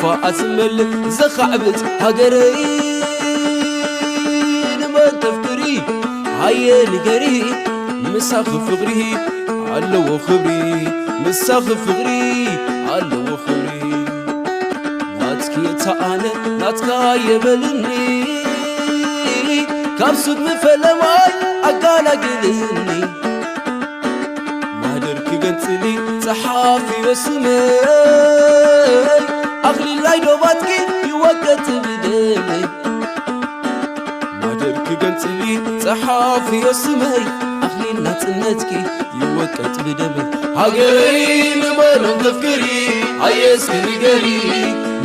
ፋኣ ዝመልእ ዘኻዕብት ሃገረይ ንመን ተፍቅሪ ሃየ ንገሪ ምሳኺ ፍቕሪ ኣለዎ ክብሪ ምሳኺ ፍቕሪ ኣለዎ ክብሪ ናትኪ እታ ኣነ ናትካ የበልኒ ካብ ሱድ ምፈለማይ ኣጋላግልኒ ማህደር ክገንጽሊ ጸሓፊዮ ስመይ ኣኽሊል ናይ ዶባትኪ ይወቀጥ ብደመይ ማህደር ክገንጽሊ ጸሓፊዮ ስመይ ኣኽሊል ናጽነትኪ ይወቀጥ ብደመይ ሃገረይ ንመኖም ተፍቅሪ ኣየስኪ ንገሪ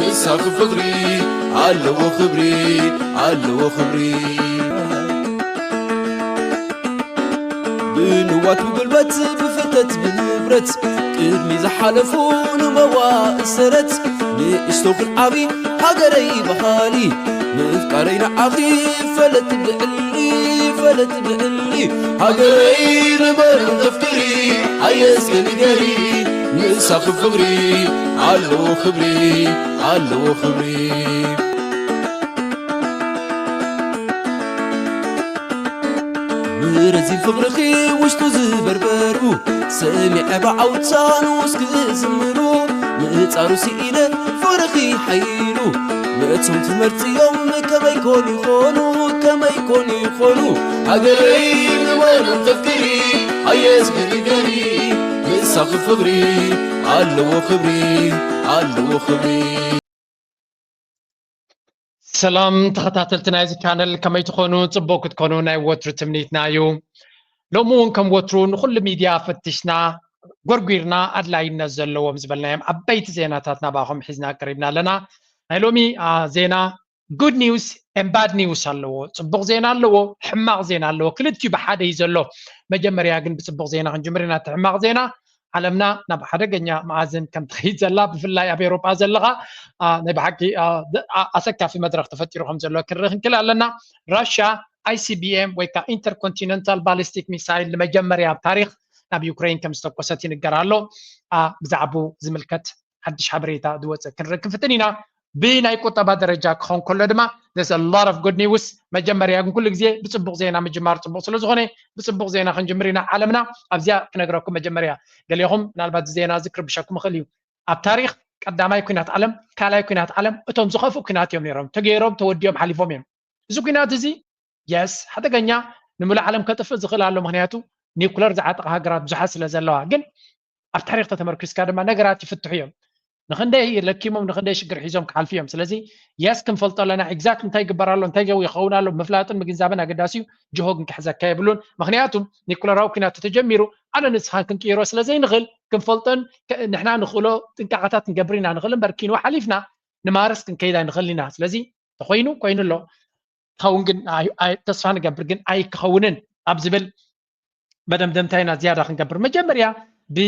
ምሳኺ ፍቕሪ ኣለዎ ክብሪ ኣለዎ ክብሪ ብንዋት ብጉልበት ብፍተት ብንብረት ቅድሚ ዝሓለፉ ንመዋእሰረት ንእሽቶ ክልዓቢ ሃገረይ በሃሊ ምፍቃረይ ንዓኺ ፈለት ብዕሊ ፈለት ብዕሊ ሃገረይ ንበሩ ተፍቅሪ ኣየስከ ንገሪ ምሳኺ ፍቕሪ ኣለዎ ክብሪ ኣለዎ ክብሪ ምረዚን ፍቕርኺ ውሽጡ ዝበርበሩ ሰሚዐ ብዓውታ ንውስኪ ዝምሩ ምእጻሩ ስኢነ ፍቕርኺ ሓይሉ ነቶም ትመርጽዮም ከመይ ኮን ይኾኑ ከመይ ኮን ይኾኑ ሃገረይ ንመኑ ተፍቅሪ ኣየስ ግሪገሪ ምሳኺ ፍቕሪ ኣለዎ ክብሪ ኣለዎ ክብሪ ሰላም ተኸታተልቲ ናይዚ ቻነል ከመይ ትኾኑ? ፅቡቅ ክትኮኑ ናይ ወትሩ ትምኒትና እዩ። ሎሚ እውን ከም ወትሩ ንኩሉ ሚድያ ፈቲሽና ጎርጒርና ኣድላይነት ዘለዎም ዝበልናዮም ዓበይቲ ዜናታት ናባኹም ሒዝና ቀሪብና ኣለና። ናይ ሎሚ ዜና good news and bad news ኣለዎ። ፅቡቅ ዜና ኣለዎ፣ ሕማቅ ዜና ኣለዎ። ክልቲኡ ብሓደ እዩ ዘሎ። መጀመርያ ግን ብፅቡቅ ዜና ክንጅምር ኢና። እቲ ሕማቅ ዜና ዓለምና ናብ ሓደገኛ መኣዝን ከም ትኸይድ ዘላ ብፍላይ ኣብ ኤውሮጳ ዘለኻ ናይ ብሓቂ ኣሰካፊ መድረኽ ተፈጢሩ ከም ዘሎ ክርኢ ክንክል ኣለና። ራሻ ኣይሲቢኤም ወይ ከዓ ኢንተርኮንቲነንታል ባሊስቲክ ሚሳይል ንመጀመርያ ኣብ ታሪክ ናብ ዩክሬን ከም ዝተኮሰት ይንገር ኣሎ። ብዛዕባኡ ዝምልከት ሓድሽ ሓበሬታ ዝወፀ ክንርኢ ክንፍትን ኢና። ብናይ ቁጠባ ደረጃ ክኸውን ከሎ ድማ there's a lot of good news። መጀመርያ ግን ኩሉ ግዜ ብፅቡቕ ዜና ምጅማር ፅቡቕ ስለ ዝኾነ ብፅቡቕ ዜና ክንጅምር ኢና። ዓለምና ኣብዚኣ ክነግረኩም መጀመርያ ገሊኹም ምናልባት እዚ ዜና እዚ ክርብሸኩም ይኽእል እዩ። ኣብ ታሪክ ቀዳማይ ኩናት ዓለም፣ ካልኣይ ኩናት ዓለም እቶም ዝኸፍኡ ኩናት እዮም ነይሮም። ተገይሮም ተወዲኦም ሓሊፎም እዮም። እዚ ኩናት እዚ የስ ሓደገኛ ንምሉእ ዓለም ከጥፍእ ዝኽእል ኣሎ። ምክንያቱ ኒኩለር ዝዓጠቓ ሃገራት ብዙሓት ስለ ዘለዋ። ግን ኣብ ታሪክ ተተመርኪስካ ድማ ነገራት ይፍትሑ እዮም። ንክንደይ ለኪሞም ንክንደይ ሽግር ሒዞም ክሓልፉ እዮም። ስለዚ የስ ክንፈልጦ ኣለና። ኤግዛክት እንታይ ይግበር ኣሎ እንታይ ይኸውን ኣሎ ምፍላጥን ምግንዛብን ኣገዳሲ እዩ። ጅሆ ግን ክሕዘካ የብሉን። ምክንያቱ ኒኩለራዊ ኩናት ተተጀሚሩ ኣነ ንስኻን ክንቅይሮ ስለ ዘይንኽእል ክንፈልጦን ንሕና ንኽእሎ ጥንቃቐታት ክንገብር ኢና ንኽእል እምበር ኪንዋ ሓሊፍና ንማርስ ክንከይድ ኣይንኽእል ኢና። ስለዚ ተኮይኑ ኮይኑ ኣሎ። ክኸውን ግን ተስፋ ንገብር ግን ኣይክኸውንን ኣብ ዝብል መደምደምታ ኢና ዝያዳ ክንገብር። መጀመርያ ብ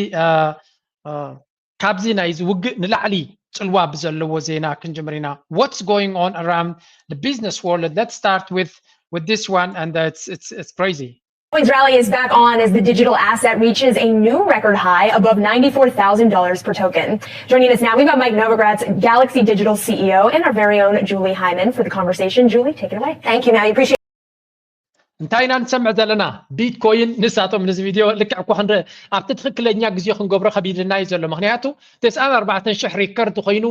ካብዚ ናይዚ ውግእ ንላዕሊ ጽልዋ ብዘለዎ ዜና ክንጅምር ኢና። What's going on around the business world? Let's start with with this one and it's it's it's crazy. Coins rally is back on as the digital asset reaches a new record high above ninety-four thousand dollars per token. Joining us now, we've got Mike Novogratz, Galaxy Digital C E O, and our very own Julie Hyman for the conversation. Julie, take it away. Thank you, Maddie. Appreciate እንታይ ኢና ንሰምዕ ዘለና? ቢትኮይን ንሳቶም ነዚ ቪድዮ ልክዕ እኮ ክንርኢ ኣብቲ ትኽክለኛ ግዜ ክንገብሮ ከቢድና እዩ ዘሎ። ምክንያቱ ተስዓን ኣርባዕተን ሽሕ ሪከርድ ኮይኑ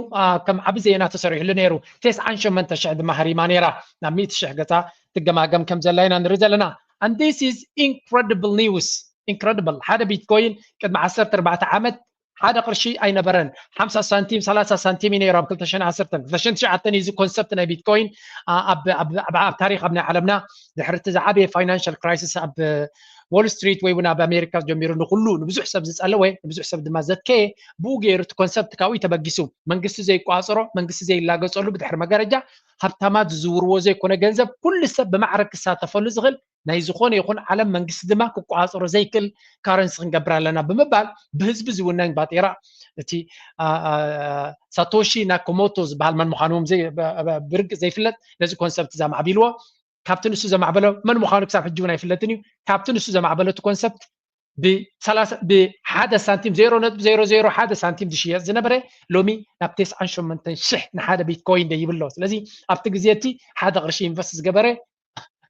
ከም ዓቢ ዜና ተሰሪሕሉ ነይሩ። ተስዓን ሸሞንተ ሽሕ ድማ ሃሪማ ነይራ። ናብ ሚእቲ ሽሕ ገጻ ትገማገም ከም ዘላ ኢና ንርኢ ዘለና። And this is incredible news. Incredible ሓደ ቢትኮይን ቅድሚ ዓሰርተ ኣርባዕተ ዓመት ሓደ ቅርሺ ኣይነበረን። ሓምሳ ሳንቲም ሰላሳ ሳንቲም እዩ ነይሩ ኣብ ክልተ ሽሕን ዓሰርተን። ክልተ ሽሕን ትሽዓተን እዩ እዚ ኮንሰፕት ናይ ቢትኮይን ኣብ ታሪክ ኣብ ናይ ዓለምና ድሕሪ እቲ ዝዓበየ ፋይናንሻል ክራይሲስ ኣብ ዎል ስትሪት ወይ እውን ኣብ ኣሜሪካ ጀሚሩ ንኩሉ ንብዙሕ ሰብ ዝፀለወ ንብዙሕ ሰብ ድማ ዘትከየ ብኡ ገይሩ እቲ ኮንሰፕት ካብኡ ተበጊሱ መንግስቲ ዘይቋፅሮ መንግስቲ ዘይላገፀሉ ብድሕሪ መጋረጃ ሃብታማት ዝዝውርዎ ዘይኮነ ገንዘብ ኩሉ ሰብ ብማዕረ ክሳተፈሉ ዝኽእል ናይ ዝኾነ ይኹን ዓለም መንግስቲ ድማ ክቆፃፀሮ ዘይክእል ካረንሲ ክንገብር ኣለና ብምባል ብህዝቢ ዝውነን ባጤራ እቲ ሳቶሺ ናኮሞቶ ዝበሃል መን ምዃኑ ብርግፅ ዘይፍለጥ ነዚ ኮንሰፕት ዘማዕቢልዎ ካብቲ ንሱ ዘማዕበሎ መን ምዃኑ ክሳብ ሕጂ እውን ኣይፍለጥን እዩ። ካብቲ ንሱ ዘማዕበሎ እቲ ኮንሰፕት ብ ሓደ ሳንቲም ዜሮ ነጥቢ ዜሮ ዜሮ ሓደ ሳንቲም ዝሽየጥ ዝነበረ ሎሚ ናብ ተስዓን ሸሞንተን ሽሕ ንሓደ ቢትኮይን ደ ይብሎ። ስለዚ ኣብቲ ግዜ እቲ ሓደ ቅርሺ ኢንቨስት ዝገበረ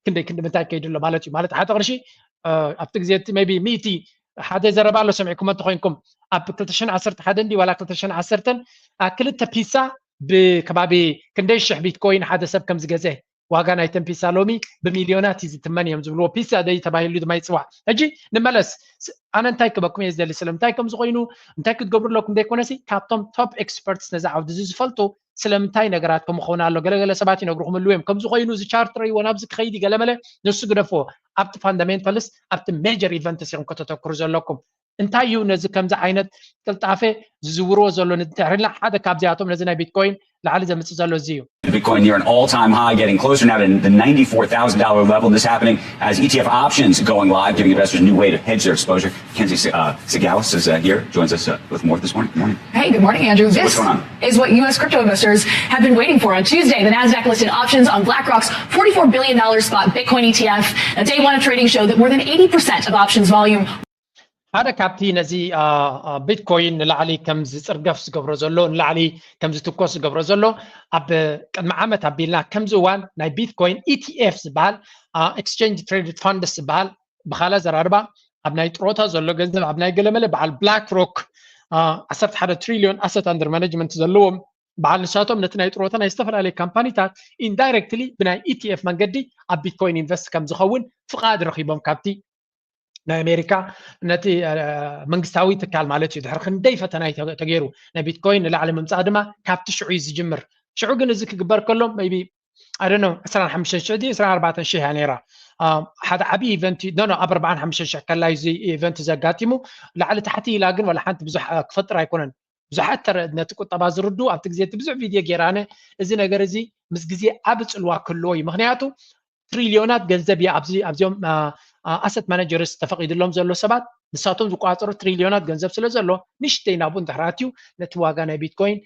ክንደይ ክንዲ ምንታይ ከይዱ ኣሎ ማለት እዩ። ማለት ሓደ ቅርሺ ኣብቲ ግዜ እቲ ቢ ሚእቲ ሓደ ዘረባ ኣሎ ሰሚዕኩም እንተኮይንኩም ኣብ ክልተ ሽሕን ዓሰርተ ሓደን እንዲ ዋላ ክልተ ሽሕን ዓሰርተን ክልተ ፒሳ ብከባቢ ክንደይ ሽሕ ቢትኮይን ሓደ ሰብ ከም ዝገዘ ዋጋ ናይ ተን ፒሳ ሎሚ ብሚልዮናት እዩ ዝትመን እዮም ዝብልዎ። ፒሳ ደይ ተባሂሉ ድማ ይፅዋዕ። ሕጂ ንመለስ። ኣነ እንታይ ክበኩም እየ ዝደሊ ስለምንታይ ከም ዝኾይኑ እንታይ ክትገብሩ ኣለኩም ዘይኮነሲ ካብቶም ቶፕ ኤክስፐርትስ ነዚ ዓውዲ እዚ ዝፈልጡ ስለምንታይ ነገራት ከም ኾነ ኣሎ ገለገለ ሰባት ይነግሩኹም ኣለዉ እዮም ከምዚ ኮይኑ እዚ ቻርት ረይዎ ናብዚ ክኸይድ ገለመለ ንሱ ግደፍዎ። ኣብቲ ፋንዳሜንታልስ ኣብቲ ሜጀር ኢቨንትስ ኢኹም ከተተክሩ ዘለኩም። እንታይ እዩ ነዚ ከምዚ ዓይነት ቅልጣፈ ዝዝውርዎ ዘሎ ንድሕሪና ሓደ ካብዚኣቶም ነዚ ናይ ቢትኮይን ላዕሊ ዘምፅእ ዘሎ እዚ እዩ። Bitcoin near an all-time high, getting closer now to the ninety-four thousand dollar level. This happening as E T F options going live, giving investors a new way to hedge their exposure. Kenzie uh, Sigala is uh, here, joins us uh, with more this morning. Good morning. Hey, good morning, Andrew. So this what's going on? Is what U S crypto investors have been waiting for. On Tuesday, the Nasdaq listed options on BlackRock's forty-four billion dollar spot Bitcoin E T F. A day one of trading showed that more than eighty percent of options volume ሓደ ካብቲ ነዚ ቢትኮይን ንላዕሊ ከም ዝፅርገፍ ዝገብሮ ዘሎ ንላዕሊ ከም ዝትኮስ ዝገብሮ ዘሎ ኣብ ቅድሚ ዓመት ኣቢልና ከምዚ እዋን ናይ ቢትኮይን ኢቲኤፍ ዝበሃል ኤክስቸንጅ ትሬድድ ፋንድስ ዝበሃል ብካላ ዘራርባ ኣብ ናይ ጥሮታ ዘሎ ገንዘብ ኣብ ናይ ገለመለ በዓል ብላክ ሮክ ዓሰርተ ሓደ ትሪልዮን ኣሰት ኣንደር ማኔጅመንት ዘለዎም በዓል ንሳቶም ነቲ ናይ ጥሮታ ናይ ዝተፈላለዩ ካምፓኒታት ኢንዳይረክትሊ ብናይ ኢቲኤፍ መንገዲ ኣብ ቢትኮይን ኢንቨስት ከም ዝኸውን ፍቓድ ረኺቦም ካብቲ ናይ ኣሜሪካ ነቲ መንግስታዊ ትካል ማለት እዩ ድሕሪ ክንደይ ፈተና ተገይሩ ናይ ቢትኮይን ንላዕሊ ምምፃእ ድማ ካብቲ ሽዑ እዩ ዝጅምር ሽዑ ግን እዚ ክግበር ከሎ ቢ ኣደነ ዕስራን ሓሙሽተን ሽሕ ድዩ ዕስራን ኣርባዕተን ሽሕ እያ ነይራ ሓደ ዓብዪ ኢቨንት እዩ ኖ ኣብ ኣርባዓን ሓሙሽተን ሽሕ ከላይ እዚ ኢቨንት ዘጋጢሙ ላዕሊ ታሕቲ ኢላ ግን ዋላ ሓንቲ ብዙሕ ክፈጥር ኣይኮነን ብዙሓት ተረ ነቲ ቁጠባ ዝርዱ ኣብቲ ግዜ እቲ ብዙሕ ቪድዮ ገይራነ እዚ ነገር እዚ ምስ ግዜ ዓቢ ፅልዋ ክህልዎ እዩ ምክንያቱ ትሪልዮናት ገንዘብ እዩ ኣብዚ ኣብዚኦም ኣሰት ማናጀርስ ተፈቂድሎም ዘሎ ሰባት ንሳቶም ዝቋፀሩ ትሪልዮናት ገንዘብ ስለ ዘሎ ንሽተይ ናብኡ እንድሕር ኣትዩ ነቲ ዋጋ ናይ ቢትኮይን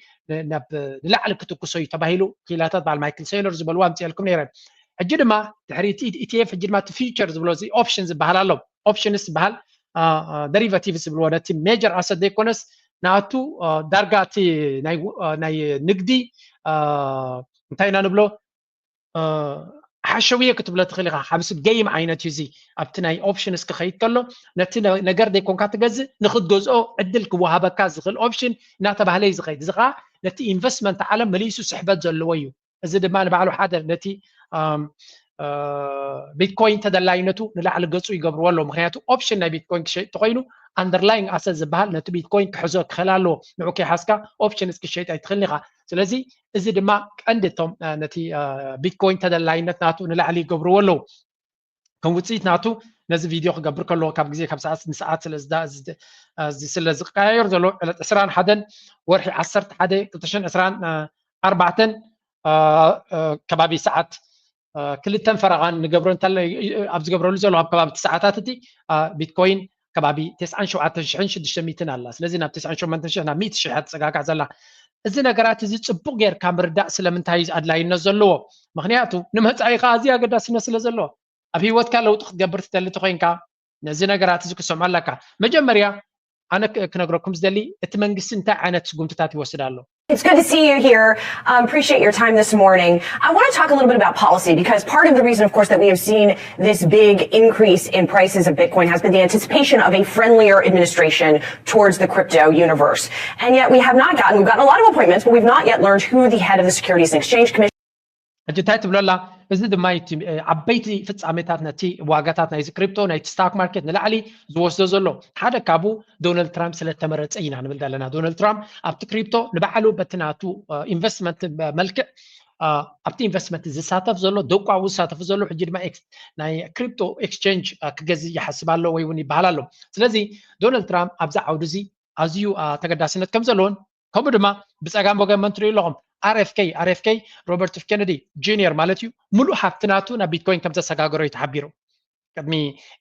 ናብ ንላዕሊ ክትኩሶ እዩ ተባሂሉ ክኢላታት በዓል ማይክል ሴይለር ዝበልዎ ኣምፅኤልኩም ነይረ ሕጂ ድማ ድሕሪ ኢቲኤፍ ሕጂ ድማ እቲ ፊውቸር ዝብሎ እዚ ኦፕሽን ዝበሃል ኣሎ ኦፕሽንስ ዝበሃል ደሪቫቲቭስ ዝብልዎ ነቲ ሜጀር ኣሰት ዘይኮነስ ናቱ ዳርጋ እቲ ናይ ንግዲ እንታይ ኢና ንብሎ ሓሸውየ ክትብሎ ትኽእል ኢኻ ሓብሲ ገይም ዓይነት እዩ እዚ ኣብቲ ናይ ኦፕሽንስ ክኸይድ ከሎ ነቲ ነገር ዘይኮንካ ትገዝእ ንክትገዝኦ ዕድል ክወሃበካ ዝኽእል ኦፕሽን እናተባህለ እዩ ዝኸይድ እዚ ከዓ ነቲ ኢንቨስትመንት ዓለም መሊሱ ስሕበት ዘለዎ እዩ እዚ ድማ ንባዕሉ ሓደ ነቲ ቢትኮይን ተደላይነቱ ንላዕሊ ገፁ ይገብርዎ ኣለዉ ምክንያቱ ኦፕሽን ናይ ቢትኮይን ክሸይጥ ተኮይኑ ኣንደርላይንግ ኣሰት ዝበሃል ነቲ ቢትኮይን ክሕዞ ክኽእል ኣለዎ ንዑ ከይሓዝካ ኦፕሽንስ ክሸይጥ ኣይትኽእልን ኢኻ ስለዚ እዚ ድማ ቀንዲ እቶም ነቲ ቢትኮይን ተደላይነት ናቱ ንላዕሊ ይገብርዎ ኣለዉ ከም ውፅኢት ናቱ ነዚ ቪድዮ ክገብር ከለዎ ካብ ግዜ ካብ ሰዓት ንሰዓት ስለ ዝቀያየር ዘሎ ዕለት ዕስራን ሓደን ወርሒ ዓሰርተ ሓደ ክልተ ሽሕን ዕስራን ኣርባዕተን ከባቢ ሰዓት ክልተን ፈረቓን ንገብሮ እንተለ ኣብ ዝገብረሉ ዘሎ ኣብ ከባቢ ሰዓታት እቲ ቢትኮይን ከባቢ ተስዓን ሸውዓተን ሽሕን ሽዱሽተ ሚእትን ኣላ ስለዚ ናብ ተስዓን ሸሞንተን ሽሕ ናብ ሚእቲ ሽሕ እያ ትፀጋጋዕ ዘላ እዚ ነገራት እዚ ፅቡቅ ጌርካ ምርዳእ ስለምንታይ እዩ ኣድላይነት ዘለዎ ምክንያቱ ንመፃኢኻ ኣዝዩ ኣገዳስነት ስለ ዘለዎ ኣብ ህይወትካ ለውጢ ክትገብር ትደሊ ተኮይንካ ነዚ ነገራት እዚ ክሰምዖ ኣለካ መጀመርያ ኣነ ክነግረኩም ዝደሊ እቲ መንግስቲ እንታይ ዓይነት ስጉምትታት ይወስድ ኣሎ It's good to see you here. Um, appreciate your time this morning. I want to talk a little bit about policy because part of the reason, of course, that we have seen this big increase in prices of Bitcoin has been the anticipation of a friendlier administration towards the crypto universe. And yet we have not gotten, we've gotten a lot of appointments, but we've not yet learned who the head of the Securities and Exchange Commission ሕጂ እንታይ ትብለላ እዚ ድማ እቲ ዓበይቲ ፍፃሜታት ነቲ ዋጋታት ናይዚ ክሪፕቶ ናይቲ ስታክ ማርኬት ንላዕሊ ዝወስዶ ዘሎ ሓደ ካብኡ ዶናልድ ትራምፕ ስለተመረፀ ኢና ንብል ዘለና ዶናልድ ትራምፕ ኣብቲ ክሪፕቶ ንባዕሉ በቲ ናቱ ኢንቨስትመንት መልክዕ ኣብቲ ኢንቨስትመንት ዝሳተፍ ዘሎ ደቋ ዝሳተፉ ዘሎ ሕጂ ድማ ናይ ክሪፕቶ ኤክስቸንጅ ክገዝእ ይሓስብ ኣሎ ወይ እውን ይበሃል ኣሎ ስለዚ ዶናልድ ትራምፕ ኣብዚ ዓውዲ እዚ ኣዝዩ ተገዳስነት ከም ዘለዎን ከምኡ ድማ ብፀጋም ወገን መን ትሪኡ ኣለኹም ኣርኤፍኬ ኣርኤፍኬ ሮበርት ፍ ኬነዲ ጁኒየር ማለት እዩ ሙሉእ ሃብቲ ናቱ ናብ ቢትኮይን ከም ዘሰጋገሮ እዩ ተሓቢሩ ቅድሚ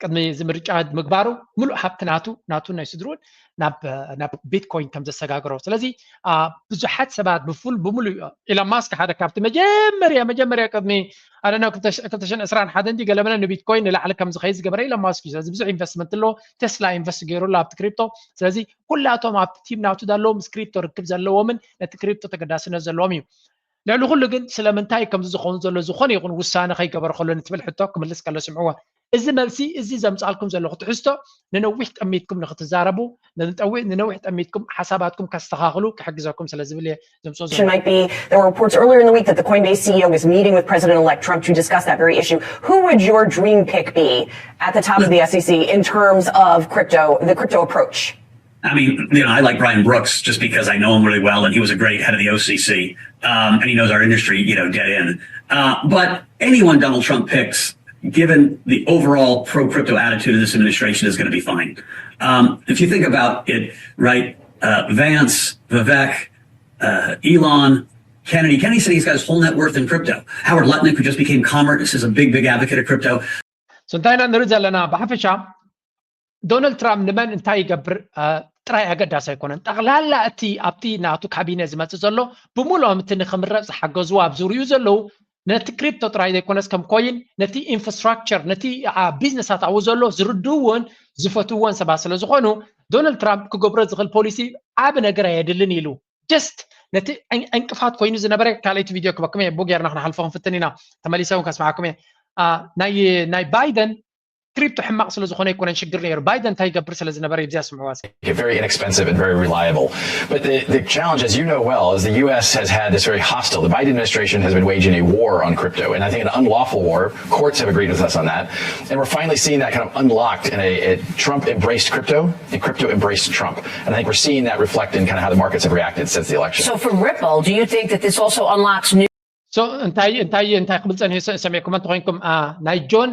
ቅድሚ እዚ ምርጫ ምግባሩ ምሉእ ሃብቲ ናቱ ናቱ ናይ ስድሩን ናብ ናብ ቢትኮይን ከም ዘሰጋግሮ። ስለዚ ብዙሓት ሰባት ብፉል ብምሉእ ኢሎን ማስክ ሓደ ካብቲ መጀመርያ መጀመርያ ቅድሚ ኣደና ክልተ ሽሕን ዕስራን ሓደን ገለመለ ንቢትኮይን ንላዕሊ ከም ዝኸይድ ዝገበረ ኢሎን ማስክ እዩ። ስለዚ ብዙሕ ኢንቨስትመንት ኣለዎ። ቴስላ ኢንቨስት ገይሩ ኣሎ ኣብቲ ክሪፕቶ። ስለዚ ኩላቶም ኣብቲ ቲም ናቱ ዘለዎም ምስ ክሪፕቶ ርክብ ዘለዎምን ነቲ ክሪፕቶ ተገዳስነት ዘለዎም እዩ። ልዕሊ ኩሉ ግን ስለምንታይ ከምዚ ዝኸውን ዘሎ ዝኾነ ይኹን ውሳነ ከይገበረ ከሎ ንትብል ሕቶ ክምልስ ከሎ ስምዕዎ። እዚ መልሲ እዚ ዘምጻልኩም ዘለኹ ትሕዝቶ ንነዊሕ ጠሚትኩም ንክትዛረቡ ንነዊሕ ጠሚትኩም ሓሳባትኩም ከስተኻኽሉ ክሕግዘኩም ስለ ዝብል እየ ዘምጽኦ ዘሎ። Might be there were reports earlier in the week that the Coinbase C E O was meeting with President-elect Trump to discuss that very issue. Who would your dream pick be at the top of the S E C in terms of crypto, the crypto approach? I mean, you know, I like Brian Brooks just because I know him really well, and he was a great head of the O C C, um, and he knows our industry, you know, dead in. Uh, but anyone Donald Trump picks, given the overall pro crypto attitude of this administration, is going to be fine. Um, if you think about it, right, uh, Vance, Vivek, uh, Elon, Kennedy, Kennedy said he's got his whole net worth in crypto. Howard Lutnick, who just became Commerce, is a big, big advocate of crypto. So እንታይ ኢና ንርኢ ዘለና ብሓፈሻ ዶናልድ ትራምፕ ንመን እንታይ ይገብር ጥራይ ኣገዳሲ ኣይኮነን። ጠቕላላ እቲ ኣብቲ ናቱ ካቢነ ዝመፅእ ዘሎ ብምሉኦም እቲ ንክምረፅ ዝሓገዝዎ ኣብ ዙሪኡ ዘለዉ ነቲ ክሪፕቶ ጥራይ ዘይኮነስ ከም ኮይን ነቲ ኢንፍራስትራክቸር ነቲ ቢዝነሳት ኣብኡ ዘሎ ዝርድእዎን ዝፈትውዎን ሰባት ስለ ዝኾኑ ዶናልድ ትራምፕ ክገብሮ ዝኽእል ፖሊሲ ዓብ ነገር ኣየድልን ኢሉ ጀስት ነቲ ዕንቅፋት ኮይኑ ዝነበረ ካልኣይቲ ቪድዮ ክበኩም እየ ቡ ጌርና ክንሓልፎ ክንፍትን ኢና። ተመሊሰ እውን ከስማዓኩም እየ። ናይ ባይደን ክሪፕቶ ሕማቕ ስለ ዝኾነ ኣይኮነን ሽግር ነይሩ። ባይደን እንታይ ይገብር ስለ ዝነበረ ይብዚያ ስምዕዋ። Very inexpensive and very reliable. But the, the challenge, as you know well, is the U S has had this very hostile. The Biden administration has been waging a war on crypto, and I think an unlawful war. Courts have agreed with us on that. And we're finally seeing that kind of unlocked in a, a Trump embraced crypto and crypto embraced Trump. And I think we're seeing that reflect in kind of how the markets have reacted since the election. So for Ripple, do you think that this also unlocks new So እንታይ እንታይ እንታይ ክብል ጸኒሑ ሰሚዕኩም እንተኮይንኩም ናይ ጆን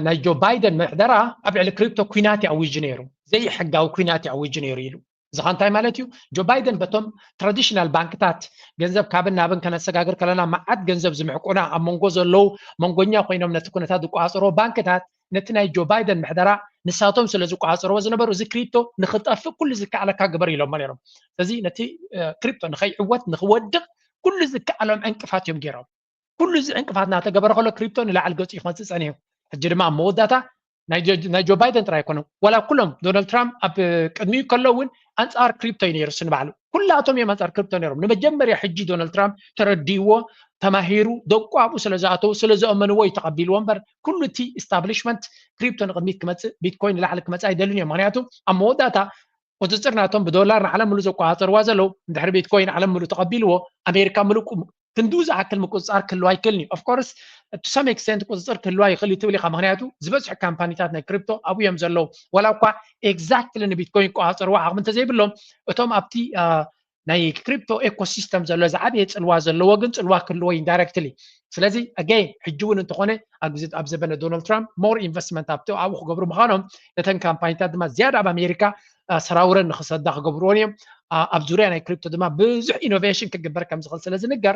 ናይ ጆ ባይደን ምሕደራ ኣብ ልዕሊ ክሪፕቶ ኩናት ኣዊጁ ነይሩ። ዘይሕጋዊ ኩናት ኣዊጁ ነይሩ ኢሉ። እዚ ከ እንታይ ማለት እዩ? ጆ ባይደን በቶም ትራዲሽናል ባንክታት ገንዘብ ካብን ናብን ከነሰጋግር ከለና መዓት ገንዘብ ዝምሕቁና ኣብ መንጎ ዘለዉ መንጎኛ ኮይኖም ነቲ ኩነታት ዝቆጻጸሩ ባንክታት ነቲ ናይ ጆ ባይደን ምሕደራ ንሳቶም ስለ ዝቆጻጸርዎ ዝነበሩ እዚ ክሪፕቶ ንክጠፍእ ኩሉ ዝከኣለካ ግበር ኢሎሞ ነይሮም። ስለዚ ነቲ ክሪፕቶ ንከይዕወት ንክወድቕ ኩሉ ዝከኣሎም ዕንቅፋት እዮም ገይሮም። ኩሉ እዚ ዕንቅፋት እናተገበረ ከሎ ክሪፕቶ ንላዕሊ ገፂኡ ክመፅእ ፀኒሑ። ሕጂ ድማ ኣብ መወዳእታ ናይ ጆ ባይደን ጥራይ ኣይኮነን፣ ዋላ ኩሎም ዶናልድ ትራምፕ ኣብ ቅድሚኡ ከሎ እውን ኣንፃር ክሪፕቶ እዩ ነይሩ። ንባዕሉ ኩላቶም እዮም ኣንፃር ክሪፕቶ ነይሮም። ንመጀመርያ ሕጂ ዶናልድ ትራምፕ ተረዲእዎ፣ ተማሂሩ፣ ደቁ ኣብኡ ስለ ዝኣተዉ ስለ ዘእመንዎ እዩ ተቐቢልዎ እምበር ኩሉ እቲ ኢስታብሊሽመንት ክሪፕቶ ንቅድሚት ክመፅእ ቢትኮይን ንላዕሊ ክመፅእ ኣይደልን እዮም። ምክንያቱ ኣብ መወዳእታ ቁፅፅር ናቶም ብዶላር ንዓለም ምሉእ ዘቆፃፀርዋ ዘለዉ እንድሕሪ ቢትኮይን ዓለም ምሉእ ተቐቢልዎ ኣሜሪካ ምሉእ ክንድኡ ዝኣክል ምቁፅፃር ክህልዋ ኣይክእልን እዩ። ኦፍኮርስ to some extent ቁፅፅር ክህልዋ ይኽእል እዩ ትብል ኢኻ። ምክንያቱ ዝበዝሑ ካምፓኒታት ናይ ክሪፕቶ ኣብኡ እዮም ዘለዉ። ዋላ እኳ ኤግዛክትሊ ንቢትኮይን ቆፃፀርዋ ዓቕሚ እንተዘይብሎም እቶም ኣብቲ ናይ ክሪፕቶ ኤኮሲስተም ዘሎ ዝዓበየ ፅልዋ ዘለዎ ግን ፅልዋ ክህልዎ ኢንዳይረክትሊ። ስለዚ ኣገይን ሕጂ እውን እንተኾነ ኣብ ግዜ ኣብ ዘበነ ዶናልድ ትራምፕ ሞር ኢንቨስትመንት ኣብቲ ኣብኡ ክገብሩ ምዃኖም ነተን ካምፓኒታት ድማ ዝያዳ ኣብ ኣሜሪካ ሰራውረን ንክሰዳ ክገብርዎን እዮም። ኣብ ዙርያ ናይ ክሪፕቶ ድማ ብዙሕ ኢኖቬሽን ክግበር ከም ዝኽእል ስለ ዝንገር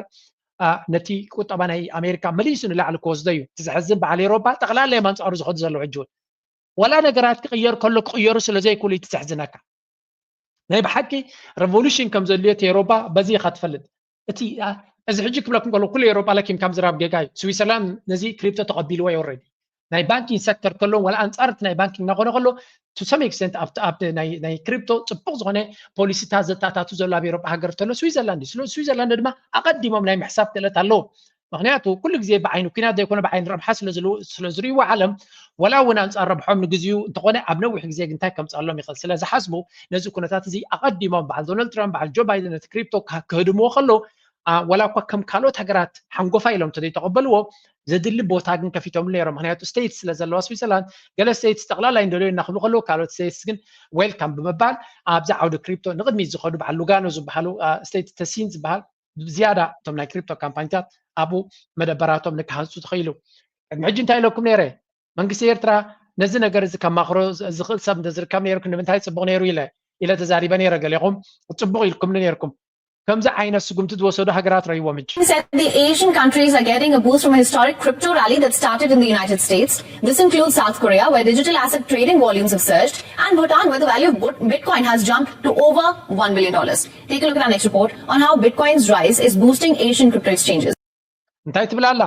ነቲ ቁጠባ ናይ ኣሜሪካ መሊሱ ንላዕሊ ክወስዶ እዩ። እቲ ዘሕዝን በዓል ኤሮፓ ጠቕላላ እዮም ኣንፃሩ ዝኸዱ ዘለዉ ሕጂ እውን ዋላ ነገራት ክቕየር ከሎ ክቕየሩ ስለ ዘይክእሉ እዩ እቲ ዘሕዝነካ። ናይ ብሓቂ ሬቮሉሽን ከም ዘድልዮ እቲ ኤሮፓ በዚ ኢኻ ትፈልጥ። እቲ እዚ ሕጂ ክብለኩም ከሎ ኩሉ ኤሮፓ ለኪም ካብ ዝራብ ጌጋ እዩ። ስዊዘርላንድ ነዚ ክሪፕቶ ተቐቢልዎ እዩ ኦልሬዲ። ናይ ባንኪንግ ሰክተር ከሎ ዋላ ኣንፃር እቲ ናይ ባንኪንግ እናኾነ ከሎ to some extent ኣብቲ ኣብቲ ናይ ናይ ክሪፕቶ ፅቡቕ ዝኾነ ፖሊሲታት ዘተኣታቱ ዘሎ ኣብ ኤሮፓ ሃገር ተሎ ስዊዘርላንድ እዩ። ስለ ስዊዘርላንድ ድማ ኣቐዲሞም ናይ ምሕሳብ ክእለት ኣለዎም። ምክንያቱ ኩሉ ግዜ ብዓይኒ ኩናት ዘይኮነ ብዓይኒ ረብሓ ስለ ዝርይዎ ዓለም ዋላ እውን ኣንፃር ረብሖም ንግዚኡ እንተኾነ ኣብ ነዊሕ ግዜ ግን እንታይ ከምፅኣሎም ይኽእል ስለ ዝሓስቡ ነዚ ኩነታት እዚ ኣቐዲሞም በዓል ዶናልድ ትራምፕ በዓል ጆ ባይደን ነቲ ክሪፕቶ ክህድምዎ ከለዉ ዋላ እኳ ከም ካልኦት ሃገራት ሓንጎፋ ኢሎም እንተዘይተቐበልዎ ዘድሊ ቦታ ግን ከፊቶም ነይሮም። ምክንያቱ ስቴትስ ስለ ዘለዋ ስዊዘርላንድ ገለ ስቴትስ ጠቕላላ ይንደልዮ እናክብሉ ከለዉ ካልኦት ስቴትስ ግን ዌልካም ብምባል ኣብዚ ዓውዲ ክሪፕቶ ንቅድሚት ዝኸዱ በዓል ሉጋኖ ዝበሃሉ ስቴትስ ተሲን ዝበሃል ዝያዳ እቶም ናይ ክሪፕቶ ካምፓኒታት ኣብኡ መደበራቶም ንክሃንፁ ተኽኢሉ። ቅድሚ ሕጂ እንታይ ኢለኩም ነይረ? መንግስቲ ኤርትራ ነዚ ነገር እዚ ከማኽሮ ዝኽእል ሰብ እንተዝርከብ ነይርኩም ንምንታይ ፅቡቕ ነይሩ ኢለ ኢለ ተዛሪበ ነይረ። ገሌኹም ፅቡቕ ኢልኩምኒ ነይርኩም። ከምዚ ዓይነት ስጉምቲ ዝወሰዱ ሃገራት ረይዎም ሕጂ። Said the Asian countries are getting a boost from a historic crypto rally that started in the United States. This includes South Korea, where digital asset trading volumes have surged, and Bhutan, where the value of Bit- Bitcoin has jumped to over one billion dollars. Take a look at our next report on how Bitcoin's rise is boosting Asian crypto exchanges. እንታይ ትብል ኣላ?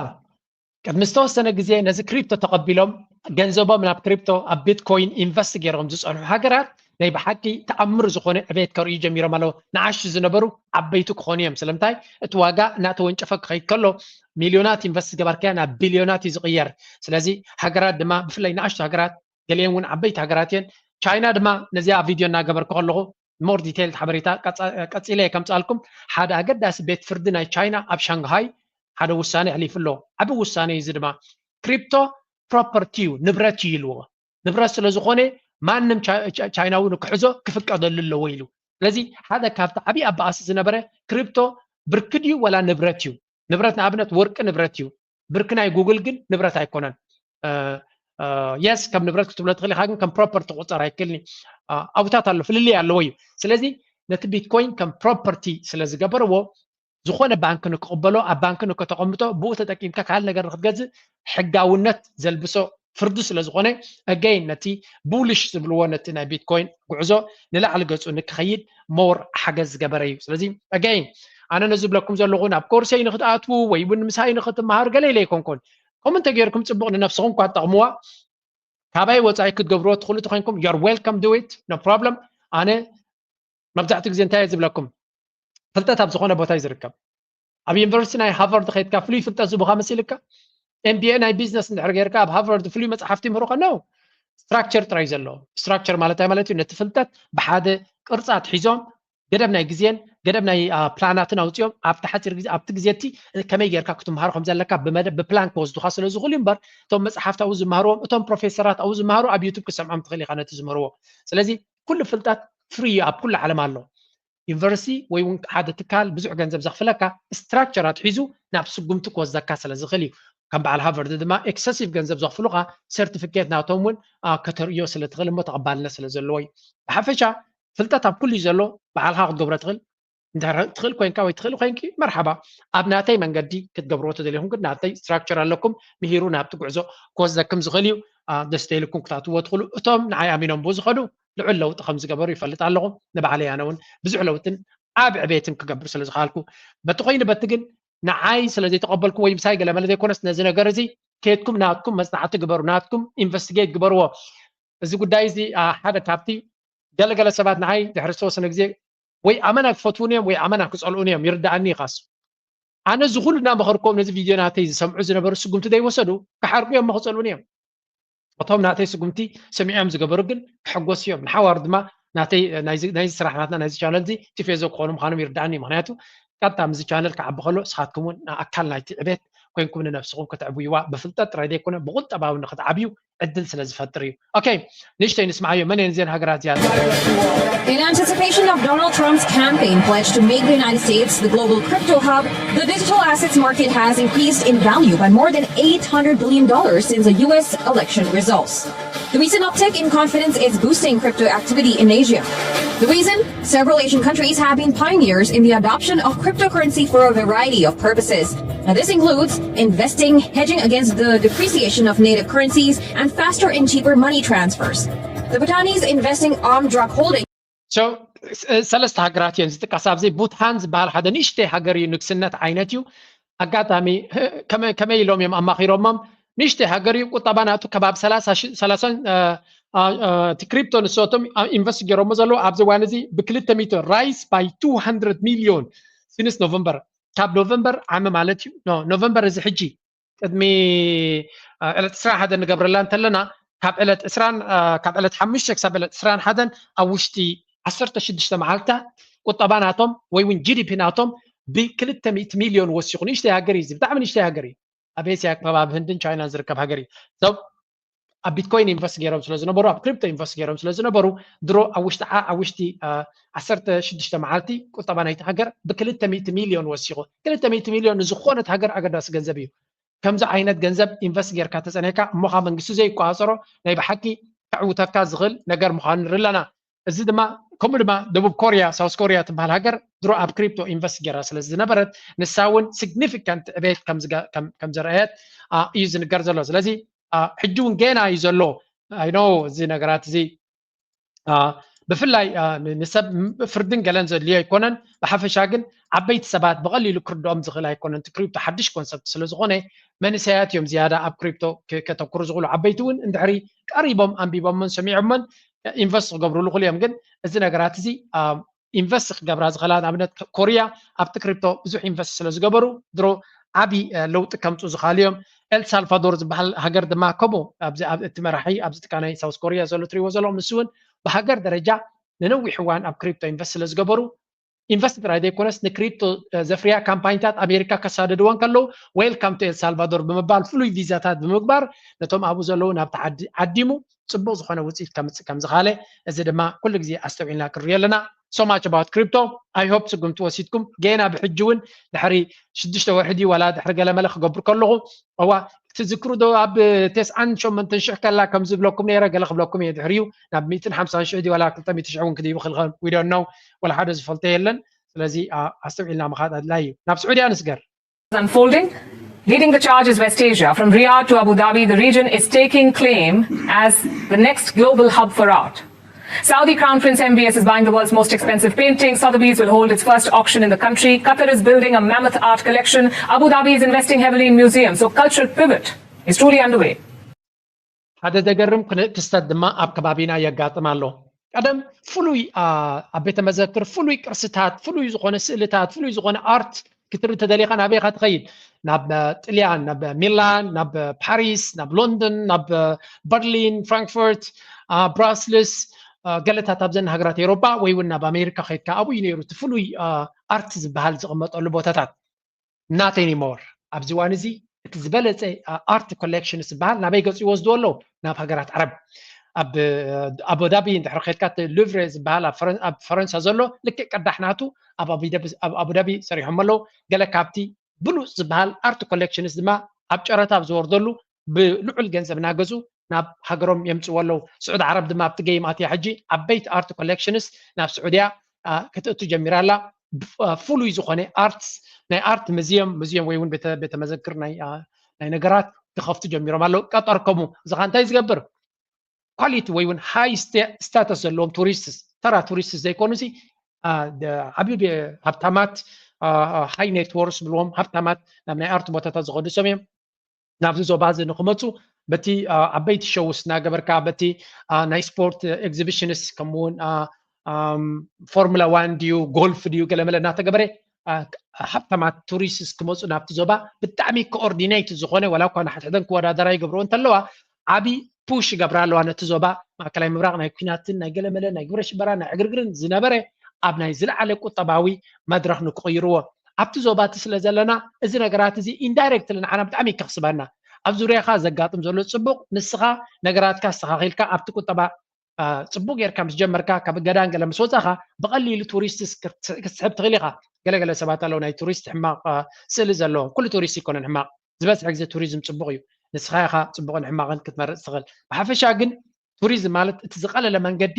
ቅድሚ ዝተወሰነ ግዜ ነዚ ክሪፕቶ ተቐቢሎም ገንዘቦም ናብ ክሪፕቶ ኣብ ቢትኮይን ኢንቨስት ገይሮም ዝጸንሑ ሃገራት ናይ ብሓቂ ተኣምር ዝኾነ ዕቤት ከርእዩ ጀሚሮም ኣለዉ። ንኣሽቱ ዝነበሩ ዓበይቲ ክኾኑ እዮም። ስለምንታይ? እቲ ዋጋ እናተወንጨፈ ክኸይድ ከሎ ሚልዮናት ኢንቨስት ዝገበርካዮ ናብ ቢልዮናት እዩ ዝቕየር። ስለዚ ሃገራት ድማ ብፍላይ ንኣሽቱ ሃገራት ገሊአን እውን ዓበይቲ ሃገራት እየን። ቻይና ድማ ነዚኣ ቪድዮ እናገበርኩ ከለኹ ሞር ዲቴይል ሓበሬታ ቀፂለ ከምፃልኩም ሓደ ኣገዳሲ ቤት ፍርዲ ናይ ቻይና ኣብ ሻንግሃይ ሓደ ውሳኔ ኣሕሊፉ ኣሎ። ዓቢ ውሳኔ እዩ። እዚ ድማ ክሪፕቶ ፕሮፐርቲ እዩ፣ ንብረት እዩ ኢልዎ። ንብረት ስለ ዝኾነ ማንም ቻይናዊ ንክሕዞ ክፍቀደሉ ኣለዎ ኢሉ። ስለዚ ሓደ ካብቲ ዓብዪ ኣባኣሲ ዝነበረ ክሪፕቶ ብርኪ ድዩ ወላ ንብረት እዩ? ንብረት ንኣብነት ወርቂ ንብረት እዩ። ብርኪ ናይ ጉግል ግን ንብረት ኣይኮነን። የስ ከም ንብረት ክትብሎ ትኽእል ኢኻ፣ ግን ከም ፕሮፐርቲ ክቑፀር ኣይክእልን እዩ። ኣውታት ኣሎ፣ ፍልልይ ኣለዎ እዩ። ስለዚ ነቲ ቢትኮይን ከም ፕሮፐርቲ ስለ ዝገበርዎ ዝኾነ ባንክ ንክቕበሎ ኣብ ባንክ ንክተቐምጦ ብኡ ተጠቂምካ ካልእ ነገር ንክትገዝእ ሕጋውነት ዘልብሶ ፍርዲ ስለ ዝኾነ ኣገይን ነቲ ቡልሽ ዝብልዎ ነቲ ናይ ቢትኮይን ጉዕዞ ንላዕሊ ገፁ ንክኸይድ ሞር ሓገዝ ዝገበረ እዩ። ስለዚ ኣገይን ኣነ ነዚ ዝብለኩም ዘለኹ ናብ ኮርሰይ ንክትኣትዉ ወይ እውን ምሳይ ንክትመሃሩ ገለ ኢለ ኣይኮንኩን። ከምኡ እንተገይርኩም ፅቡቕ ንነብስኹም እኳ ትጠቕምዋ። ካባይ ወፃኢ ክትገብርዎ ትኽእሉ ተኮይንኩም you're welcome, do it, no problem። ኣነ መብዛሕትኡ ግዜ እንታይ እየ ዝብለኩም? ፍልጠት ኣብ ዝኾነ ቦታ እዩ ዝርከብ። ኣብ ዩኒቨርሲቲ ናይ ሃርቫርድ ከይድካ ፍሉይ ፍልጠት ዝቡኻ መሲልካ? ኤምቢኤ ናይ ቢዝነስ እንድሕር ጌርካ ኣብ ሃርቫርድ ፍሉይ መፅሓፍቲ ይምህሩኻ? No። ስትራክቸር ጥራይ ዘለዎ። ስትራክቸር ማለት እንታይ ማለት እዩ? ነቲ ፍልጠት ብሓደ ቅርፂ ኣትሒዞም ገደብ ናይ ግዜን ገደብ ናይ ፕላናትን ኣውፂኦም ኣብቲ ሓፂር ግዜ ኣብቲ ግዜ እቲ ከመይ ጌርካ ክትመሃሮ ከም ዘለካ ብመደብ ብፕላን ክወስዱኻ ስለ ዝኽእሉ እምበር እቶም መፅሓፍቲ ኣብኡ ዝመሃርዎም እቶም ፕሮፌሰራት ኣብኡ ዝመሃሩ ኣብ ዩቱብ ክሰምዖም ትኽእል ኢኻ ነቲ ዝምህርዎ። ስለዚ ኩሉ ፍልጠት ፍሪ እዩ ኣብ ኩሉ ዓለም ኣሎ። ዩኒቨርሲቲ ወይ እውን ሓደ ትካል ብዙሕ ገንዘብ ዘኽፍለካ ስትራክቸር ኣትሒዙ ናብ ስጉምቲ ክወስደካ ስለ ዝኽእል እዩ። ከም በዓል ሃርቨርድ ድማ ኤክሰሲቭ ገንዘብ ዘኽፍሉኻ ሰርቲፊኬት ናቶም እውን ከተርእዮ ስለ ትኽእል እሞ ተቐባልነት ስለ ዘለዎ እዩ። ብሓፈሻ ፍልጠት ኣብ ኩሉ እዩ ዘሎ። በዓልኻ ክትገብሮ ትኽእል እንድሕር ትኽእል ኮይንካ ወይ ትኽእል ኮይንኪ መርሓባ። ኣብ ናተይ መንገዲ ክትገብርዎ ተደሊኹም ግን ናተይ ስትራክቸር ኣለኩም ምሂሩ ናብቲ ጉዕዞ ክወስደክም ዝኽእል እዩ። ደስ ተይልኩም ክትኣትዎ ትኽእሉ እቶም ንዓይ ኣሚኖም ብኡ ዝኸዱ ልዑል ለውጢ ከም ዝገበሩ ይፈልጥ ኣለኹ። ንባዕለይ ኣነ እውን ብዙሕ ለውጥን ዓብ ዕቤትን ክገብር ስለ ዝኸኣልኩ በቲ ኮይኑ በቲ ግን ንዓይ ስለ ዘይተቐበልኩ ወይ ምሳይ ገለ መለ ዘይኮነስ ነዚ ነገር እዚ ከየድኩም ናትኩም መፅናዕቲ ግበሩ፣ ናትኩም ኢንቨስቲጌት ግበርዎ። እዚ ጉዳይ እዚ ሓደ ካብቲ ገለገለ ሰባት ንዓይ ድሕሪ ዝተወሰነ ግዜ ወይ ኣመና ክፈትዉኒ እዮም ወይ ኣመና ክፀልኡኒ እዮም። ይርዳኣኒ ኢኻስ ኣነ እዚ ኩሉ እናመኸርኮም ነዚ ቪድዮ ናተይ ዝሰምዑ ዝነበሩ ስጉምቲ ዘይወሰዱ ክሓርቁ እዮም ክፀልኡኒ እዮም። እቶም ናተይ ስጉምቲ ሰሚዖም ዝገበሩ ግን ክሕጎስ እዮም። ንሓዋሩ ድማ ናተይ ናይዚ ስራሕ ናትና ናይዚ ቻነል እዚ ቲፌዞ ክኾኑ ምዃኖም ይርዳኣኒ እዩ። ምክንያቱ ቀጥታ ምስዚ ቻነል ክዓቢ ከሎ ንስኻትኩም እውን ኣካል ናይቲ ዕቤት ኮይንኩም ንነብስኹም ከተዕብይዋ ብፍልጠት ጥራይ ዘይኮነ ብቁጠባዊ ንክትዓብዩ ዕድል ስለ ዝፈጥር እዩ። ኦኬ ንእሽተይ ንስምዓዮ መን እየን እዚአን ሃገራት እዚኣተን? In anticipation of Donald Trump's campaign pledge to make the United States the global crypto hub, the digital assets market has increased in value by more than eight hundred billion dollars since the U S election results. The recent uptick in confidence is boosting crypto activity in Asia. The reason? Several Asian countries have been pioneers in the adoption of cryptocurrency for a variety of purposes. Now, this includes investing, hedging against the depreciation of native currencies, and faster and cheaper money transfers. The Bhutanese investing arm drug holding. ሰለስተ ሃገራት እየን ዝጥቀሳ ኣብዚ። ቡታን ዝበሃል ሓደ ንእሽተይ ሃገር እዩ፣ ንግስነት ዓይነት እዩ። ኣጋጣሚ ከመይ ኢሎም እዮም ኣማኺሮሞም? ንእሽተይ ሃገር እዩ፣ ቁጠባ ናቱ ከባቢ ሰላሳ እቲ ክሪፕቶ ንሶቶም ኢንቨስት ገይሮሞ ዘለዉ ኣብዚ እዋን እዚ ብክልተ ሚእቲ ራይስ ባይ ቱ ሃንድረድ ሚልዮን ሲንስ ኖቨምበር፣ ካብ ኖቨምበር ዓሚ ማለት እዩ። ኖቨምበር እዚ ሕጂ ቅድሚ ዕለት ዕስራን ሓደን ንገብረላ እንተለና ካብ ዕለት ዕስራን ካብ ዕለት ሓሙሽተ ክሳብ ዕለት ዕስራን ሓደን ኣብ ውሽጢ ዓሰርተ ሽዱሽተ መዓልታት ቁጠባ ናቶም ወይ እውን ጂዲፒ ናቶም ብክልተ ሚእቲ ሚልዮን ወሲኹ። ንእሽተይ ሃገር እዩ፣ ብጣዕሚ ንእሽተይ ሃገር እዩ። ኣብ ኤስያ ከባቢ ህንድን ቻይናን ዝርከብ ሃገር እዩ። ሰብ ኣብ ቢትኮይን ኢንቨስት ገይሮም ስለ ዝነበሩ ኣብ ክሪፕቶ ኢንቨስት ገይሮም ስለ ዝነበሩ ድሮ ኣብ ውሽጢ ዓ ኣብ ውሽጢ ዓሰርተ ሽዱሽተ መዓልቲ ቁጠባ ናይቲ ሃገር ብክልተ ሚእቲ ሚልዮን ወሲኹ። ክልተ ሚእቲ ሚልዮን ንዝኾነት ሃገር ኣገዳሲ ገንዘብ እዩ። ከምዚ ዓይነት ገንዘብ ኢንቨስት ጌርካ ተጸኒሕካ እሞ ኸኣ መንግስቲ ዘይቆጻጸሮ ናይ ብሓቂ ከዕውተካ ዝኽእል ነገር ምዃኑ ንርኢ ኣለና። እዚ ድማ ከምኡ ድማ ደቡብ ኮርያ ሳውስ ኮርያ ትበሃል ሃገር ድሮ ኣብ ክሪፕቶ ኢንቨስት ገይራ ስለ ዝነበረት ንሳ እውን ሲግኒፊካንት ዕቤት ከም ዘርአየት እዩ ዝንገር ዘሎ። ስለዚ ሕጂ እውን ገና እዩ ዘሎ። ኣይ ኖ እዚ ነገራት እዚ ብፍላይ ንሰብ ፍርድን ገለን ዘድልዮ ኣይኮነን። ብሓፈሻ ግን ዓበይቲ ሰባት ብቐሊሉ ክርድኦም ዝኽእል ኣይኮነን። እቲ ክሪፕቶ ሓድሽ ኮንሰፕት ስለ ዝኾነ መንእሰያት እዮም ዝያዳ ኣብ ክሪፕቶ ከተኩሩ ዝኽእሉ። ዓበይቲ እውን እንድሕሪ ቀሪቦም ኣንቢቦምን ሰሚዖምን ኢንቨስት ክገብሩሉ ይኽእሉ እዮም። ግን እዚ ነገራት እዚ ኢንቨስት ክገብራ ዝኽእላ ንኣብነት ኮርያ ኣብቲ ክሪፕቶ ብዙሕ ኢንቨስት ስለ ዝገበሩ ድሮ ዓብዪ ለውጢ ከምፁ ዝኽኣሉ እዮም። ኤልሳልቫዶር ዝበሃል ሃገር ድማ ከምኡ እቲ መራሒ ኣብዚ ጥቃ ናይ ሳውስ ኮርያ ዘሎ ትሪዎ ዘለኹም ንሱ እውን ብሃገር ደረጃ ንነዊሕ እዋን ኣብ ክሪፕቶ ኢንቨስት ስለ ዝገበሩ ኢንቨስት ጥራይ ዘይኮነስ ንክሪፕቶ ዘፍርያ ካምፓኒታት ኣሜሪካ ከሳደድወን ከለዉ ዌልካም ቱ ኤልሳልቫዶር ብምባል ፍሉይ ቪዛታት ብምግባር ነቶም ኣብኡ ዘለዉ ናብቲ ዓዲ ዓዲሙ ፅቡቅ ዝኾነ ውፅኢት ከምፅእ ከም ዝኻለ እዚ ድማ ኩሉ ግዜ ኣስተውዒልና ክንሪኦ ኣለና። So much about crypto. I hope ስጉምቲ ወሲድኩም ገና ብሕጂ እውን ድሕሪ ሽዱሽተ ወርሒ ድዩ ዋላ ድሕሪ ገለመለ ክገብር ከለኹ እዋ ትዝክሩ ዶ ኣብ ተስዓን ሸሞንተን ሽሕ ከላ ከም ዝብለኩም ነይረ ገለ ክብለኩም እየ ድሕሪዩ ናብ ሚእትን ሓምሳን ሽሕ ድዩ ዋላ ክልተ ሚእቲ ሽሕ እውን ክድይቡ ክልኸም we don't know ወላ ሓደ ዝፈልጦ የለን። ስለዚ ኣስተውዒልና ምኻድ ኣድላይ እዩ። ናብ ስዑድያ ንስገር። Unfolding. Leading the charge is West Asia. From Riyadh to Abu Dhabi, the region is taking claim as the next global hub for art. Saudi Crown Prince M B S is buying the world's most expensive painting. Sotheby's will hold its first auction in the country. Qatar is building a mammoth art collection. Abu Dhabi is investing heavily in museums. So, cultural pivot is truly underway. ሓደ ዘገርም ክስተት ድማ ኣብ ከባቢና የጋጥም ኣሎ። ቀደም ፍሉይ ኣብ ቤተ መዘክር ፍሉይ ቅርስታት፣ ፍሉይ ዝኾነ ስእልታት፣ ፍሉይ ዝኾነ ኣርት ክትርኢ ተደሊኻ ናበይ ኢኻ ትኸይድ? ናብ ጥልያን፣ ናብ ሚላን፣ ናብ ፓሪስ፣ ናብ ሎንደን፣ ናብ በርሊን፣ ፍራንክፈርት፣ ብራስልስ፣ ገለታት ኣብዘን ሃገራት ኤውሮጳ ወይ እውን ናብ ኣሜሪካ ከይድካ ኣብኡ እዩ ነይሩ እቲ ፍሉይ ኣርት ዝበሃል ዝቕመጠሉ ቦታታት። Not anymore። ኣብዚ እዋን እዚ እቲ ዝበለፀ ኣርት ኮሌክሽን ዝበሃል ናበይ ገፁ ይወስድዎ ኣለዉ? ናብ ሃገራት ዓረብ። ኣብ ኣቡዳቢ እንድሕር ከድካ እቲ ሉቭረ ዝበሃል ኣብ ፈረንሳ ዘሎ ልክዕ ቅዳሕ ናቱ ኣብ ኣቡዳቢ ሰሪሖም ኣለዉ። ገለ ካብቲ ብሉፅ ዝበሃል ኣርት ኮሌክሽንስ ድማ ኣብ ጨረታ ኣብ ዝወርደሉ ብልዑል ገንዘብ እናገዙ ናብ ሃገሮም የምፅዎ ኣለዉ። ስዑድ ዓረብ ድማ ኣብቲ ገይም ኣትያ ሕጂ ዓበይቲ ኣርት ኮሌክሽንስ ናብ ስዑድያ ከተእቱ ጀሚራ ኣላ። ፍሉይ ዝኾነ ኣርት ናይ ኣርት ሙዚየም ሙዚየም ወይ እውን ቤተ መዘክር ናይ ነገራት ክኸፍቱ ጀሚሮም ኣለዉ። ቀጠር ከምኡ እዚ ኸ እንታይ ዝገብር ኳሊቲ ወይ እውን ሃይ ስታተስ ዘለዎም ቱሪስትስ ተራ ቱሪስትስ ዘይኮኑ ሲ ዓብዩ ሃብታማት ሃይ ኔትወርስ ብልዎም ሃብታማት ናብ ናይ ኣርት ቦታታት ዝኸዱ ሰብ እዮም። ናብዚ ዞባ እዚ ንክመፁ በቲ ዓበይቲ ሸውስ እናገበርካ በቲ ናይ ስፖርት ኤግዚቢሽንስ ከምኡውን ፎርሙላ ዋን ድዩ ጎልፍ ድዩ ገለመለ እናተገበረ ሃብታማት ቱሪስትስ ክመፁ ናብቲ ዞባ ብጣዕሚ ኮኦርዲኔት ዝኾነ ዋላ እኳ ንሓድሕደን ክወዳደራ ይገብርኦ እንተለዋ ዓብዪ ፑሽ ይገብራ ኣለዋ ነቲ ዞባ ማእከላይ ምብራቕ ናይ ኩናትን ናይ ገለመለ ናይ ግብረ ሽበራ ናይ ዕግርግርን ዝነበረ ኣብ ናይ ዝለዓለ ቁጠባዊ መድረኽ ንክቕይርዎ ኣብቲ ዞባ እቲ ስለ ዘለና እዚ ነገራት እዚ ኢንዳይሬክትሊ ንዓና ብጣዕሚ ከኽስበና ኣብ ዙርያኻ ዘጋጥም ዘሎ ፅቡቕ ንስኻ ነገራትካ ኣስተኻኺልካ ኣብቲ ቁጠባ ፅቡቅ ጌርካ ምስ ጀመርካ ካብ ገዳን ገለ ምስ ወፃኻ ብቐሊሉ ቱሪስት ክትስሕብ ትኽእል ኢኻ። ገለገለ ሰባት ኣለዉ ናይ ቱሪስት ሕማቕ ስእሊ ዘለዎም። ኩሉ ቱሪስት ይኮነን ሕማቕ። ዝበዝሐ ግዜ ቱሪዝም ፅቡቅ እዩ። ንስኻ ኢኻ ፅቡቅን ሕማቕን ክትመርፅ ትኽእል። ብሓፈሻ ግን ቱሪዝም ማለት እቲ ዝቐለለ መንገዲ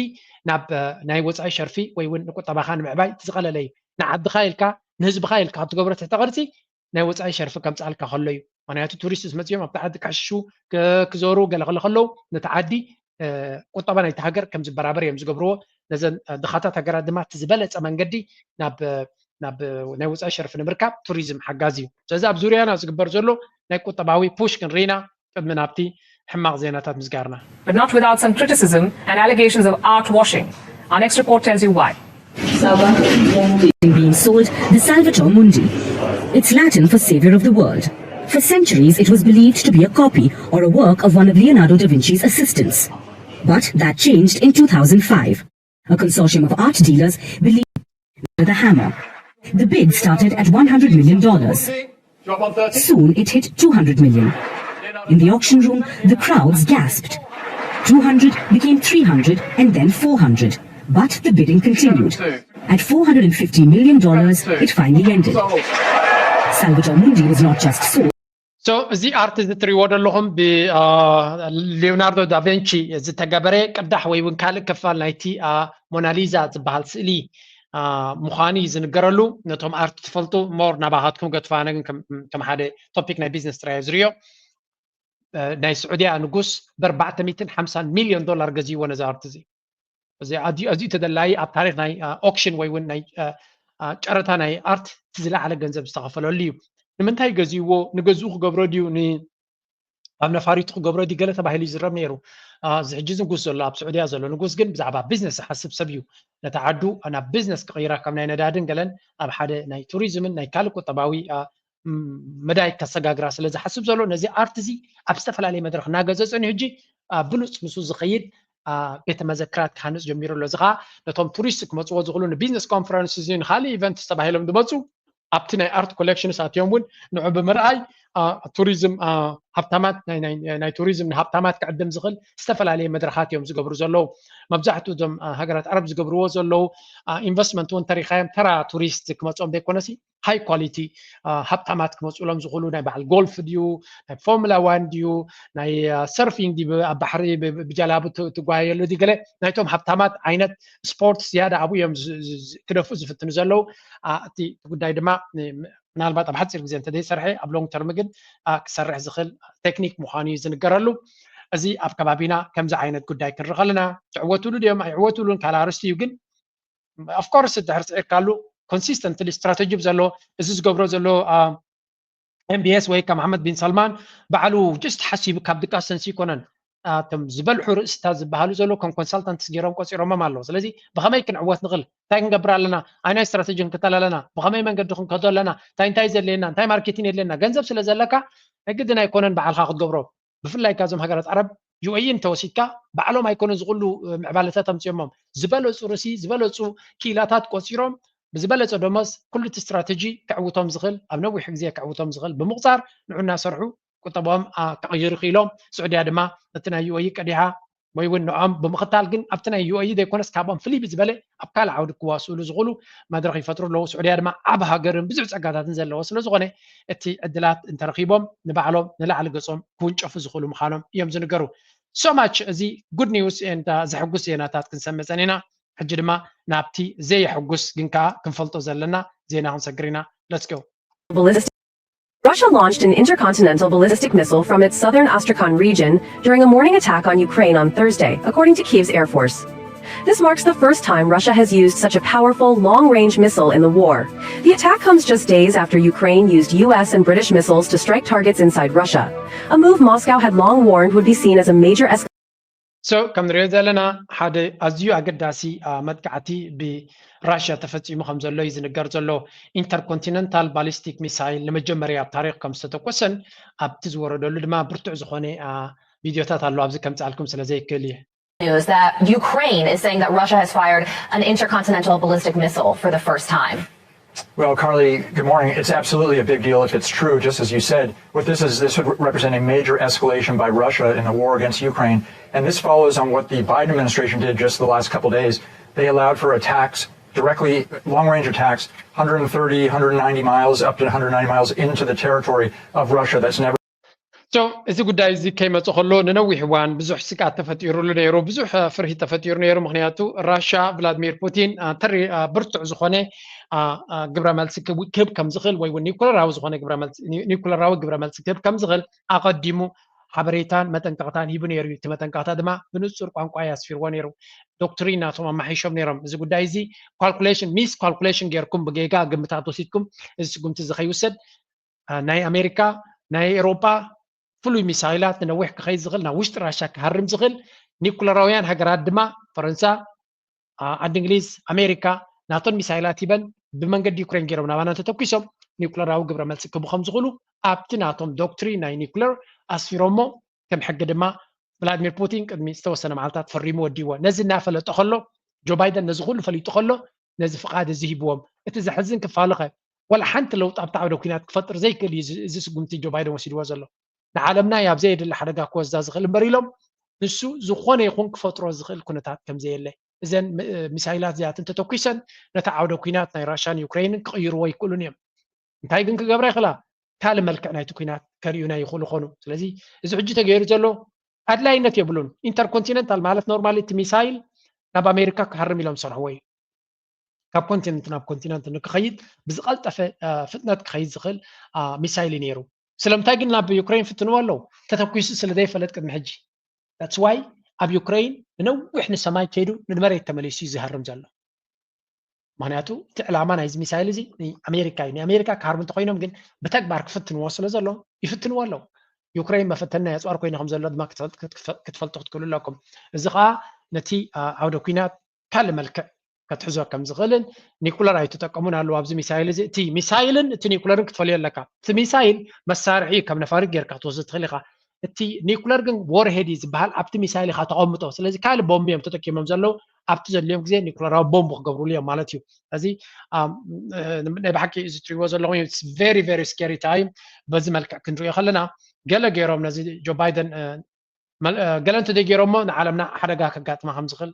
ናብ ናይ ወፃኢ ሸርፊ ወይ እውን ንቁጠባኻ ንምዕባይ እቲ ዝቐለለ እዩ። ንዓድኻ ኢልካ ንህዝብኻ ኢልካ ክትገብሮ ትሕተ ቅርፂ ናይ ወፃኢ ሸርፊ ከምፅኣልካ ከሎ እዩ። ምክንያቱ ቱሪስትስ መፂኦም ኣብቲ ዓዲ ክሕሽሹ ክዞሩ ገለ ክለ ከለዉ ነቲ ዓዲ ቁጠባ ናይቲ ሃገር ከም ዝበራበር እዮም ዝገብርዎ። ነዘን ድኻታት ሃገራት ድማ እቲ ዝበለፀ መንገዲ ናብ ናብ ናይ ወፃኢ ሸርፊ ንምርካብ ቱሪዝም ሓጋዚ እዩ። ስለዚ ኣብ ዙርያና ዝግበር ዘሎ ናይ ቁጠባዊ ፑሽ ክንርኢና ቅድሚ ናብቲ ሕማቕ ዜናታት ምስጋርና። But not without some criticism and allegations of art washing. Our next report tells you why. Being sold the Salvator Mundi. It's Latin for Savior of the World. For centuries, it was believed to be a copy or a work of one of Leonardo da Vinci's assistants. But that changed in two thousand five. A consortium of art dealers believed the hammer. The bid started at one hundred million dollars. Soon it hit two hundred million. In the auction room, the crowds gasped. Two hundred became three hundred and then four hundred. But the bidding continued. At four hundred fifty million dollars, it finally ended. Salvator Mundi was not just sold. So እዚ ኣርት እዚ እትሪእዎ ዘለኹም ብሊዮናርዶ ዳቨንቺ ዝተገበረ ቅዳሕ ወይ እውን ካልእ ክፋል ናይቲ ሞናሊዛ ዝበሃል ስእሊ ምዃኑ እዩ ዝንገረሉ። ነቶም ኣርት ትፈልጡ ሞር ናባኻትኩም ገጥፋነ ግን ከም ሓደ ቶፒክ ናይ ቢዝነስ ጥራይ ዝርዮ። ናይ ስዑድያ ንጉስ ብኣርባዕተ ሚእትን ሓምሳን ሚልዮን ዶላር ገዚእዎ ነዚ ኣርት እዚ። እዚ ኣዝዩ ተደላዪ ኣብ ታሪክ ናይ ኦክሽን ወይ እውን ናይ ጨረታ ናይ ኣርት እቲ ዝለዓለ ገንዘብ ዝተኸፈለሉ እዩ። ንምንታይ ገዚእዎ? ንገዝኡ ክገብሮ ድዩ ኣብ ነፋሪቱ ክገብሮ ድዩ ገለ ተባሂሉ ይዝረብ ነይሩ። እዚ ሕጂ ንጉስ ዘሎ ኣብ ስዑድያ ዘሎ ንጉስ ግን ብዛዕባ ቢዝነስ ዝሓስብ ሰብ እዩ። ነታ ዓዱ ናብ ቢዝነስ ክቕይራ ከም ናይ ነዳድን ገለን ኣብ ሓደ ናይ ቱሪዝምን ናይ ካልእ ቁጠባዊ መዳይ ከሰጋግራ ስለ ዝሓስብ ዘሎ ነዚ ኣርት እዚ ኣብ ዝተፈላለየ መድረክ እናገዘ ጸኒሑ ሕጂ ብሉፅ ምስኡ ዝኸይድ ቤተ መዘክራት ክሃንፅ ጀሚሩ ኣሎ። እዚ ከዓ ነቶም ቱሪስት ክመፅዎ ዝኽእሉ ንቢዝነስ ኮንፈረንስ እዚ ንካሊእ ኢቨንት ዝተባሂሎም ዝመፁ ኣብቲ ናይ ኣርት ኮሌክሽንስ ኣትዮም እውን ንዑ ብምርኣይ ቱሪዝም ሃብታማት ናይ ቱሪዝም ንሃብታማት ክዕድም ዝኽእል ዝተፈላለየ መድረካት እዮም ዝገብሩ ዘለዉ። መብዛሕትኡ እዞም ሃገራት ዓረብ ዝገብርዎ ዘለዉ ኢንቨስትመንት እውን ተሪካዮም ተራ ቱሪስት ክመፅኦም ዘይኮነሲ ሃይ ኳሊቲ ሃብታማት ክመፅሎም ዝኽእሉ ናይ በዓል ጎልፍ ድዩ ናይ ፎርሙላ ዋን ድዩ ናይ ሰርፊንግ ድዩ ኣብ ባሕሪ ብጃላቡ ትጓየሉ ድዩ ገለ ናይቶም ሃብታማት ዓይነት ስፖርት ዝያዳ ኣብኡ እዮም ክደፍኡ ዝፍትኑ ዘለዉ። እቲ ጉዳይ ድማ ምናልባት ኣብ ሓፂር ግዜ እንተዘይሰርሐ ኣብ ሎንግ ተርም ግን ክሰርሕ ዝኽእል ቴክኒክ ምዃኑ እዩ ዝንገረሉ። እዚ ኣብ ከባቢና ከምዚ ዓይነት ጉዳይ ክንርኢ ከለና ትዕወትሉ ድዮም ኣይዕወትሉን ካልእ ኣርስቲ እዩ። ግን ኦፍኮርስ ድሕር ስዒርካሉ ኮንሲስተንትሊ ስትራተጂ ዘለዎ እዚ ዝገብሮ ዘሎ ኤምቢኤስ ወይ ከም ኣሕመድ ቢን ሰልማን ባዕሉ ጅስት ሓሲቡ ካብ ድቃስ ሰንስ ይኮነን። እቶም ዝበልሑ ርእስታት ዝበሃሉ ዘሎ ከም ኮንሳልታንትስ ገይሮም ቆፂሮሞም ኣለዉ። ስለዚ ብኸመይ ክንዕወት ንኽእል እንታይ ክንገብር ኣለና ኣይናይ ስትራተጂ ክንክተል ኣለና ብኸመይ መንገዲ ክንከዶ ኣለና እንታይ እንታይ ዘድልየና እንታይ ማርኬቲን የድልየና ገንዘብ ስለ ዘለካ ናይ ግድን ኣይኮነን ባዕልካ ክትገብሮ። ብፍላይ ካብዞም ሃገራት ዓረብ ዩኤኢ እንተወሲድካ ባዕሎም ኣይኮነን ዝኩሉ ምዕባለታት ኣምፅኦሞም ዝበለፁ ርእሲ ዝበለፁ ክኢላታት ቆፂሮም ብዝበለፀ ደሞዝ ኩሉ እቲ ስትራተጂ ከዕውቶም ዝኽእል ኣብ ነዊሕ ግዜ ከዕውቶም ዝኽእል ብምቁፃር ንዑ እናሰርሑ ቁጠባኦም ክቕይሩ ክኢሎም። ስዑድያ ድማ እቲ ናይ ዩኤኢ ቀዲሓ ወይ እውን ንዖም ብምኽታል ግን ኣብቲ ናይ ዩኤኢ ዘይኮነስ ካብኦም ፍልይ ብዝበለ ኣብ ካልእ ዓውዲ ክዋስእሉ ዝኽእሉ መድረኽ ይፈጥሩ ኣለዉ። ስዑድያ ድማ ዓብ ሃገርን ብዙሕ ፀጋታትን ዘለዎ ስለ ዝኾነ እቲ ዕድላት እንተረኺቦም ንባዕሎም ንላዕሊ ገፆም ክውንጨፉ ዝኽእሉ ምዃኖም እዮም ዝንገሩ። So much እዚ good news and ዘሕጉስ ዜናታት ክንሰምዕ ጸኒና። ሕጂ ድማ ናብቲ ዘየሕጉስ ግን ከኣ ክንፈልጦ ዘለና ዜና ክንሰግር ኢና። Let's go. Ballistic. Russia launched an intercontinental ballistic missile from its southern Astrakhan region during a morning attack on Ukraine on Thursday, according to Kyiv's Air Force. This marks the first time Russia has used such a powerful, long range missile in the war. The attack comes just days after Ukraine used U S and British missiles to strike targets inside Russia, a move Moscow had long warned would be seen as a major escalation. So ከም ንሪኦ ዘለና ሓደ ኣዝዩ ኣገዳሲ መጥቃዕቲ ብራሽያ ተፈፂሙ ከም ዘሎ እዩ ዝንገር ዘሎ። ኢንተርኮንቲነንታል ባሊስቲክ ሚሳይል ንመጀመርያ ኣብ ታሪክ ከም ዝተተኮሰን ኣብቲ ዝወረደሉ ድማ ብርቱዕ ዝኾነ ቪድዮታት ኣሎ ኣብዚ ከምፅኣልኩም ስለ ዘይክእል እየ። News that Ukraine is saying that Russia has fired an intercontinental ballistic missile for the first time. Well, Carly, good morning. It's absolutely a big deal if it's true, just as you said. What this is, this would represent a major escalation by Russia in the war against Ukraine. And this follows on what the Biden administration did just the last couple days. They allowed for attacks, directly long range attacks, one hundred thirty, one hundred ninety miles, up to one hundred ninety miles into the territory of Russia. That's never So እዚ ጉዳይ እዚ ከይመፀ ከሎ ንነዊሕ እዋን ብዙሕ ስግኣት ተፈጢሩሉ ነይሩ። ብዙሕ ፍርሂ ተፈጢሩ ነይሩ። ምክንያቱ ራሻ ቭላድሚር ፑቲን ተሪ ብርቱዕ ዝኾነ ግብረ መልሲ ክህብ ከም ዝኽእል ወይ እውን ኒኩለራዊ ዝኾነ ኒኩለራዊ ግብረ መልሲ ክህብ ከም ዝኽእል ኣቐዲሙ ሓበሬታን መጠንቀቕታን ሂቡ ነይሩ እዩ። እቲ መጠንቀቕታ ድማ ብንፁር ቋንቋ ያስፊርዎ ነይሩ። ዶክትሪን ናቶም ኣማሒሾም ነይሮም። እዚ ጉዳይ እዚ ካልኩሌሽን ሚስ ካልኩሌሽን ጌርኩም ብጌጋ ግምታት ወሲድኩም እዚ ስጉምቲ እዚ ከይውሰድ ናይ ኣሜሪካ ናይ ኤሮጳ ፍሉይ ሚሳይላት ንነዊሕ ክኸይድ ዝኽእል ናብ ውሽጢ ራሻ ክሃርም ዝኽእል ኒኩለራውያን ሃገራት ድማ ፈረንሳ ዓዲ እንግሊዝ ኣሜሪካ ናቶን ሚሳይላት ሂበን ብመንገዲ ዩክሬን ገይሮም ናባና እንተተኩሶም ኒኩለራዊ ግብረ መልሲ ክህቡ ከም ዝኽእሉ ኣብቲ ናቶም ዶክትሪን ናይ ኒኩለር ኣስፊሮሞ ከም ሕጊ ድማ ቭላድሚር ፑቲን ቅድሚ ዝተወሰነ መዓልታት ፈሪሙ ወዲዎ ነዚ እናፈለጠ ከሎ ጆ ባይደን ነዚ ኩሉ ፈሊጡ ከሎ ነዚ ፍቓድ እዚ ሂብዎም እቲ ዘሕዝን ክፋሉኸ ዋላ ሓንቲ ለውጢ ኣብቲ ዓውደ ኲናት ክፈጥር ዘይክእል እዩ እዚ ስጉምቲ ጆ ባይደን ወሲድዎ ዘሎ ንዓለምና ኣብ ዘየድሊ ሓደጋ ክወስዳ ዝኽእል እምበር ኢሎም ንሱ ዝኾነ ይኹን ክፈጥሮ ዝኽእል ኩነታት ከም ዘየለ እዘን ሚሳይላት እዚኣትን ተተኲሰን ነቲ ዓውደ ኲናት ናይ ራሽያን ዩክሬንን ክቕይርዎ ኣይክእሉን እዮም እንታይ ግን ክገብራ ይኽእላ ካልእ መልክዕ ናይቲ ኩናት ከርእዩና ይኽእሉ ኾኑ። ስለዚ እዚ ሕጂ ተገይሩ ዘሎ ኣድላይነት የብሉን። ኢንተርኮንቲነንታል ማለት ኖርማሊ እቲ ሚሳይል ናብ ኣሜሪካ ክሃርም ኢሎም ዝሰርሕዎ እዩ። ካብ ኮንቲነንት ናብ ኮንቲነንት ንክኸይድ ብዝቐልጠፈ ፍጥነት ክኸይድ ዝኽእል ሚሳይል እዩ ነይሩ። ስለምንታይ ግን ናብ ዩክሬን ፍትንዎ ኣለዉ? ተተኩሱ ስለ ዘይፈለጥ ቅድሚ ሕጂ። That's why ኣብ ዩክሬን ንነዊሕ ንሰማይ ከይዱ ንመሬት ተመሊሱ እዩ ዝሃርም ዘሎ። ምክንያቱ እቲ ዕላማ ናይዚ ሚሳይል እዚ ኣሜሪካ እዩ። ንኣሜሪካ ክሃርሙ እንተኮይኖም ግን ብተግባር ክፍትንዎ ስለ ዘሎ ይፍትንዎ ኣለዉ። ዩክሬን መፈተኒ ናይ ኣፅዋር ኮይኑ ከም ዘሎ ድማ ክትፈልጡ ክትክእሉ ኣለኩም። እዚ ከዓ ነቲ ዓውደ ኩናት ካልእ መልክዕ ከትሕዞ ከም ዝኽእልን ኒኩለር ኣይትጠቀሙን ኣለዉ ኣብዚ ሚሳይል እዚ። እቲ ሚሳይልን እቲ ኒኩለርን ክትፈልዮ ኣለካ። እቲ ሚሳይል መሳርሒ እዩ፣ ከም ነፋሪት ጌርካ ክትወስዶ ትኽእል ኢኻ። እቲ ኒኩለር ግን ዎርሄድ እዩ ዝበሃል ኣብቲ ሚሳይል ኢኻ ተቐምጦ። ስለዚ ካልእ ቦምብ እዮም ተጠቂሞም ዘለዉ። ኣብቲ ዘድልዮም ግዜ ኒኩለራዊ ቦምብ ክገብሩሉ እዮም ማለት እዩ። ስለዚ ናይ ብሓቂ እዚ ትሪእዎ ዘለኹም very very scary time በዚ መልክዕ ክንሪኦ ከለና ገለ ገይሮም ነዚ ጆ ባይደን ገለ እንተዘይገይሮሞ ንዓለምና ሓደጋ ከጋጥማ ከም ዝኽእል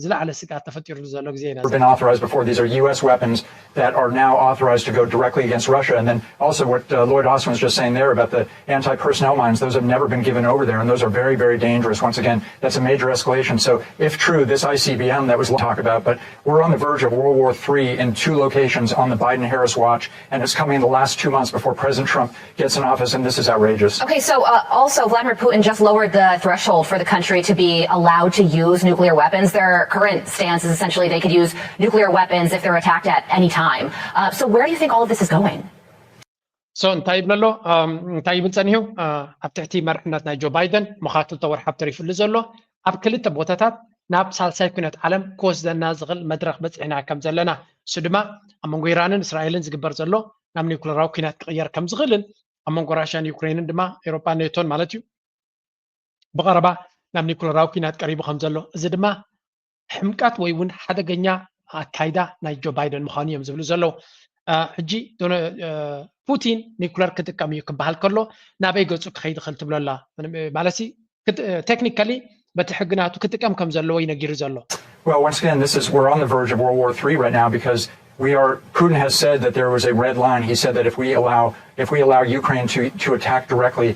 ዝለዓለ ስግኣት ተፈጢሩሉ ዘሎ ግዜ ኢና። Been authorized before. These are U S weapons that are now authorized to go directly against Russia. And then also what uh, Lloyd Austin was just saying there about the anti-personnel mines, those have never been given over there, and those are very, very dangerous. Once again, that's a major escalation. So if true, this I C B M that was talked about, but we're on the verge of World War three in two locations on the Biden-Harris watch, and it's coming in the last two months before President Trump gets in office, and this is outrageous. Okay, so uh, also Vladimir Putin just lowered the threshold for the country to be allowed to use nuclear weapons. Their current stance is essentially they could use nuclear weapons if they're attacked at any time. Uh, so where do you think all of this is going? So እንታይ ይብል ኣሎ? እንታይ ይብል ጸኒሑ? ኣብ ትሕቲ መርሕነት ናይ ጆ ባይደን መኻትልተ ወርሓብ ተሪፉሉ ዘሎ ኣብ ክልተ ቦታታት ናብ ሳልሳይ ኩነት ዓለም ክወስደና ዝኽእል መድረኽ በፂሕና ከም ዘለና፣ እሱ ድማ ኣብ መንጎ ኢራንን እስራኤልን ዝግበር ዘሎ ናብ ኒኩለራዊ ኩናት ክቕየር ከም ዝኽእልን ኣብ መንጎ ራሽያን ዩክሬንን ድማ ኤሮጳ ኔቶን ማለት እዩ ብቐረባ ናብ ኒኩለራዊ ኩናት ቀሪቡ ከም ዘሎ፣ እዚ ድማ ሕምቀት ወይ እውን ሓደገኛ ኣካይዳ ናይ ጆ ባይደን ምዃኑ እዮም ዝብሉ ዘለዉ። ሕጂ ፑቲን ኒኩለር ክጥቀም እዩ ክበሃል ከሎ ናበይ ገፁ ክኸይድ ይኽእል ትብሎ ኣላ? ማለት ቴክኒካሊ በቲ ሕጊ ናቱ ክጥቀም ከም ዘለዎ እዩ ነጊሩ ዘሎ። Well, once again, this is we're on the verge of World War three right now because we are. Putin has said that there was a red line. He said that if we allow if we allow Ukraine to to attack directly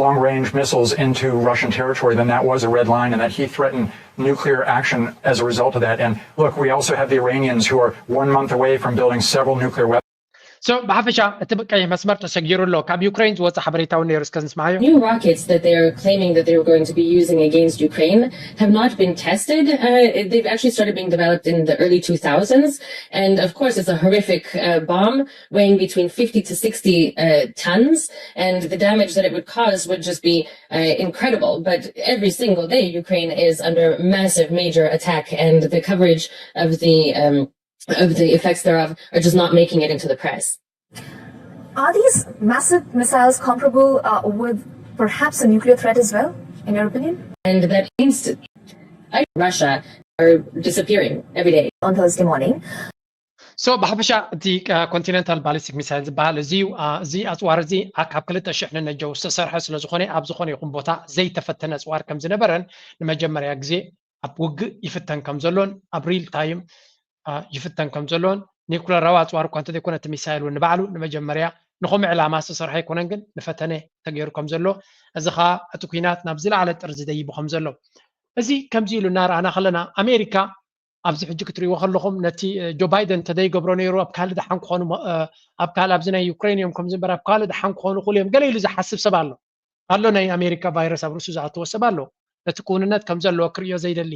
long-range missiles into Russian territory, then that was a red line, and that he threatened nuclear action as a result of that. And look, we also have the Iranians who are one month away from building several nuclear weapons. So ብሓፈሻ እቲ ቀይሕ መስመር ተሰጊሩ ኣሎ። ካብ ዩክሬን ዝወፀ ሓበሬታ እውን ነይሩ፣ እስከ ንስማዓዮ። New rockets that they're claiming that they were going to be using against Ukraine have not been tested. Uh, they've actually started being developed in the early two thousands. And of course, it's a horrific uh, bomb weighing between fifty to sixty uh, tons. And the damage that it would cause would just be uh, incredible. But every single day, Ukraine is under massive, major attack, and the coverage of the um, of the effects thereof are just not making it into the press. Are these massive missiles comparable uh, with perhaps a nuclear threat as well, in your opinion? And that instant, Russia are disappearing every day. On Thursday morning, so ብሓፈሻ እቲ ኮንቲነንታል ባሊስቲክ ሚሳይል ዝበሃል እዚ እዩ። እዚ ኣፅዋር እዚ ካብ ክልተ ሽሕ ንነጀው ዝተሰርሐ ስለ ዝኾነ ኣብ ዝኾነ ይኹን ቦታ ዘይተፈተነ ኣፅዋር ከም ዝነበረን ንመጀመርያ ግዜ ኣብ ውግእ ይፍተን ከም ዘሎን ኣብ ሪል ታይም ይፍተን ከም ዘሎን ኒኩለራዊ ኣፅዋር እኳ እንተዘይኮነ እቲ ሚሳይል እውን ንባዕሉ ንመጀመርያ ንኸምኡ ዕላማ ዝተሰርሐ ኣይኮነን፣ ግን ንፈተነ ተገይሩ ከም ዘሎ፣ እዚ ኸዓ እቲ ኲናት ናብ ዝለዓለ ጥርዚ ደይቡ ከም ዘሎ። እዚ ከምዚ ኢሉ እናረኣና ከለና ኣሜሪካ ኣብዚ ሕጂ ክትሪእዎ ከለኹም ነቲ ጆ ባይደን እንተዘይገብሮ ነይሩ ኣብ ካልእ ደሓን ክኾኑ ኣብ ካልእ ኣብዚ ናይ ዩክሬን እዮም ከምዚ እምበር ኣብ ካልእ ደሓን ክኾኑ ይኽእሉ እዮም ገለ ኢሉ ዝሓስብ ሰብ ኣሎ ኣሎ ናይ ኣሜሪካ ቫይረስ ኣብ ርእሱ ዝኣተዎ ሰብ ኣሎ ነቲ ክውንነት ከም ዘለዎ ክርእዮ ዘይደሊ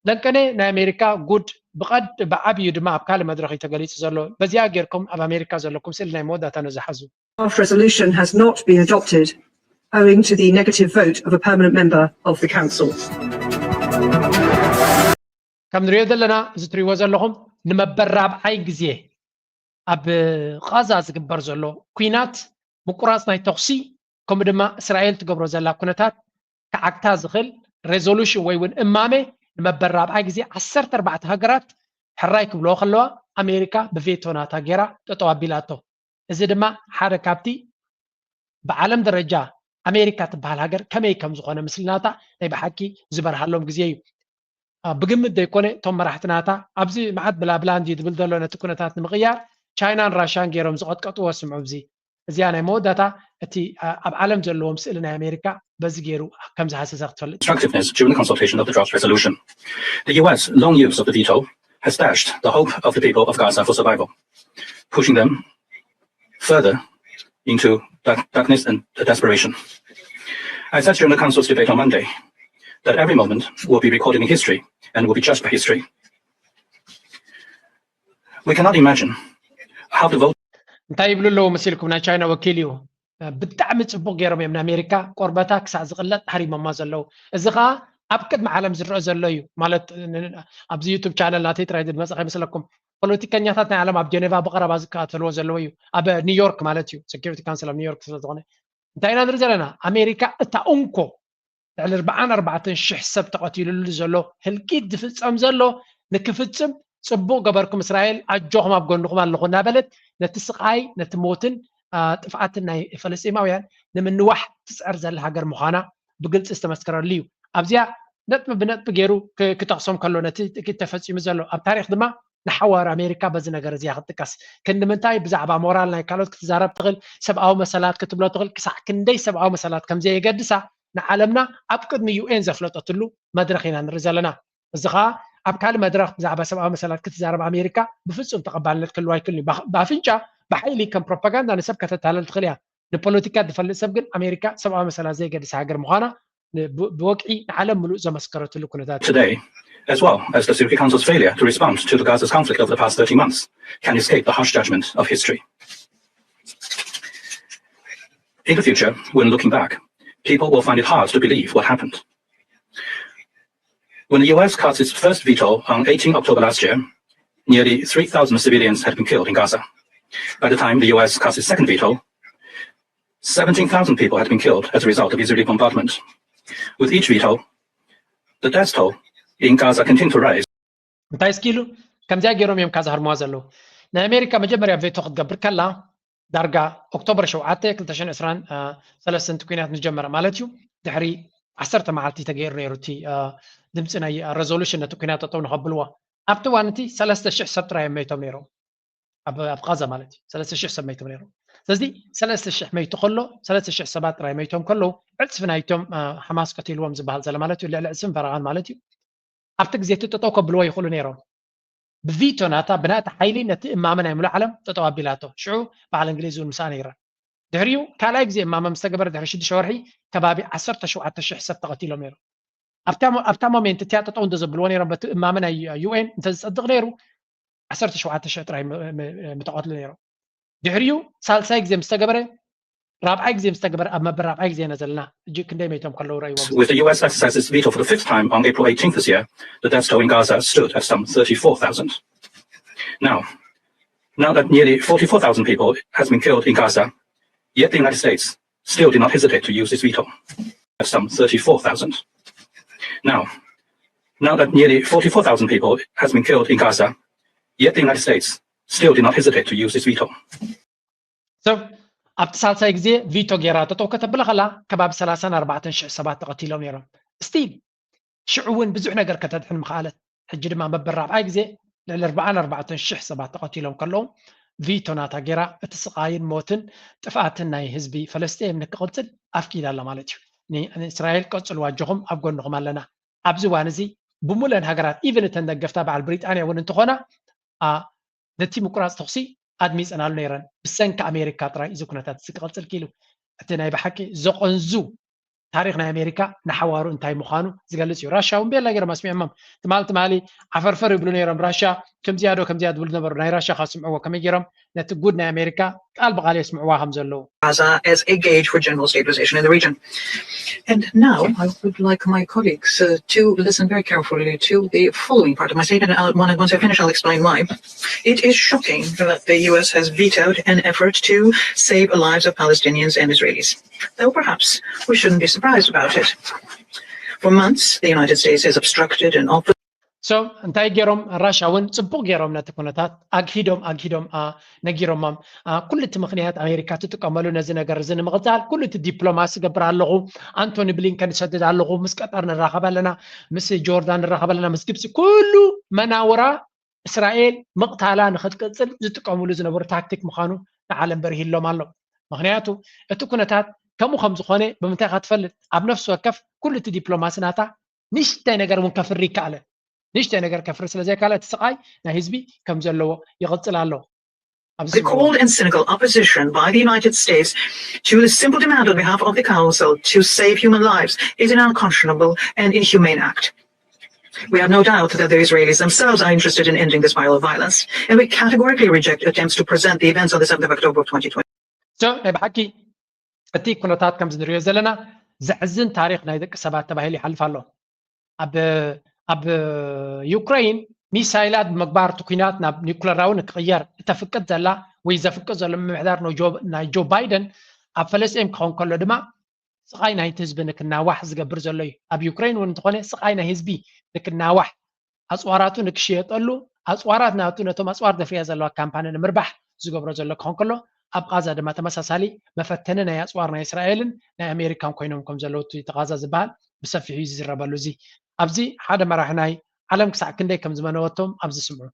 ለንቀነ ናይ ኣሜሪካ ጉድ ብቐድ ብዓብዩ ድማ ኣብ ካልእ መድረኽ እዩ ተገሊጹ ዘሎ በዚኣ ጌርኩም ኣብ ኣሜሪካ ዘለኩም ስእሊ ናይ መወዳእታ ነዚ ሓዙ draft resolution has not been adopted owing to the negative vote of a permanent member of the council. ከም ንሪኦ ዘለና እዚ ትሪእዎ ዘለኹም ንመበል ራብዓይ ግዜ ኣብ ቓዛ ዝግበር ዘሎ ኲናት ምቁራፅ ናይ ተኹሲ ከምኡ ድማ እስራኤል ትገብሮ ዘላ ኩነታት ክዓግታ ዝኽእል ሬዞሉሽን ወይ እውን እማመ ንመበል ራብዓይ ግዜ ዓሰርተ ኣርባዕተ ሃገራት ሕራይ ክብልዎ ከለዋ ኣሜሪካ ብቬቶ ናታ ገይራ ጠጠው ኣቢላቶ። እዚ ድማ ሓደ ካብቲ ብዓለም ደረጃ ኣሜሪካ ትበሃል ሃገር ከመይ ከም ዝኾነ ምስልናታ ናይ ብሓቂ ዝበርሃሎም ግዜ እዩ። ብግምት ዘይኮነ እቶም መራሕቲ ናታ ኣብዚ መዓት ብላብላ እንዲ ዝብል ዘሎ ነቲ ኩነታት ንምቕያር ቻይናን ራሽያን ገይሮም ዝቐጥቀጥዎ ስምዑ። እዚ እዚኣ ናይ መወዳእታ እቲ ኣብ ዓለም ዘለዎም ስእሊ ናይ ኣሜሪካ በዚ ገይሩ ከም ዝሃሰሰ ክትፈልጥ። Destructiveness during the consultation of the draft resolution. The U S long use of the veto has dashed the hope of the people of Gaza for survival, pushing them further into darkness and desperation. I said during the Council's debate on Monday that every moment will be recorded in history and will be judged by history. We cannot imagine how the vote እንታይ ይብሉ ኣለዉ መሲልኩም? ናይ ቻይና ወኪል እዩ። ብጣዕሚ ፅቡቅ ገይሮም እዮም ንኣሜሪካ ቆርበታ ክሳዕ ዝቕለጥ ሃሪሞማ ዘለዉ። እዚ ከዓ ኣብ ቅድሚ ዓለም ዝረአ ዘሎ እዩ። ማለት ኣብዚ ዩቱብ ቻነል ናተይ ጥራይ ዝመፀ ከይመስለኩም። ፖለቲከኛታት ናይ ዓለም ኣብ ጀኔቫ ብቐረባ ዝከታተልዎ ዘለዉ እዩ። ኣብ ኒውዮርክ ማለት እዩ፣ ሴኪሪቲ ካውንስል ኣብ ኒውዮርክ ስለዝኾነ። እንታይ ኢና ንርኢ ዘለና? ኣሜሪካ እታ እንኮ ልዕሊ ኣርባዓን ኣርባዕተን ሽሕ ሰብ ተቐቲሉሉ ዘሎ ህልቂት ዝፍፀም ዘሎ ንክፍፅም ፅቡቅ ገበርኩም እስራኤል ኣጆኹም ኣብ ጎንኹም ኣለኹ እናበለት ነቲ ስቃይ ነቲ ሞትን ጥፍኣትን ናይ ፈለስጢማውያን ንምንዋሕ ትፅዕር ዘላ ሃገር ምዃና ብግልፂ ዝተመስከረሉ እዩ። ኣብዚኣ ነጥቢ ብነጥቢ ገይሩ ክጠቕሶም ከሎ ነቲ እኪት ተፈፂሙ ዘሎ ኣብ ታሪክ ድማ ንሓዋሩ ኣሜሪካ በዚ ነገር እዚኣ ክትጥቀስ ክንዲ ምንታይ ብዛዕባ ሞራል ናይ ካልኦት ክትዛረብ ትኽእል፣ ሰብኣዊ መሰላት ክትብሎ ትኽእል፣ ክሳዕ ክንደይ ሰብኣዊ መሰላት ከምዘየገድሳ ንዓለምና ኣብ ቅድሚ ዩ ኤን ዘፍለጠትሉ መድረኽ ኢና ንርኢ ዘለና። እዚ ኸዓ ኣብ ካልእ መድረኽ ብዛዕባ ሰብኣዊ መሰላት ክትዛረብ ኣሜሪካ ብፍጹም ተቐባልነት ክህልዋ ኣይክእልን እዩ። ብኣፍንጫ ብሓይሊ ከም ፕሮፓጋንዳ ንሰብ ከተታለል ትኽእል እያ። ንፖለቲካ ዝፈልጥ ሰብ ግን ኣሜሪካ ሰብኣዊ መሰላት ዘይገድሳ ሃገር ምዃና ብወግዒ ንዓለም ምሉእ ዘመስከረትሉ ኩነታት እዩ። Today, as well as the Security Council's failure to respond to the Gaza's conflict over the past thirty months, can escape the harsh judgment of history. In the future, when looking back, people will find it hard to believe what happened. When the U S cast its first veto on eighteen October last year, nearly three thousand civilians had been killed in Gaza. By the time the U S cast its second veto, seventeen thousand people had been killed as a result of Israeli bombardment. With each veto, the death toll in Gaza continued to rise. እንታይ እስኪ ኢሉ ከምዚኣ ገይሮም እዮም ካዛ ህርምዋ ዘለዉ። ናይ ኣሜሪካ መጀመርያ ቬቶ ክትገብር ከላ ዳርጋ ኦክቶበር ሸውዓተ ክልተ ሽሕን ዕስራን ሰለስተን ኩናት ምስ ጀመረ ማለት እዩ። ድሕሪ ዓሰርተ መዓልቲ ተገይሩ ነይሩ እቲ ድምፂ ናይ ሬዞሉሽን ነቲ ኩናት ጠጠው ንኸብልዎ። ኣብቲ እዋን እቲ ሰለስተ ሽሕ ሰብ ጥራይ እዮም መይቶም ነይሮም ኣብ ቃዛ ማለት እዩ። ሰለስተ ሽሕ ሰብ መይቶም ነይሮም። ስለዚ ሰለስተ ሽሕ መይቱ ከሎ ሰለስተ ሽሕ ሰባት ጥራይ መይቶም ከለዉ ዕፅፊ ናይቶም ሓማስ ቀቲልዎም ዝበሃል ዘሎ ማለት እዩ። ልዕሊ ዕፅፍን ፈረቓን ማለት እዩ። ኣብቲ ግዜ እቲ ጠጠው ከብልዎ ይኽእሉ ነይሮም። ብቪቶ ናታ ብናእቲ ሓይሊ ነቲ እማመ ናይ ምሉእ ዓለም ጠጠው ኣቢላቶ። ሽዑ በዓል እንግሊዝ እውን ምስኣ ነይራ። ድሕሪኡ ካልኣይ ግዜ እማመ ምስ ተገበረ ድሕሪ ሽዱሽተ ወርሒ ከባቢ ዓሰርተ ሸውዓተ ሽሕ ሰብ ተቐቲሎም ነይሮም። ኣብታ ሞሜንት እቲኣ ጠጠው እንተዘብልዎ ነይሮም በቲ እማመ ናይ ዩ ኤን እንተዝፀድቕ ነይሩ ዓሰርተ ሸውዓተ ሽሕ ጥራይ ምተቐትሉ ነይሮም። ድሕሪኡ ሳልሳይ ግዜ ምስ ተገበረ ራብዓይ ግዜ ምስ ተገበረ ኣብ መበል ራብዓይ ግዜ ኢና ዘለና። እጅ ክንደይ መይቶም ከለዉ ረእይዎም። With the U S exercise its veto for the fifth time on April eighteenth this year, the death toll in Gaza stood at some thirty-four thousand. Now, now that nearly forty-four thousand people has been killed in Gaza, yet the United States still did not hesitate to use its veto. At some thirty-four thousand. Now, now that nearly forty-four thousand people has been killed in Gaza, yet the United States still did not hesitate to use its veto. So ኣብቲ ሳልሳይ ግዜ ቪቶ ጌራ ጠጠው ከተብላ ከላ ከባቢ ሰላሳን ኣርባዕተን ሽሕ ሰባት ተቐቲሎም ነይሮም። ስቲል ሽዑ እውን ብዙሕ ነገር ከተድሕን ምኽኣለት። ሕጂ ድማ መበል ራብዓይ ግዜ ልዕሊ ኣርባዓን ኣርባዕተን ሽሕ ሰባት ተቐቲሎም ከለዉ ቪቶ ናታ ጌራ እቲ ስቓይን ሞትን ጥፍኣትን ናይ ህዝቢ ፈለስጢን ንክቕፅል ኣፍቂዳ ኣላ ማለት እዩ። ንእስራኤል ቀፅሉ ኣጆኹም ኣብ ጎንኹም ኣለና። ኣብዚ እዋን እዚ ብሙለን ሃገራት ኢቨን እተን ደገፍታ በዓል ብሪጣንያ እውን እንተኾና ነቲ ምቁራፅ ተኹሲ ኣድሚፀናሉ ነይረን። ብሰንኪ ኣሜሪካ ጥራይ እዚ ኩነታት እዚ ክቕፅል ክኢሉ። እቲ ናይ ብሓቂ ዘቐንዙ ታሪክ ናይ ኣሜሪካ ንሓዋሩ እንታይ ምዃኑ ዝገልፅ እዩ። ራሻ እውን ቤላ ገይሮም ኣስሚዖሞም። ትማሊ ትማሊ ዓፈርፈር ይብሉ ነይሮም። ራሻ ከምዚያ ዶ ከምዚያ ዝብሉ ነበሩ። ናይ ራሻ ካብ ስምዕዎ ከመይ ገይሮም ነቲ ጉድ ናይ ኣሜሪካ ቃል ብቃል የስምዕዋ ከም ዘለዉ። Gaza as a gauge for general stabilization in the region. And now I would like my colleagues uh, to listen very carefully to the following part of my statement. And I'll, when I, once I finish, I'll explain why. It is shocking that the U S has vetoed an effort to save the lives of Palestinians and Israelis. Though perhaps we shouldn't be surprised about it. For months, the United States has obstructed and offered so እንታይ ገይሮም? ራሻ እውን ፅቡቅ ገይሮም ነቲ ኩነታት ኣግሂዶም ኣግሂዶም ነጊሮሞም። ኩሉ እቲ ምክንያት ኣሜሪካ ትጥቀመሉ ነዚ ነገር እዚ ንምቕፃል ኩሉ እቲ ዲፕሎማሲ ገብር ኣለኹ፣ ኣንቶኒ ብሊንከን ይሰድድ ኣለኹ፣ ምስ ቀጠር ንራኸብ ኣለና፣ ምስ ጆርዳን ንራኸብ ኣለና፣ ምስ ግብፂ ኩሉ መናውራ እስራኤል ምቕታላ ንክትቅፅል ዝጥቀምሉ ዝነበሩ ታክቲክ ምዃኑ ንዓለም በሪሂሎም ኣሎ። ምክንያቱ እቲ ኩነታት ከምኡ ከም ዝኾነ ብምንታይ ኢኻ ትፈልጥ? ኣብ ነፍሲ ወከፍ ኩሉ እቲ ዲፕሎማሲ ናታ ንእሽተይ ነገር እውን ከፍሪ ይከኣለ። ንእሽተይ ነገር ከፍሪ ስለ ዘይከኣለ እቲ ስቓይ ናይ ህዝቢ ከም ዘለዎ ይቕፅል ኣሎ። ኣብዚ The cold and cynical opposition by the United States to the simple demand on behalf of the Council to save human lives is an unconscionable and inhumane act. We have no doubt that the Israelis themselves are interested in ending this spiral of violence, and we categorically reject attempts to present the events on the seventh of October of twenty twenty. So ናይ ብሓቂ እቲ ኩነታት ከምዚ ንሪኦ ዘለና ዘሕዝን ታሪክ ናይ ደቂ ሰባት ተባሂሉ ይሓልፍ ኣሎ። ኣብ ኣብ ዩክሬን ሚሳይላት ብምግባር እቲ ኩናት ናብ ኒውክለራዊ ንክቕየር እተፍቅድ ዘላ ወይ ዘፍቅድ ዘሎ ምምሕዳር ናይ ጆ- ናይ ጆ ባይደን ኣብ ፈለስጤም ክኸውን ከሎ ድማ ስቓይ ናይቲ ህዝቢ ንክናዋሕ ዝገብር ዘሎ እዩ። ኣብ ዩክሬን እውን እንተኾነ ስቓይ ናይ ህዝቢ ንክናዋሕ ኣፅዋራቱ ንክሽየጠሉ ኣፅዋራት ናቱ ነቶም ኣፅዋር ዘፍርያ ዘለዋ ካምፓኒ ንምርባሕ ዝገብሮ ዘሎ ክኾን ከሎ ኣብ ቃዛ ድማ ተመሳሳሊ መፈተኒ ናይ ኣፅዋር ናይ እስራኤልን ናይ ኣሜሪካን ኮይኖም ከም ዘለዉ እቲ ተቃዛ ዝበሃል ብሰፊሑ እዩ ዝዝረበሉ። እዚ ኣብዚ ሓደ መራሒ ናይ ዓለም ክሳዕ ክንደይ ከም ዝመነወቶም ኣብዚ ስምዑ።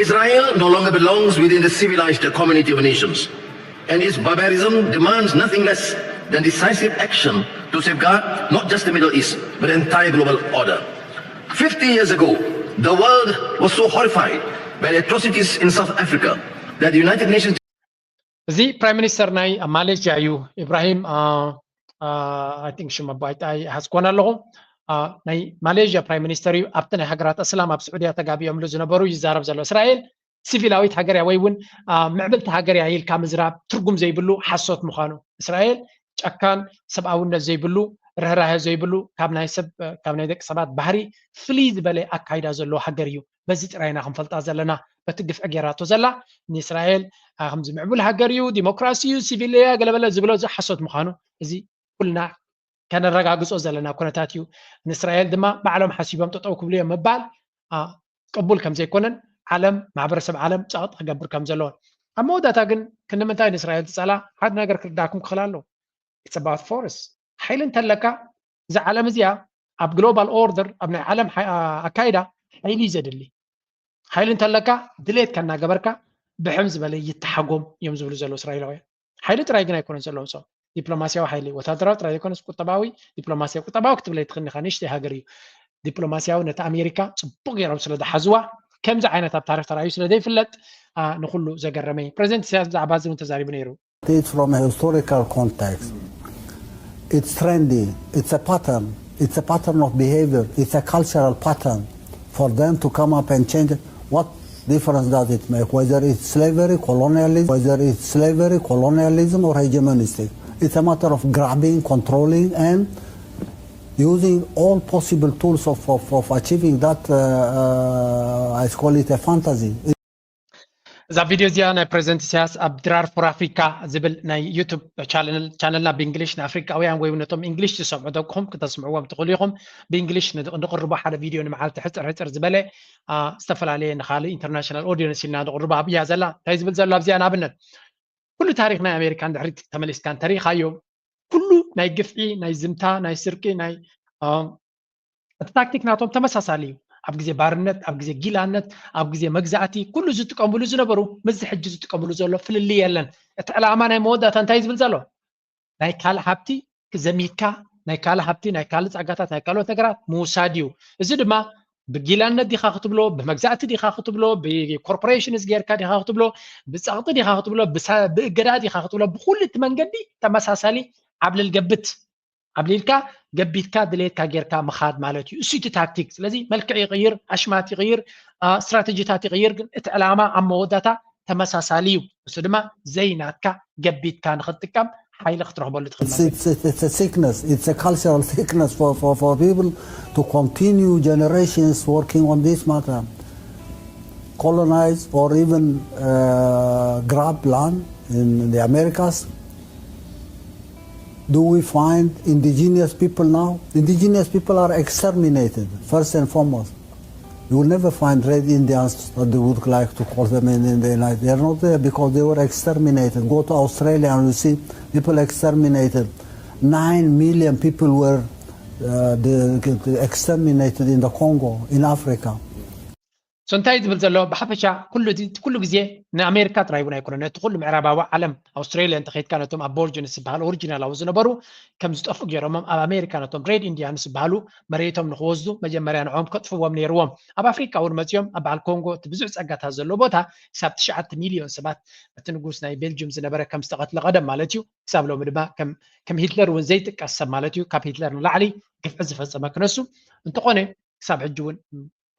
Israel no longer belongs within the civilized community of nations, and its barbarism demands nothing less than decisive action to safeguard not just the Middle East, but the entire global order. Fifty years ago, the world was so horrified by the atrocities in South Africa that the United Nations እዚ ፕራይም ሚኒስተር ናይ ማሌዥያ እዩ። ኢብራሂም I think ሽም ኣባይጣ ይሓዝኮን ኣለኹ። ናይ ማሌዥያ ፕራይም ሚኒስተር እዩ። ኣብቲ ናይ ሃገራት እስላም ኣብ ስዑድያ ተጋቢኦምሉ ዝነበሩ ይዛረብ ዘሎ። እስራኤል ሲቪላዊት ሃገር እያ ወይ እውን ምዕብልቲ ሃገር እያ ኢልካ ምዝራብ ትርጉም ዘይብሉ ሓሶት ምዃኑ። እስራኤል ጨካን፣ ሰብኣውነት ዘይብሉ፣ ርህራሄ ዘይብሉ፣ ካብ ናይ ሰብ ካብ ናይ ደቂ ሰባት ባህሪ ፍልይ ዝበለ ኣካይዳ ዘለዎ ሃገር እዩ። በዚ ጥራይ ኢና ክንፈልጣ ዘለና። በቲ ግፍዒ ጌራቶ ዘላ ንእስራኤል ከምዚ ምዕቡል ሃገር እዩ፣ ዲሞክራሲ እዩ፣ ሲቪል እያ ገለበለ ዝብሎ እዚ ሓሶት ምዃኑ እዚ ኩልና ከነረጋግጾ ዘለና ኩነታት እዩ። ንእስራኤል ድማ ባዕሎም ሓሲቦም ጠጠው ክብሉ እዮም ምባል ቅቡል ከም ዘይኮነን ዓለም ማሕበረሰብ ዓለም ጸቕጢ ክገብር ከም ዘለዎን ኣብ መወዳእታ ግን ክንምንታይ ንእስራኤል ትጸላ ሓደ ነገር ክርዳኩም ክኽእል ኣለዎ። It's about force። ሓይሊ እንተለካ እዛ ዓለም እዚኣ ኣብ ግሎባል ኦርደር ኣብ ናይ ዓለም ኣካይዳ ሓይሊ እዩ ዘድሊ። ሓይሊ እንተለካ ድሌትካ እናገበርካ ብሕም ዝበለ ይተሓጎም እዮም ዝብሉ ዘለዉ እስራኤላውያን። ሓይሊ ጥራይ ግን ኣይኮነን ዘለዎም ሰው ዲፕሎማሲያዊ ሓይሊ ወታደራዊ ጥራይ ዘይኮነስ ቁጠባዊ ዲፕሎማሲያዊ ቁጠባዊ ክትብል ኣይትኽእልን ኢኻ። ንእሽተይ ሃገር እዩ። ዲፕሎማሲያዊ ነቲ ኣሜሪካ ፅቡቅ ገይሮም ስለ ዝሓዝዋ ከምዚ ዓይነት ኣብ ታሪክ ተራእዩ ስለ ዘይፍለጥ ንኩሉ ዘገረመ እዩ። ፕሬዚደንት ኢሳያስ ብዛዕባ እዚ እውን ተዛሪቡ ነይሩ። It's from a historical context. It's trendy. It's a pattern. It's a pattern of behavior. It's a cultural pattern for them to come up and change it. What difference does it make? Whether it's slavery, colonialism, whether it's slavery, colonialism, or hegemonistic. It's a matter of grabbing, controlling, and using all possible tools of, of, of achieving that, uh, uh, I call it a fantasy. እዛ ቪድዮ እዚኣ ናይ ፕሬዚደንት ኢሳያስ ኣብ ድራር ፎር ኣፍሪካ ዝብል ናይ ዩቱብ ቻነልና ብእንግሊሽ ንኣፍሪካውያን ወይ ነቶም እንግሊሽ ዝሰምዑ ደቅኹም ክተስምዕዎም ትኽእሉ ኢኹም። ብእንግሊሽ ንቕርቦ ሓደ ቪድዮ ንመዓልቲ ሕፅር ሕፅር ዝበለ ዝተፈላለየ ንካልእ ኢንተርናሽናል ኦዲየንስ ኢልና ንቕርቦ ኣብያ ዘላ እንታይ ዝብል ዘሎ ኣብዚኣ ንኣብነት ኩሉ ታሪክ ናይ ኣሜሪካ ንድሕሪት ተመሊስካ እንተሪኢኻዮ ኩሉ ናይ ግፍዒ ናይ ዝምታ ናይ ስርቂ ናይ እቲ ታክቲክ ናቶም ተመሳሳሊ እዩ። ኣብ ግዜ ባርነት ኣብ ግዜ ጊላነት ኣብ ግዜ መግዛእቲ ኩሉ ዝጥቀምሉ ዝነበሩ ምስዚ ሕጂ ዝጥቀምሉ ዘሎ ፍልልይ የለን። እቲ ዕላማ ናይ መወዳእታ እንታይ ዝብል ዘሎ ናይ ካልእ ሃብቲ ዘሚትካ ናይ ካልእ ሃብቲ ናይ ካልእ ጸጋታት ናይ ካልኦት ነገራት ምውሳድ እዩ። እዚ ድማ ብጊላነት ዲኻ ክትብሎ ብመግዛእቲ ዲኻ ክትብሎ ብኮርፖሬሽንስ ጌርካ ዲኻ ክትብሎ ብጸቕጢ ዲኻ ክትብሎ ብእገዳ ዲኻ ክትብሎ ብኩሉ እቲ መንገዲ ተመሳሳሊ ዓብልል ገብት ዓብሊልካ ገቢትካ ድሌትካ ጌርካ ምኻድ ማለት እዩ። እሱ እቲ ታክቲክ። ስለዚ መልክዕ ይቕይር፣ ኣሽማት ይቕይር፣ ስትራቴጂታት ይቕይር፣ ግን እቲ ዕላማ ኣብ መወዳእታ ተመሳሳሊ እዩ። እሱ ድማ ዘይናትካ ገቢትካ ንኽትጥቀም ሓይሊ ክትረኽበሉ ትኽእል። It's a sickness. It's a cultural sickness for, for, for people to continue generations working on this matter. Colonize or even uh, grab land in the Americas. Do we find indigenous people now? Indigenous people are exterminated, first and foremost. You will never find red Indians that they would like to call them in, in the United. They are not there because they were exterminated. Go to Australia and you see people exterminated. Nine million people were uh, the, the exterminated in the Congo, in Africa. So እንታይ ዝብል ዘሎ ብሓፈሻ ኩሉ እዚ- ኩሉ ግዜ ንኣሜሪካ ጥራይ እውን ኣይኮነ ነቲ ኩሉ ምዕራባዊ ዓለም ኣውስትራሊያ እንተኸይድካ ነቶም ኣቦርጅንስ ዝበሃል ኦሪጂናላዊ ዝነበሩ ከም ዝጠፍኡ ገይሮሞም ኣብ ኣሜሪካ ነቶም ሬድ ኢንዲያንስ ዝበሃሉ መሬቶም ንክወስዱ መጀመርያ ንዖም ከጥፍዎም ነይርዎም። ኣብ ኣፍሪካ እውን መፅኦም ኣብ በዓል ኮንጎ እቲ ብዙሕ ፀጋታት ዘለዎ ቦታ ክሳብ ትሽዓተ ሚሊዮን ሰባት እቲ ንጉስ ናይ ቤልጅም ዝነበረ ከም ዝተቐትለ ቀደም ማለት እዩ። ክሳብ ሎሚ ድማ ከም ከም ሂትለር እውን ዘይጥቀስ ሰብ ማለት እዩ። ካብ ሂትለር ንላዕሊ ግፍዒ ዝፈፀመ ክነሱ እንተኾነ ክሳብ ሕጂ እውን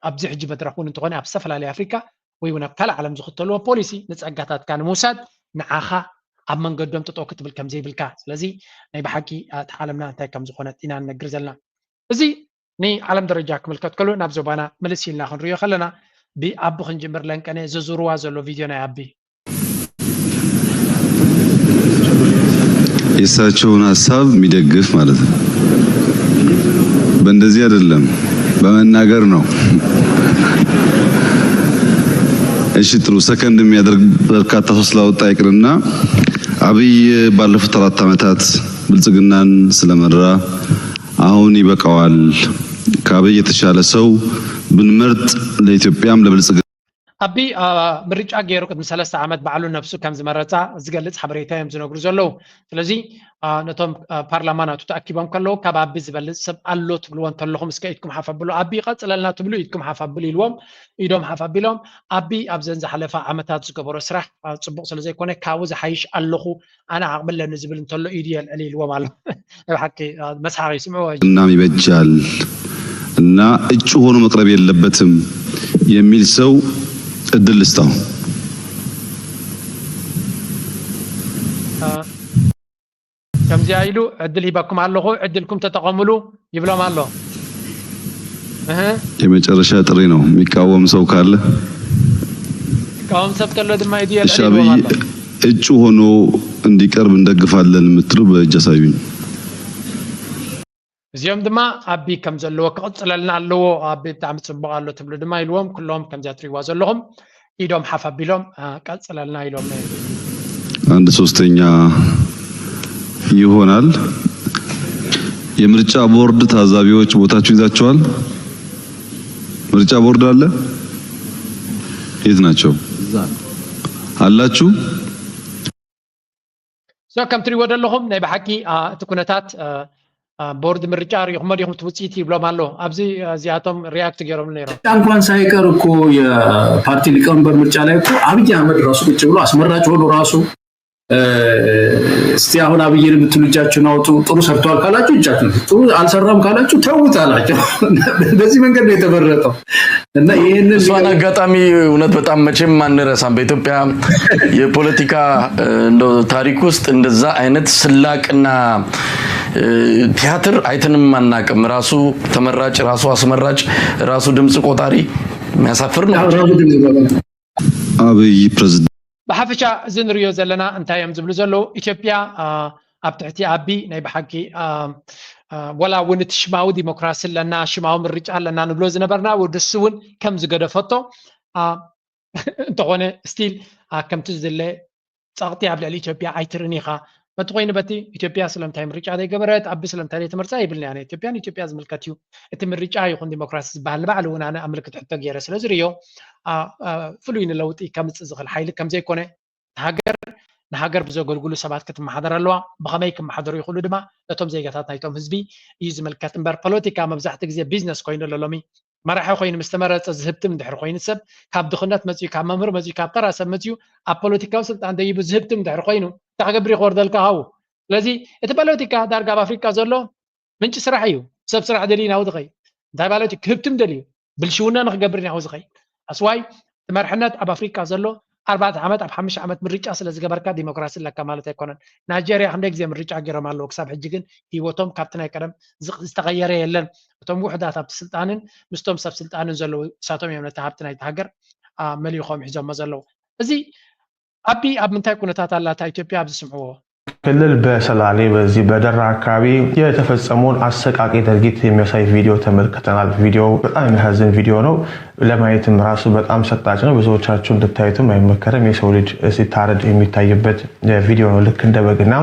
ኣብዚ ሕጂ መድረኽ እውን እንተኾነ ኣብ ዝተፈላለየ ኣፍሪካ ወይ እውን ኣብ ካልእ ዓለም ዝኽተልዎ ፖሊሲ ንፀጋታትካ ንምውሳድ ንዓኻ ኣብ መንገዶም ጠጠው ክትብል ከም ዘይብልካ ስለዚ ናይ ብሓቂ እታ ዓለምና እንታይ ከም ዝኾነት ኢና ንነግር ዘለና። እዚ ንዓለም ደረጃ ክምልከት ከሎ ናብ ዞባና ምልስ ኢልና ክንሪኦ ከለና ብኣቢ ክንጅምር ለንቀነ ዘዙርዋ ዘሎ ቪድዮ ናይ ኣቢ የሳቸውን ሀሳብ የሚደግፍ ማለት ነው። በእንደዚህ አይደለም በመናገር ነው። እሺ ጥሩ ሰከንድ የሚያደርግ በርካታ ሰው ስላወጣ ይቅርና አብይ ባለፉት አራት ዓመታት ብልጽግናን ስለመራ አሁን ይበቃዋል፣ ከአብይ የተሻለ ሰው ብንመርጥ ለኢትዮጵያም ለብልጽግና ኣቢ ምርጫ ገይሩ ቅድሚ ሰለስተ ዓመት ባዕሉ ነብሱ ከም ዝመረፃ ዝገልፅ ሓበሬታ እዮም ዝነግሩ ዘለዉ። ስለዚ ነቶም ፓርላማ ናቱ ተኣኪቦም ከለዉ ካብ ኣቢ ዝበልፅ ሰብ ኣሎ ትብልዎ እንተለኹም እስከ ኢድኩም ሓፍ ኣብሉ፣ ኣቢ ይቐፅለልና ትብሉ ኢድኩም ሓፍ ኣብሉ ኢልዎም፣ ኢዶም ሓፍ ኣቢሎም። ኣቢ ኣብዘን ዝሓለፋ ዓመታት ዝገበሮ ስራሕ ፅቡቕ ስለ ዘይኮነ ካብኡ ዝሓይሽ ኣለኹ ኣነ ዓቕሚ ኣለኒ ዝብል እንተሎ ኢዱ የልዕል ኢልዎም ኣሎ። ናይ ብሓቂ መስሓቕ እዩ ስምዕዎ። እናም ይበጃል እና እጩ ሆኖ መቅረብ የለበትም የሚል ሰው እድል ልስጠው። ከምዚኣ ኢሉ ዕድል ሂበኩም ኣለኹ ዕድልኩም ተጠቐሙሉ ይብሎም ኣሎ። እህ የመጨረሻ ጥሪ ነው። የሚቃወም ሰው ካለ ይቃወም ሰብ ከሎ ድማ ኢዱ እሺ የልዕል አብይ ይብሎም ኣሎ። እጩ ሆኖ እንዲቀርብ እንደግፋለን የምትሉ በእጅ አሳዩኝ። እዚኦም ድማ ኣቢ ከም ዘለዎ ክቕፅለልና ኣለዎ ኣቢ ብጣዕሚ ፅቡቕ ኣሎ ትብሉ ድማ ኢልዎም ኩሎም ከምዚኣ ትሪዋ ዘለኹም ኢዶም ሓፍ ኣቢሎም ቀፅለልና ኢሎም። አንድ ሶስተኛ ይሆናል። የምርጫ ቦርድ ታዛቢዎች ቦታችሁ ይዛችኋል? ምርጫ ቦርድ አለ? የት ናቸው? አላችሁ? So ከም ትሪዎ ዘለኹም ናይ ብሓቂ እቲ ኩነታት ቦርድ ምርጫ ሪኢኹሞ ዲኹም እቲ ውፅኢት ይብሎም ኣሎ። ኣብዚ እዚኣቶም ሪያክት ገይሮም ነይሮም። እንኳን ሳይቀር እኮ የፓርቲ ሊቀመንበር ምርጫ ላይ እኮ አብይ አህመድ ራሱ ቁጭ ብሎ አስመራጭ ሆኖ ራሱ እስቲ አሁን አብይን የምትሉ እጃችሁን አውጡ፣ ጥሩ ሰርቷል ካላችሁ እጃችሁን፣ ጥሩ አልሰራም ካላችሁ ተውት አላቸው። በዚህ መንገድ ነው የተመረጠው እና ይህንን እሷን አጋጣሚ እውነት በጣም መቼም አንረሳም። በኢትዮጵያ የፖለቲካ እንደው ታሪክ ውስጥ እንደዛ አይነት ስላቅና ቲያትር አይተንም አናቅም። ራሱ ተመራጭ፣ ራሱ አስመራጭ፣ ራሱ ድምፅ ቆጣሪ የሚያሳፍር ነው። አብይ ፕሬዝዳንት ብሓፈሻ እዚ ንሪኦ ዘለና እንታይ እዮም ዝብሉ ዘለዉ ኢትዮጵያ ኣብ ትሕቲ ኣቢ ናይ ብሓቂ ወላ እውን እቲ ሽማዊ ዲሞክራሲ ኣለና ሽማዊ ምርጫ ኣለና ንብሎ ዝነበርና ወድሱ እውን ከም ዝገደፈቶ እንተኾነ ስቲል ከምቲ ዝድለ ፀቕጢ ኣብ ልዕሊ ኢትዮጵያ ኣይትርን ኢኻ። በቲ ኮይኑ በቲ ኢትዮጵያ ስለምንታይ ምርጫ ዘይገበረት ኣቢ ስለምንታይ ዘይተመርፃ ይብልን ኣነ። ኢትዮጵያ ንኢትዮጵያ ዝምልከት እዩ። እቲ ምርጫ ይኹን ዲሞክራሲ ዝበሃል ንባዕሉ እውን ኣነ ኣብ ምልክት ሕቶ ገይረ ስለ ዝርእዮ ፍሉይ ንለውጢ ከምፅእ ዝኽእል ሓይሊ ከም ዘይኮነ ሃገር ንሃገር ብዘገልግሉ ሰባት ክትመሓደር ኣለዋ። ብኸመይ ክመሓደሩ ይኽእሉ ድማ ነቶም ዜጋታት ናይቶም ህዝቢ እዩ ዝምልከት እምበር ፖለቲካ መብዛሕትኡ ግዜ ቢዝነስ ኮይኑ ኣሎ ሎሚ። መራሒ ኮይኑ ምስ ተመረፀ ዝህብትም እንድሕር ኮይኑ ሰብ ካብ ድኽነት መፅኡ ካብ መምህር መፅኡ ካብ ተራ ሰብ መፅኡ ኣብ ፖለቲካዊ ስልጣን ደይቡ ዝህብትም እንድሕር ኮይኑ እንታይ ክገብር እዩ ክወርደልካ ካብኡ። ስለዚ እቲ ፖለቲካ ዳርጋ ኣብ ኣፍሪቃ ዘሎ ምንጪ ስራሕ እዩ። ሰብ ስራሕ ደልዩ ናብኡ ዝኸይድ እንታይ ማለት እዩ ክህብትም ደልዩ ብልሽውና ንክገብር ኢና ዝኸይድ ኣስዋይ እቲ መርሕነት ኣብ ኣፍሪቃ ዘሎ ኣርባዕተ ዓመት ኣብ ሓሙሽተ ዓመት ምርጫ ስለ ዝገበርካ ዲሞክራሲ ኣለካ ማለት ኣይኮነን። ናይጀርያ ክንደይ ግዜ ምርጫ ገይሮም ኣለዉ ክሳብ ሕጂ ግን ህይወቶም ካብቲ ናይ ቀደም ዝተቐየረ የለን። እቶም ውሕዳት ኣብቲ ስልጣንን ምስቶም ሰብ ስልጣንን ዘለዉ እሳቶም እዮም ነቲ ሃብቲ ናይቲ ሃገር መሊኾም ሒዞሞ ዘለዉ። እዚ ኣቢ ኣብ ምንታይ ኩነታት ኣላ እታ ኢትዮጵያ ኣብዚ ስምዕዎ። ክልል በሰላሌ በዚህ በደራ አካባቢ የተፈጸመውን አሰቃቂ ድርጊት የሚያሳይ ቪዲዮ ተመልክተናል። ቪዲዮ በጣም የሚያሳዝን ቪዲዮ ነው። ለማየትም ራሱ በጣም ሰቅጣጭ ነው። ብዙዎቻችሁ እንድታዩትም አይመከርም። የሰው ልጅ ሲታረድ የሚታይበት ቪዲዮ ነው። ልክ እንደ በግና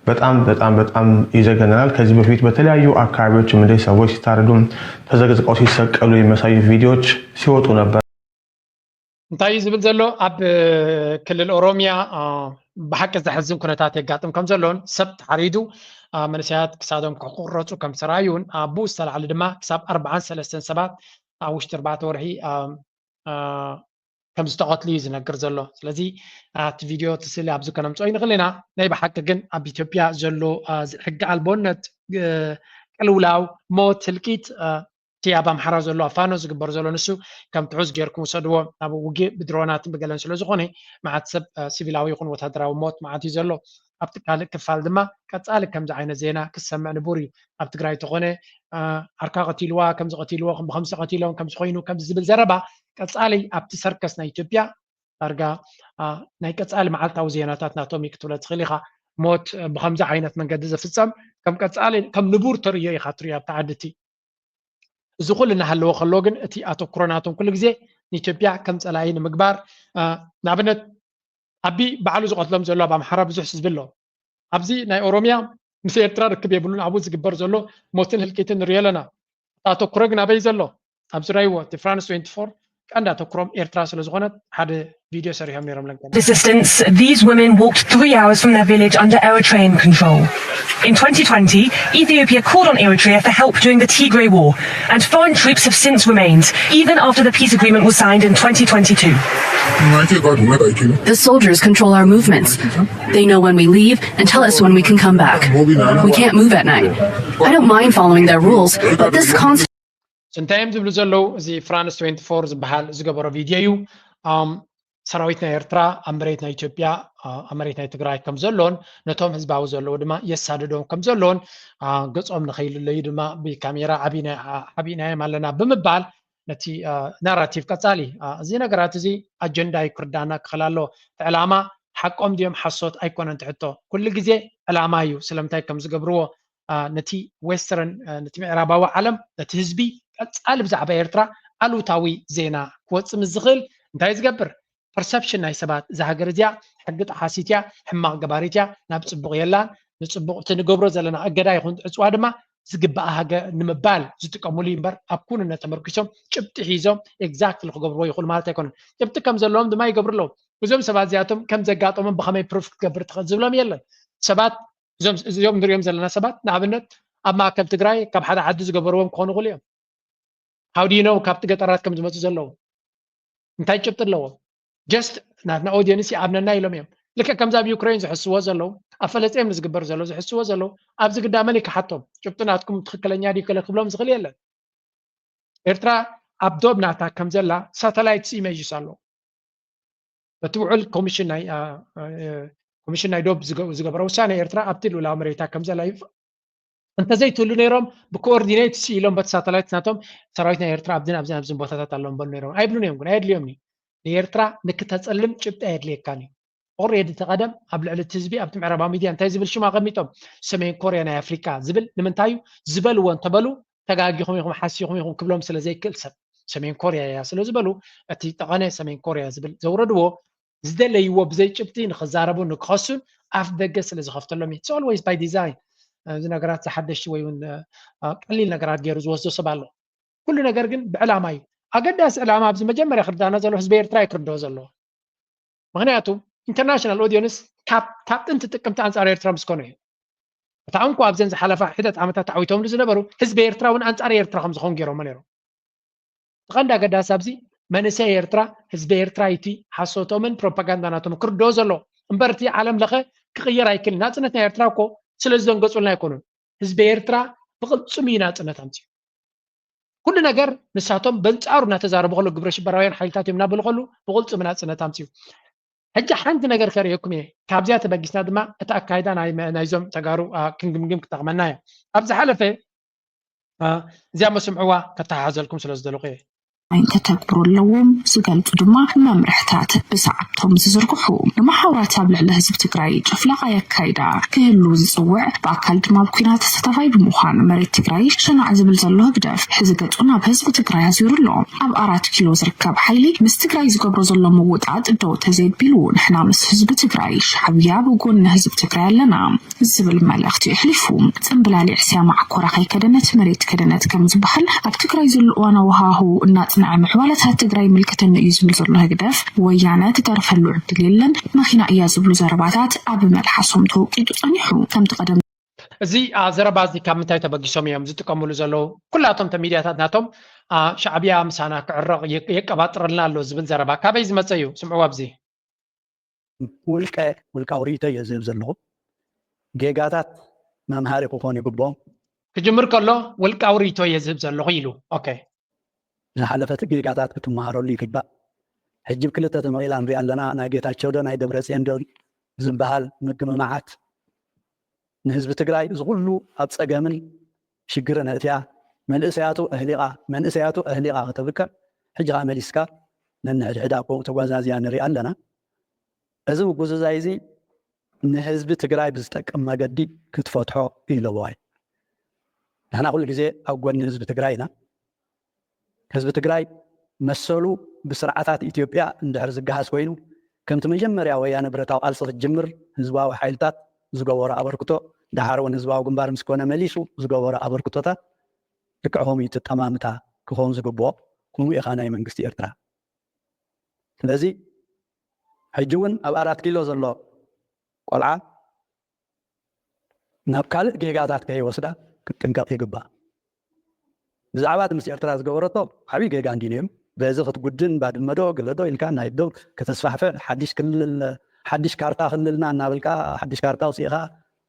በጣም በጣም በጣም ይዘገንናል። ከዚህ በፊት በተለያዩ አካባቢዎችም እንደ ሰዎች ሲታረዱ ተዘቅዝቀው ሲሰቀሉ የሚያሳዩ ቪዲዮዎች ሲወጡ ነበር። እንታይ እዩ ዝብል ዘሎ? ኣብ ክልል ኦሮሚያ ብሓቂ ዘሕዝን ኩነታት የጋጥም ከም ዘሎን ሰብ ተሓሪዱ መንእሰያት ክሳዶም ክቁረፁ ከም ዝተረኣዩን ኣብኡ ዝተላዕለ ድማ ክሳብ ኣርባዓን ሰለስተን ሰባት ኣብ ውሽጢ ኣርባዕተ ወርሒ ከም ዝተቐትሉ እዩ ዝነግር ዘሎ። ስለዚ እቲ ቪድዮ እቲ ስእሊ ኣብዚ ከነምፅኦ ይንኽእል ኢና። ናይ ብሓቂ ግን ኣብ ኢትዮጵያ ዘሎ ሕጊ ኣልቦነት፣ ቅልውላው፣ ሞት፣ ህልቂት እቲ ኣብ ኣምሓራ ዘሎ ኣብ ፋኖ ዝግበር ዘሎ ንሱ ከም ትሑዝ ጌርኩም ውሰድዎ። ኣብ ውግእ ብድሮናትን ብገለን ስለ ዝኾነ መዓት ሰብ ሲቪላዊ ይኹን ወታደራዊ ሞት መዓት እዩ ዘሎ። ኣብቲ ካልእ ክፋል ድማ ቀጻሊ ከምዚ ዓይነት ዜና ክሰምዕ ንቡር እዩ። ኣብ ትግራይ ተኾነ ዓርካ ቀቲልዋ፣ ከምዚ ቀቲልዎ፣ ብከምዚ ቀቲሎም፣ ከምዚ ኮይኑ፣ ከምዚ ዝብል ዘረባ ቀጻሊ ኣብቲ ሰርከስ ናይ ኢትዮጵያ ዳርጋ ናይ ቀጻሊ መዓልታዊ ዜናታት ናቶም እዩ ክትብሎ ትኽእል ኢኻ። ሞት ብከምዚ ዓይነት መንገዲ ዝፍጸም ከም ቀጻሊ ከም ንቡር ተርእዮ ኢኻ ትርእዮ ኣብቲ ዓዲ እቲ። እዚ ኩሉ እናሃለወ ከሎ ግን እቲ ኣተኩሮ ናቶም ኩሉ ግዜ ንኢትዮጵያ ከም ጸላኢ ንምግባር ንኣብነት ኣቢ ባዕሉ ዝቐትሎም ዘሎ ኣብ ኣምሓራ ብዙሕ ህዝቢ ኣሎ። ኣብዚ ናይ ኦሮሚያ ምስ ኤርትራ ርክብ የብሉን። ኣብኡ ዝግበር ዘሎ ሞትን ህልቂትን ንሪኦ ኣለና። ኣተኩሮ ግን ኣበይ ዘሎ? ኣብ ዝራይዎ እቲ ፍራንስ ትዌንቲ ፎር ቀንዲ ኣተኩሮም ኤርትራ ስለ ዝኾነት ሓደ ቪድዮ ሰሪሖም ነይሮም ለንቀን። Assistance, these women walked three hours from their village under Eritrean control. In twenty twenty, Ethiopia called on Eritrea for help during the Tigray War, and foreign troops have since remained, even after the peace agreement was signed in twenty twenty-two. The soldiers control our movements. They know when we leave and tell us when we can come back. We can't move at night. I don't mind following their rules, but this constant እንታይ እዮም ዝብሉ ዘለዉ? እዚ ፍራንስ ትዌንቲ ፎር ዝበሃል ዝገበሮ ቪድዮ እዩ። ሰራዊት ናይ ኤርትራ ኣብ መሬት ናይ ኢትዮጵያ ኣብ መሬት ናይ ትግራይ ከም ዘሎን ነቶም ህዝባዊ ዘለዉ ድማ የሳድዶም ከም ዘሎን ገጾም ንኸይልለዩ ድማ ብካሜራ ሓቢእናዮም ኣለና ብምባል ነቲ ናራቲቭ ቀጻሊ። እዚ ነገራት እዚ ኣጀንዳ እዩ ክርዳና ክኽእል ኣለዎ። እቲ ዕላማ ሓቆም ድዮም ሓሶት ኣይኮነን ትሕቶ። ኩሉ ግዜ ዕላማ እዩ ስለምንታይ ከም ዝገብርዎ ነቲ ዌስተርን ነቲ ምዕራባዊ ዓለም ነቲ ህዝቢ ቀጻሊ ብዛዕባ ኤርትራ ኣሉታዊ ዜና ክወጽእ ምስ ዝኽእል እንታይ ዝገብር? ፐርሰፕሽን ናይ ሰባት እዛ ሃገር እዚኣ ሕጊ ጠሓሲት እያ፣ ሕማቕ ገባሪት እያ፣ ናብ ጽቡቕ የላን፣ ንጽቡቕ እቲ ንገብሮ ዘለና እገዳ ይኹን ዕጽዋ ድማ ዝግባኣ ሃገር ንምባል ዝጥቀሙሉ እዩ እምበር ኣብ ኩንነት ተመርኪሶም ጭብጢ ሒዞም ኤግዛክትሊ ክገብርዎ ይኽእሉ ማለት ኣይኮነን። ጭብጢ ከም ዘለዎም ድማ ይገብሩ ኣለዉ። እዞም ሰባት እዚኣቶም ከም ዘጋጠሞም ብኸመይ ፕሩፍ ክትገብር ትኽእል ዝብሎም የለን። ሰባት እዞም ንሪኦም ዘለና ሰባት ንኣብነት ኣብ ማእከል ትግራይ ካብ ሓደ ዓዲ ዝገበርዎም ክኾኑ ይኽእሉ እዮም። How do you know ካብቲ ገጠራት ከም ዝመፁ ዘለዉ እንታይ ጭብጢ ኣለዎም? ጀስት ናትና ኦዲየንስ ይኣምነና ኢሎም እዮም። ልክዕ ከምዚ ኣብ ዩክሬን ዝሕስዎ ዘለዉ ኣብ ፈለስጤም ንዝግበር ዘሎ ዝሕስዎ ዘለዉ ኣብዚ ግዳ መን ይከሓቶም? ጭብጢ ናትኩም ትኽክለኛ ድዩ ከለ ክብሎም ዝኽእል የለን። ኤርትራ ኣብ ዶብ ናታ ከም ዘላ ሳተላይትስ ኢሜጅስ ኣሎ። በቲ ውዕል ኮሚሽን ናይ ኮሚሽን ናይ ዶብ ዝገበረ ውሳነ ኤርትራ ኣብቲ ልኡላዊ መሬታ ከም ዘላ እንተዘይትህሉ ነይሮም ብኮኦርዲኔት ስኢሎም በቲ ሳተላይት ናቶም ሰራዊት ናይ ኤርትራ ኣብዚን ኣብዚን ኣብዚን ቦታታት ኣለዎም በሉ ነይሮም ኣይብሉን እዮም። ግን ኣየድልዮም እዩ። ንኤርትራ ንክተጸልም ጭብጢ ኣየድልየካን እዩ። ኦሬዲ ተቐደም ኣብ ልዕሊ እቲ ህዝቢ ኣብቲ ምዕራባዊ ሚድያ እንታይ ዝብል ሽም ኣቐሚጦም ሰሜን ኮርያ ናይ ኣፍሪቃ ዝብል ንምንታይ እዩ ዝበልዎ እንተበሉ ተጋጊኹም ኢኹም ሓሲኹም ኢኹም ክብሎም ስለ ዘይክእል ሰብ ሰሜን ኮርያ እያ ስለ ዝበሉ እቲ ጠቐነ ሰሜን ኮርያ ዝብል ዘውረድዎ ዝደለይዎ ብዘይ ጭብጢ ንክዛረቡ ንክኸሱን ኣፍ ደገ ስለ ዝኸፍተሎም እዩ። It's always by design። እዚ ነገራት ዝሓደሽቲ ወይ እውን ቀሊል ነገራት ገይሩ ዝወስዶ ሰብ ኣሎ። ኩሉ ነገር ግን ብዕላማ እዩ። ኣገዳሲ ዕላማ ኣብዚ መጀመርያ ክርዳና ዘሎ ህዝቢ ኤርትራ እዩ ክርድኦ ዘለዎ። ምክንያቱ ኢንተርናሽናል ኦዲየንስ ካብ ጥንቲ ጥቅምቲ ኣንፃር ኤርትራ ምስ ኮነ እዩ። እታ እንኮ ኣብዘን ዝሓለፋ ሒደት ዓመታት ተዓዊቶምሉ ዝነበሩ ህዝቢ ኤርትራ እውን ኣንፃር ኤርትራ ከም ዝኾኑ ገይሮሞ ነይሮም። እቲ ቀንዲ ኣገዳሲ ኣብዚ መንእሰይ ኤርትራ ህዝቢ ኤርትራ እዩ እቲ ሓሶቶምን ፕሮፓጋንዳ ናቶም ክርድኦ ዘለዎ እምበር እቲ ዓለም ለኸ ክቕየር ኣይክእልን። ናፅነት ናይ ኤርትራ እኮ ስለ ዝደንገፁልና ኣይኮኑን። ህዝቢ ኤርትራ ብቕልፅም እዩ ናፅነት ኣምፅኡ። ኩሉ ነገር ንሳቶም በንፃሩ እናተዛረቡ ከሎ ግብረ ሽበራውያን ሓይልታት እዮም እናበሉ ከሉ ብቕልፅም ናፅነት ኣምፅኡ። ሕጂ ሓንቲ ነገር ከርእየኩም እየ። ካብዚኣ ተበጊስና ድማ እቲ ኣካይዳ ናይዞም ተጋሩ ክንግምግም ክጠቕመና እየ። ኣብ ዝሓለፈ እዚኣ መስምዕዋ ከተሓሓዘልኩም ስለ ዝደለኹ እየ። ክተግብሩ ኣለዎም ዝገልፁ ድማ መምርሕታት ብሰዓብቶም ዝዝርግሑ ንመሓውራት ኣብ ልዕሊ ህዝቢ ትግራይ ጨፍላቓ የካይዳ ክህሉ ዝፅውዕ ብኣካል ድማ ኣብ ኲናት ተሳታፋይ ብምዃን መሬት ትግራይ ሸናዕ ዝብል ዘሎ ህግደፍ ሕዚ ገፁ ናብ ህዝቢ ትግራይ ኣዙሩ ኣሎ። ኣብ ኣራት ኪሎ ዝርከብ ሓይሊ ምስ ትግራይ ዝገብሮ ዘሎ ምውጣጥ ደው ተዘይቢሉ ንሕና ምስ ህዝቢ ትግራይ ሻዕብያ ብጎኒ ህዝቢ ትግራይ ኣለና ዝብል መልእኽቲ የሕሊፉ። ፅምብላሊዕ ሲያ ማዕኮራ ከይከደነት መሬት ከደነት ከም ዝበሃል ኣብ ትግራይ ዘሎ እዋናዊ ሃሁ እናፀ ንዓይ ምዕባለታት ትግራይ ይምልከተኒ እዩ ዝብል ዘሎ ህግደፍ፣ ወያነ ትተርፈሉ ዕድል የለን፣ መኪና እያ ዝብሉ ዘረባታት ኣብ መልሓሶም ተወቂጡ ጸኒሑ። ከምቲ ቀደም እዚ አ፣ ዘረባ እዚ ካብ ምንታይ ተበጊሶም እዮም ዝጥቀምሉ ዘለዉ? ኩላቶም ተ ሚድያታት ናቶም አ፣ ሻዕብያ ምሳና ክዕረቕ የ- የቀባጥረልና ኣሎ ዝብል ዘረባ ካበይ ዝመፀ እዩ? ስምዕዎ ኣብዚ። ውልቀ ውልቃዊ ርእይቶ እየ ዝህብ ዘለኹ። ጌጋታት መምሃሪ ክኾኑ ይግብኦም። ክጅምር ከሎ ውልቃዊ ርእይቶ እየ ዝህብ ዘለኹ ኢሉ። ኦኬ። ዝሓለፈት ጌጋታት ክትመሃረሉ ይግባእ። ሕጂ ብክልተ ተመቒላ ንሪኣ ኣለና። ናይ ጌታቸው ዶ ናይ ደብረፅዮን ዶ ዝበሃል ምግምማዓት ንህዝቢ ትግራይ እዚ ኩሉ ኣብ ፀገምን ሽግርን ኣእትያ መንእሰያቱ ኣህሊቓ መንእሰያቱ ኣህሊቓ ከተብልከ ሕጂ ከዓ መሊስካ ነንሕድሕዳ ኮ ተጓዛዝያ ንሪኣ ኣለና። እዚ ምጉዝዛይ እዚ ንህዝቢ ትግራይ ብዝጠቅም መገዲ ክትፈትሖ ይለዋይ። ንሕና ኩሉ ግዜ ኣብ ጎኒ ህዝቢ ትግራይ ኢና። ህዝቢ ትግራይ መሰሉ ብስርዓታት ኢትዮጵያ እንድሕር ዝገሃስ ኮይኑ ከምቲ መጀመርያ ወያነ ብረታዊ ቃልሲ ክትጅምር ህዝባዊ ሓይልታት ዝገበሮ ኣበርክቶ ደሓር እውን ህዝባዊ ግንባር ምስ ኮነ መሊሱ ዝገበሮ ኣበርክቶታት ልክዕ ከምኡ እዩ ትጠማምታ ክኸውን ዝግብኦ። ከምኡ ኢኻ ናይ መንግስቲ ኤርትራ። ስለዚ ሕጂ እውን ኣብ ኣራት ኪሎ ዘሎ ቆልዓ ናብ ካልእ ጌጋታት ከይወስዳ ክትጥንቀቕ ይግባእ። ብዛዕባ እቲ ምስ ኤርትራ ዝገበረቶ ዓብዪ ጌጋ እንዲ ነይሩ። በዚ ክትጉድን ባድመዶ ገለዶ ኢልካ ናይ ዶ ከተስፋሕፍሕ ሓድሽ ክልል ሓድሽ ካርታ ክልልና እናበልካ ሓድሽ ካርታ ውፅኢኻ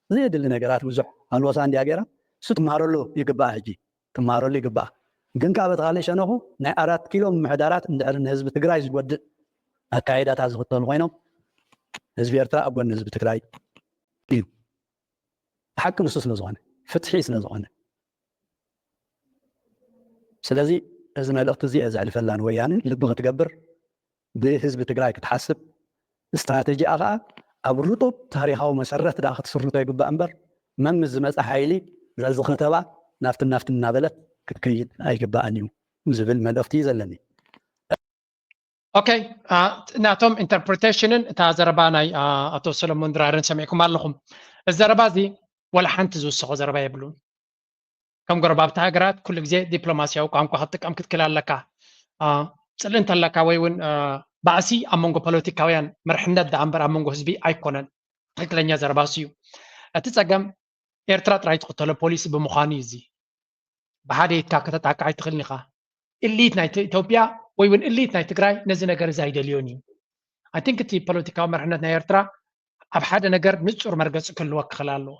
ዘየድሊ ነገራት ብዙሕ ኣልወሳ እንዲያ ገይራ እሱ ትመሃረሉ ይግባእ። ሕጂ ትመሃረሉ ይግባእ። ግን ከዓ በቲ ካልእ ሸነኹ ናይ ኣራት ኪሎ ምምሕዳራት እንድሕር ንህዝቢ ትግራይ ዝጎድእ ኣካይዳታት ዝኽተሉ ኮይኖም ህዝቢ ኤርትራ ኣብ ጎኒ ህዝቢ ትግራይ እዩ። ሓቂ ንሱ ስለ ዝኾነ ፍትሒ ስለ ዝኾነ ስለዚ እዚ መልእኽቲ እዚ እየ ዘሕልፈላ ንወያነ ልቢ ክትገብር ብህዝቢ ትግራይ ክትሓስብ ስትራተጂኣ ከዓ ኣብ ርጡብ ታሪኻዊ መሰረት ደኣ ክትስርቶ ይግባእ እምበር መምስ ዝመፀ ሓይሊ ነዚ ከተባ ናፍትን ናፍትን እናበለት ክትከይድ ኣይግባእን እዩ ዝብል መልእኽቲ እዩ ዘለኒ። ኦኬ ናቶም ኢንተርፕሪቴሽንን እታ ዘረባ ናይ ኣቶ ሰለሞን ድራርን ሰሚዕኩም ኣለኹም። እዚ ዘረባ እዚ ወላ ሓንቲ ዝውስኾ ዘረባ የብሉን። ከም ጎረባብቲ ሃገራት ኩሉ ግዜ ዲፕሎማሲያዊ ቋንቋ ክትጥቀም ክትክእል ኣለካ። ፅልኢ እንተለካ ወይ እውን ባእሲ ኣብ መንጎ ፖለቲካውያን መርሕነት ደኣ እምበር ኣብ መንጎ ህዝቢ ኣይኮነን። ትክክለኛ ዘረባ እሱ እዩ። እቲ ፀገም ኤርትራ ጥራይ ትኽተሎ ፖሊሲ ብምዃኑ እዩ። እዚ ብሓደ ኢድካ ከተጣቅዕ ኣይትኽእልን ኢኻ። ኢሊት ናይ ኢትዮጵያ ወይ እውን ኢሊት ናይ ትግራይ ነዚ ነገር እዚ ኣይደልዮን እዩ። ኣይ ቲንክ እቲ ፖለቲካዊ መርሕነት ናይ ኤርትራ ኣብ ሓደ ነገር ንፁር መርገፂ ክህልወ ክኽእል ኣለዎ።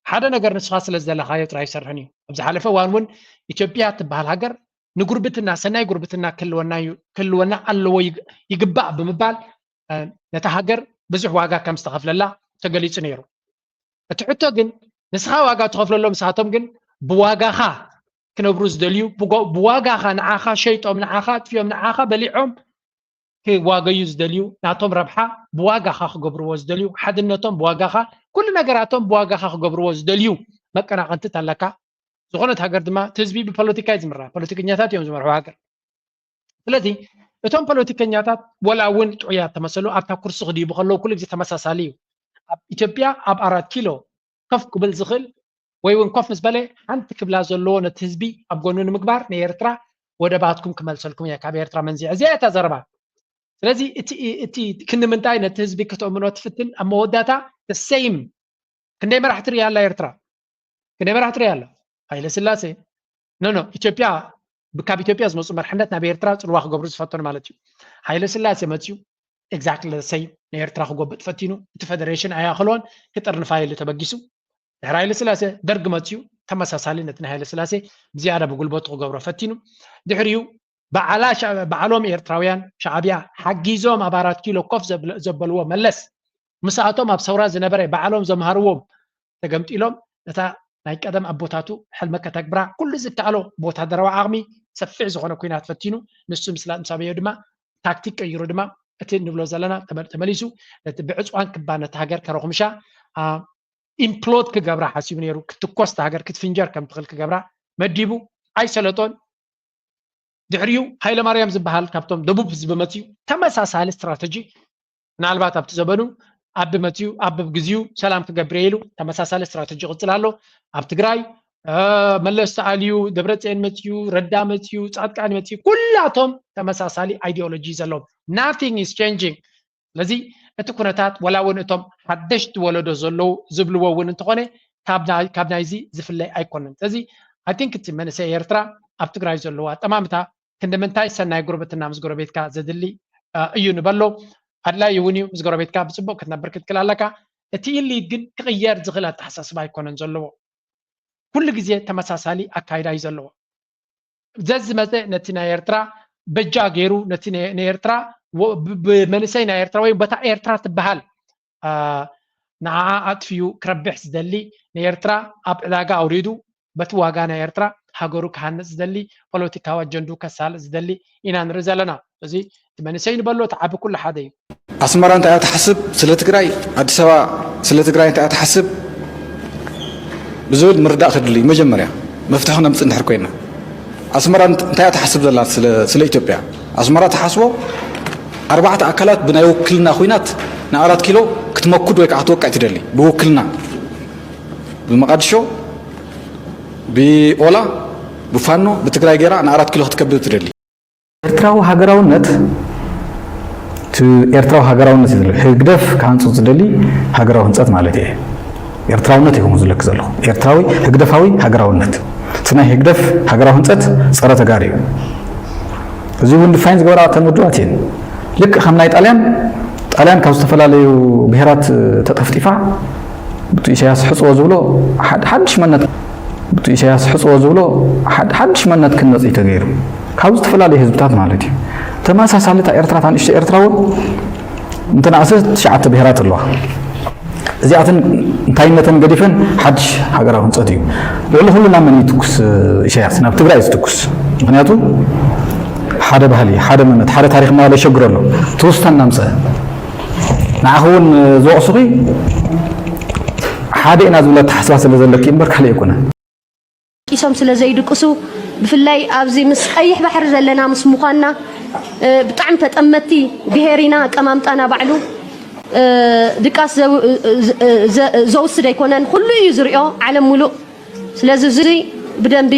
ሓደ ነገር ንስኻ ስለ ዝደለኻዮ ጥራይ ይሰርሕን እዩ። ኣብ ዝሓለፈ እዋን እውን ኢትዮጵያ ትበሃል ሃገር ንጉርብትና ሰናይ ጉርብትና ክህልወና ኣለዎ ይግባእ ብምባል ነታ ሃገር ብዙሕ ዋጋ ከም ዝተኸፍለላ ተገሊፁ ነይሩ። እቲ ሕቶ ግን ንስኻ ዋጋ ትኸፍለሎም ንስኻቶም ግን ብዋጋኻ ክነብሩ ዝደልዩ ብዋጋኻ ንዓኻ ሸይጦም ንዓኻ ኣጥፊኦም ንዓኻ በሊዖም ክዋገዩ ዝደልዩ ናቶም ረብሓ ብዋጋኻ ክገብርዎ ዝደልዩ ሓድነቶም ብዋጋኻ ኩሉ ነገራቶም ብዋጋኻ ክገብርዎ ዝደልዩ መቀናቐንቲ ኣለካ። ዝኾነት ሃገር ድማ እቲ ህዝቢ ብፖለቲካ እዩ ዝምራ። ፖለቲከኛታት እዮም ዝመርሑ ሃገር። ስለዚ እቶም ፖለቲከኛታት ወላ እውን ጥዑያት ተመሰሉ ኣብታ ኩርሲ ክድይቡ ከለዉ ኩሉ ግዜ ተመሳሳሊ እዩ። ኣብ ኢትዮጵያ ኣብ ኣራት ኪሎ ከፍ ክብል ዝኽእል ወይ እውን ኮፍ ምስ በለ ሓንቲ ክብላ ዘለዎ ነቲ ህዝቢ ኣብ ጎኑ ንምግባር ንኤርትራ ወደባትኩም ክመልሰልኩም እየ ካብ ኤርትራ መንዚዐ። እዚኣ እታ ዘረባ። ስለዚ እቲ ክንዲ ምንታይ ነቲ ህዝቢ ከተእምኖ ትፍትን ኣብ መወዳእታ ሰይም ክንደይ መራሕቲ ርያ ኣላ ኤርትራ? ክንደይ መራሕቲ ርያ ኣላ? ሃይለ ስላሴ ኖ ኖ ኢትዮጵያ ካብ ኢትዮጵያ ዝመፁ መርሕነት ናብ ኤርትራ ፅልዋ ክገብሩ ዝፈተኑ ማለት እዩ። ሃይለ ስላሴ መፅዩ ኤግዛክትሊ ሰይ ንኤርትራ ክጎብጥ ፈቲኑ እቲ ፌደሬሽን ኣያኸሎን ክጥርንፋ ኢሉ ተበጊሱ። ድሕሪ ሃይለ ስላሴ ደርግ መፅዩ ተመሳሳሊ ነቲ ናይ ሃይለ ስላሴ ብዝያዳ ብጉልበቱ ክገብሮ ፈቲኑ። ድሕሪኡ ባዕላ ባዕሎም ኤርትራውያን ሻዕብያ ሓጊዞም ኣብ ኣራት ኪሎ ኮፍ ዘበልዎ መለስ ምስኣቶም ኣብ ሰውራ ዝነበረ ባዕሎም ዘምሃርዎም ተገምጢሎም ነታ ናይ ቀደም ኣቦታቱ ሕልሚ ከተግብራ ኩሉ ዝከኣሎ ብወታደራዊ ዓቕሚ ሰፊሕ ዝኾነ ኩናት ፈቲኑ ንሱ ምስ ኣበዮ ድማ ታክቲክ ቀይሩ ድማ እቲ ንብሎ ዘለና ተመሊሱ ነቲ ብዕፅዋን ክባ ነቲ ሃገር ከረኹምሻ ኢምፕሎድ ክገብራ ሓሲቡ ነይሩ። ክትኮስ ሃገር ክትፍንጀር ከም ትኽእል ክገብራ መዲቡ ኣይሰለጦን። ድሕሪኡ ሃይለማርያም ዝበሃል ካብቶም ደቡብ ህዝቢ መፅዩ ተመሳሳሊ ስትራተጂ ምናልባት ኣብቲ ዘበኑ ኣብ መፅዩ ኣብ ግዜኡ ሰላም ክገብር ኢሉ ተመሳሳሊ ስትራተጂ ይቕፅል ኣሎ። ኣብ ትግራይ መለስ ተኣልዩ፣ ደብረፅዮን መፅዩ፣ ረዳ መፅዩ፣ ፃድቃን መፅዩ፣ ኩላቶም ተመሳሳሊ ideology ዘለዎም። Nothing is changing። ስለዚ እቲ ኩነታት ወላ እውን እቶም ሓደሽቲ ወለዶ ዘለዉ ዝብልዎ እውን እንተኾነ ካብ ናይዚ ዝፍለይ ኣይኮነን። ስለዚ I think እቲ መንእሰይ ኤርትራ ኣብ ትግራይ ዘለዎ ኣጠማምታ ክንዲ ምንታይ ሰናይ ጉርብትና ምስ ጎረቤትካ ዘድሊ እዩ ንበሎ። ኣድላይ እውን እዩ፣ ምስ ጎረቤትካ ብፅቡቅ ክትነብር ክትክል ኣለካ። እቲ ኢሊት ግን ክቕየር ዝኽእል ኣተሓሳስባ ኣይኮነን ዘለዎ። ኩሉ ግዜ ተመሳሳሊ ኣካይዳ እዩ ዘለዎ። ዘዝመፀ ነቲ ናይ ኤርትራ በጃ ገይሩ ነቲ ናይ ኤርትራ ብመንእሰይ ናይ ኤርትራ ወይ በታ ኤርትራ ትበሃል ንዓዓ ኣጥፍዩ ክረብሕ ዝደሊ፣ ንኤርትራ ኣብ ዕዳጋ ኣውሪዱ በቲ ዋጋ ናይ ኤርትራ ሃገሩ ክሃንፅ ዝደሊ፣ ፖለቲካዊ ኣጀንድኡ ከሳልጥ ዝደሊ ኢና ንርኢ ዘለና። እዚ እቲ መንእሰይ ንበሎ እቲ ዓቢ ኩሉ ሓደ እዩ። ኣስመራ እንታይ እያ ትሓስብ ስለ ትግራይ፣ ኣዲስ ኣበባ ስለ ትግራይ እንታይ እያ ትሓስብ ብዝብል ምርዳእ ከድሊ እዩ። መጀመርያ መፍትሒ ክነምፅእ እንድሕር ኮይና ኣስመራ እንታይ እያ ትሓስብ ዘላ ስለ ኢትዮጵያ? ኣስመራ ትሓስቦ ኣርባዕተ ኣካላት ብናይ ውክልና ኩናት ንኣራት ኪሎ ክትመኩድ ወይ ከዓ ክትወቅዕ ትደሊ ብውክልና ብመቃድሾ ብኦላ ብፋኖ ብትግራይ ገይራ ንኣራት ኪሎ ክትከብብ ትደሊ። ኤርትራዊ ሃገራውነት እቲ ኤርትራዊ ሃገራውነት እዩ ዝብል ህግደፍ ክሃንፁ ዝደሊ ሃገራዊ ህንፀት ማለት እየ። ኤርትራውነት ይኹም ዝለክ ዘለኹ ኤርትራዊ ህግደፋዊ ሃገራውነት እቲ ናይ ህግደፍ ሃገራዊ ህንፀት ፀረ ተጋሪ እዩ። እዚ እውን ድፋይን ዝገበራ ተን ውድባት እየን። ልክእ ከም ናይ ጣልያን ጣልያን ካብ ዝተፈላለዩ ብሄራት ተጠፍጢፋ ብቲ ኢሳያስ ሕፅዎ ዝብሎ ሓድሽ መነት ብቲ ኢሳያስ ሕፅዎ ዝብሎ ሓድሽ መነት ክንመፅ እዩ ተገይሩ ካብ ዝተፈላለዩ ህዝብታት ማለት እዩ። ተመሳሳሊ እታ ኤርትራ እታ ንእሽቶ ኤርትራ እውን እንተነኣሰ ትሽዓተ ብሄራት ኣለዋ። እዚኣተን እንታይነተን ገዲፈን ሓድሽ ሃገራዊ ህንፀት እዩ። ልዕሊ ኩሉ ናብ መን ይትኩስ ኢሳያስ? ናብ ትግራይ እዩ ዝትኩስ። ምክንያቱ ሓደ ባህሊ፣ ሓደ መንነት፣ ሓደ ታሪክ እናበለ ይሸግሮ ኣሎ። ትውስታ እናምፀ ንዓኹ እውን ዝወቕሱኺ ሓደ ኢና ዝብል ኣተሓስባ ስለ ዘለኪ እምበር ካልእ ኣይኮነን። ቂሶም ስለ ዘይድቅሱ ብፍላይ ኣብዚ ምስ ቀይሕ ባሕሪ ዘለና ምስ ምዃንና ብጣዕሚ ተጠመቲ ብሄር ኢና። ኣቀማምጣና ባዕሉ ድቃስ ዘውስድ ኣይኮነን፣ ኩሉ እዩ ዝሪኦ ዓለም ሙሉእ። ስለዚ እዚ ብደንቢ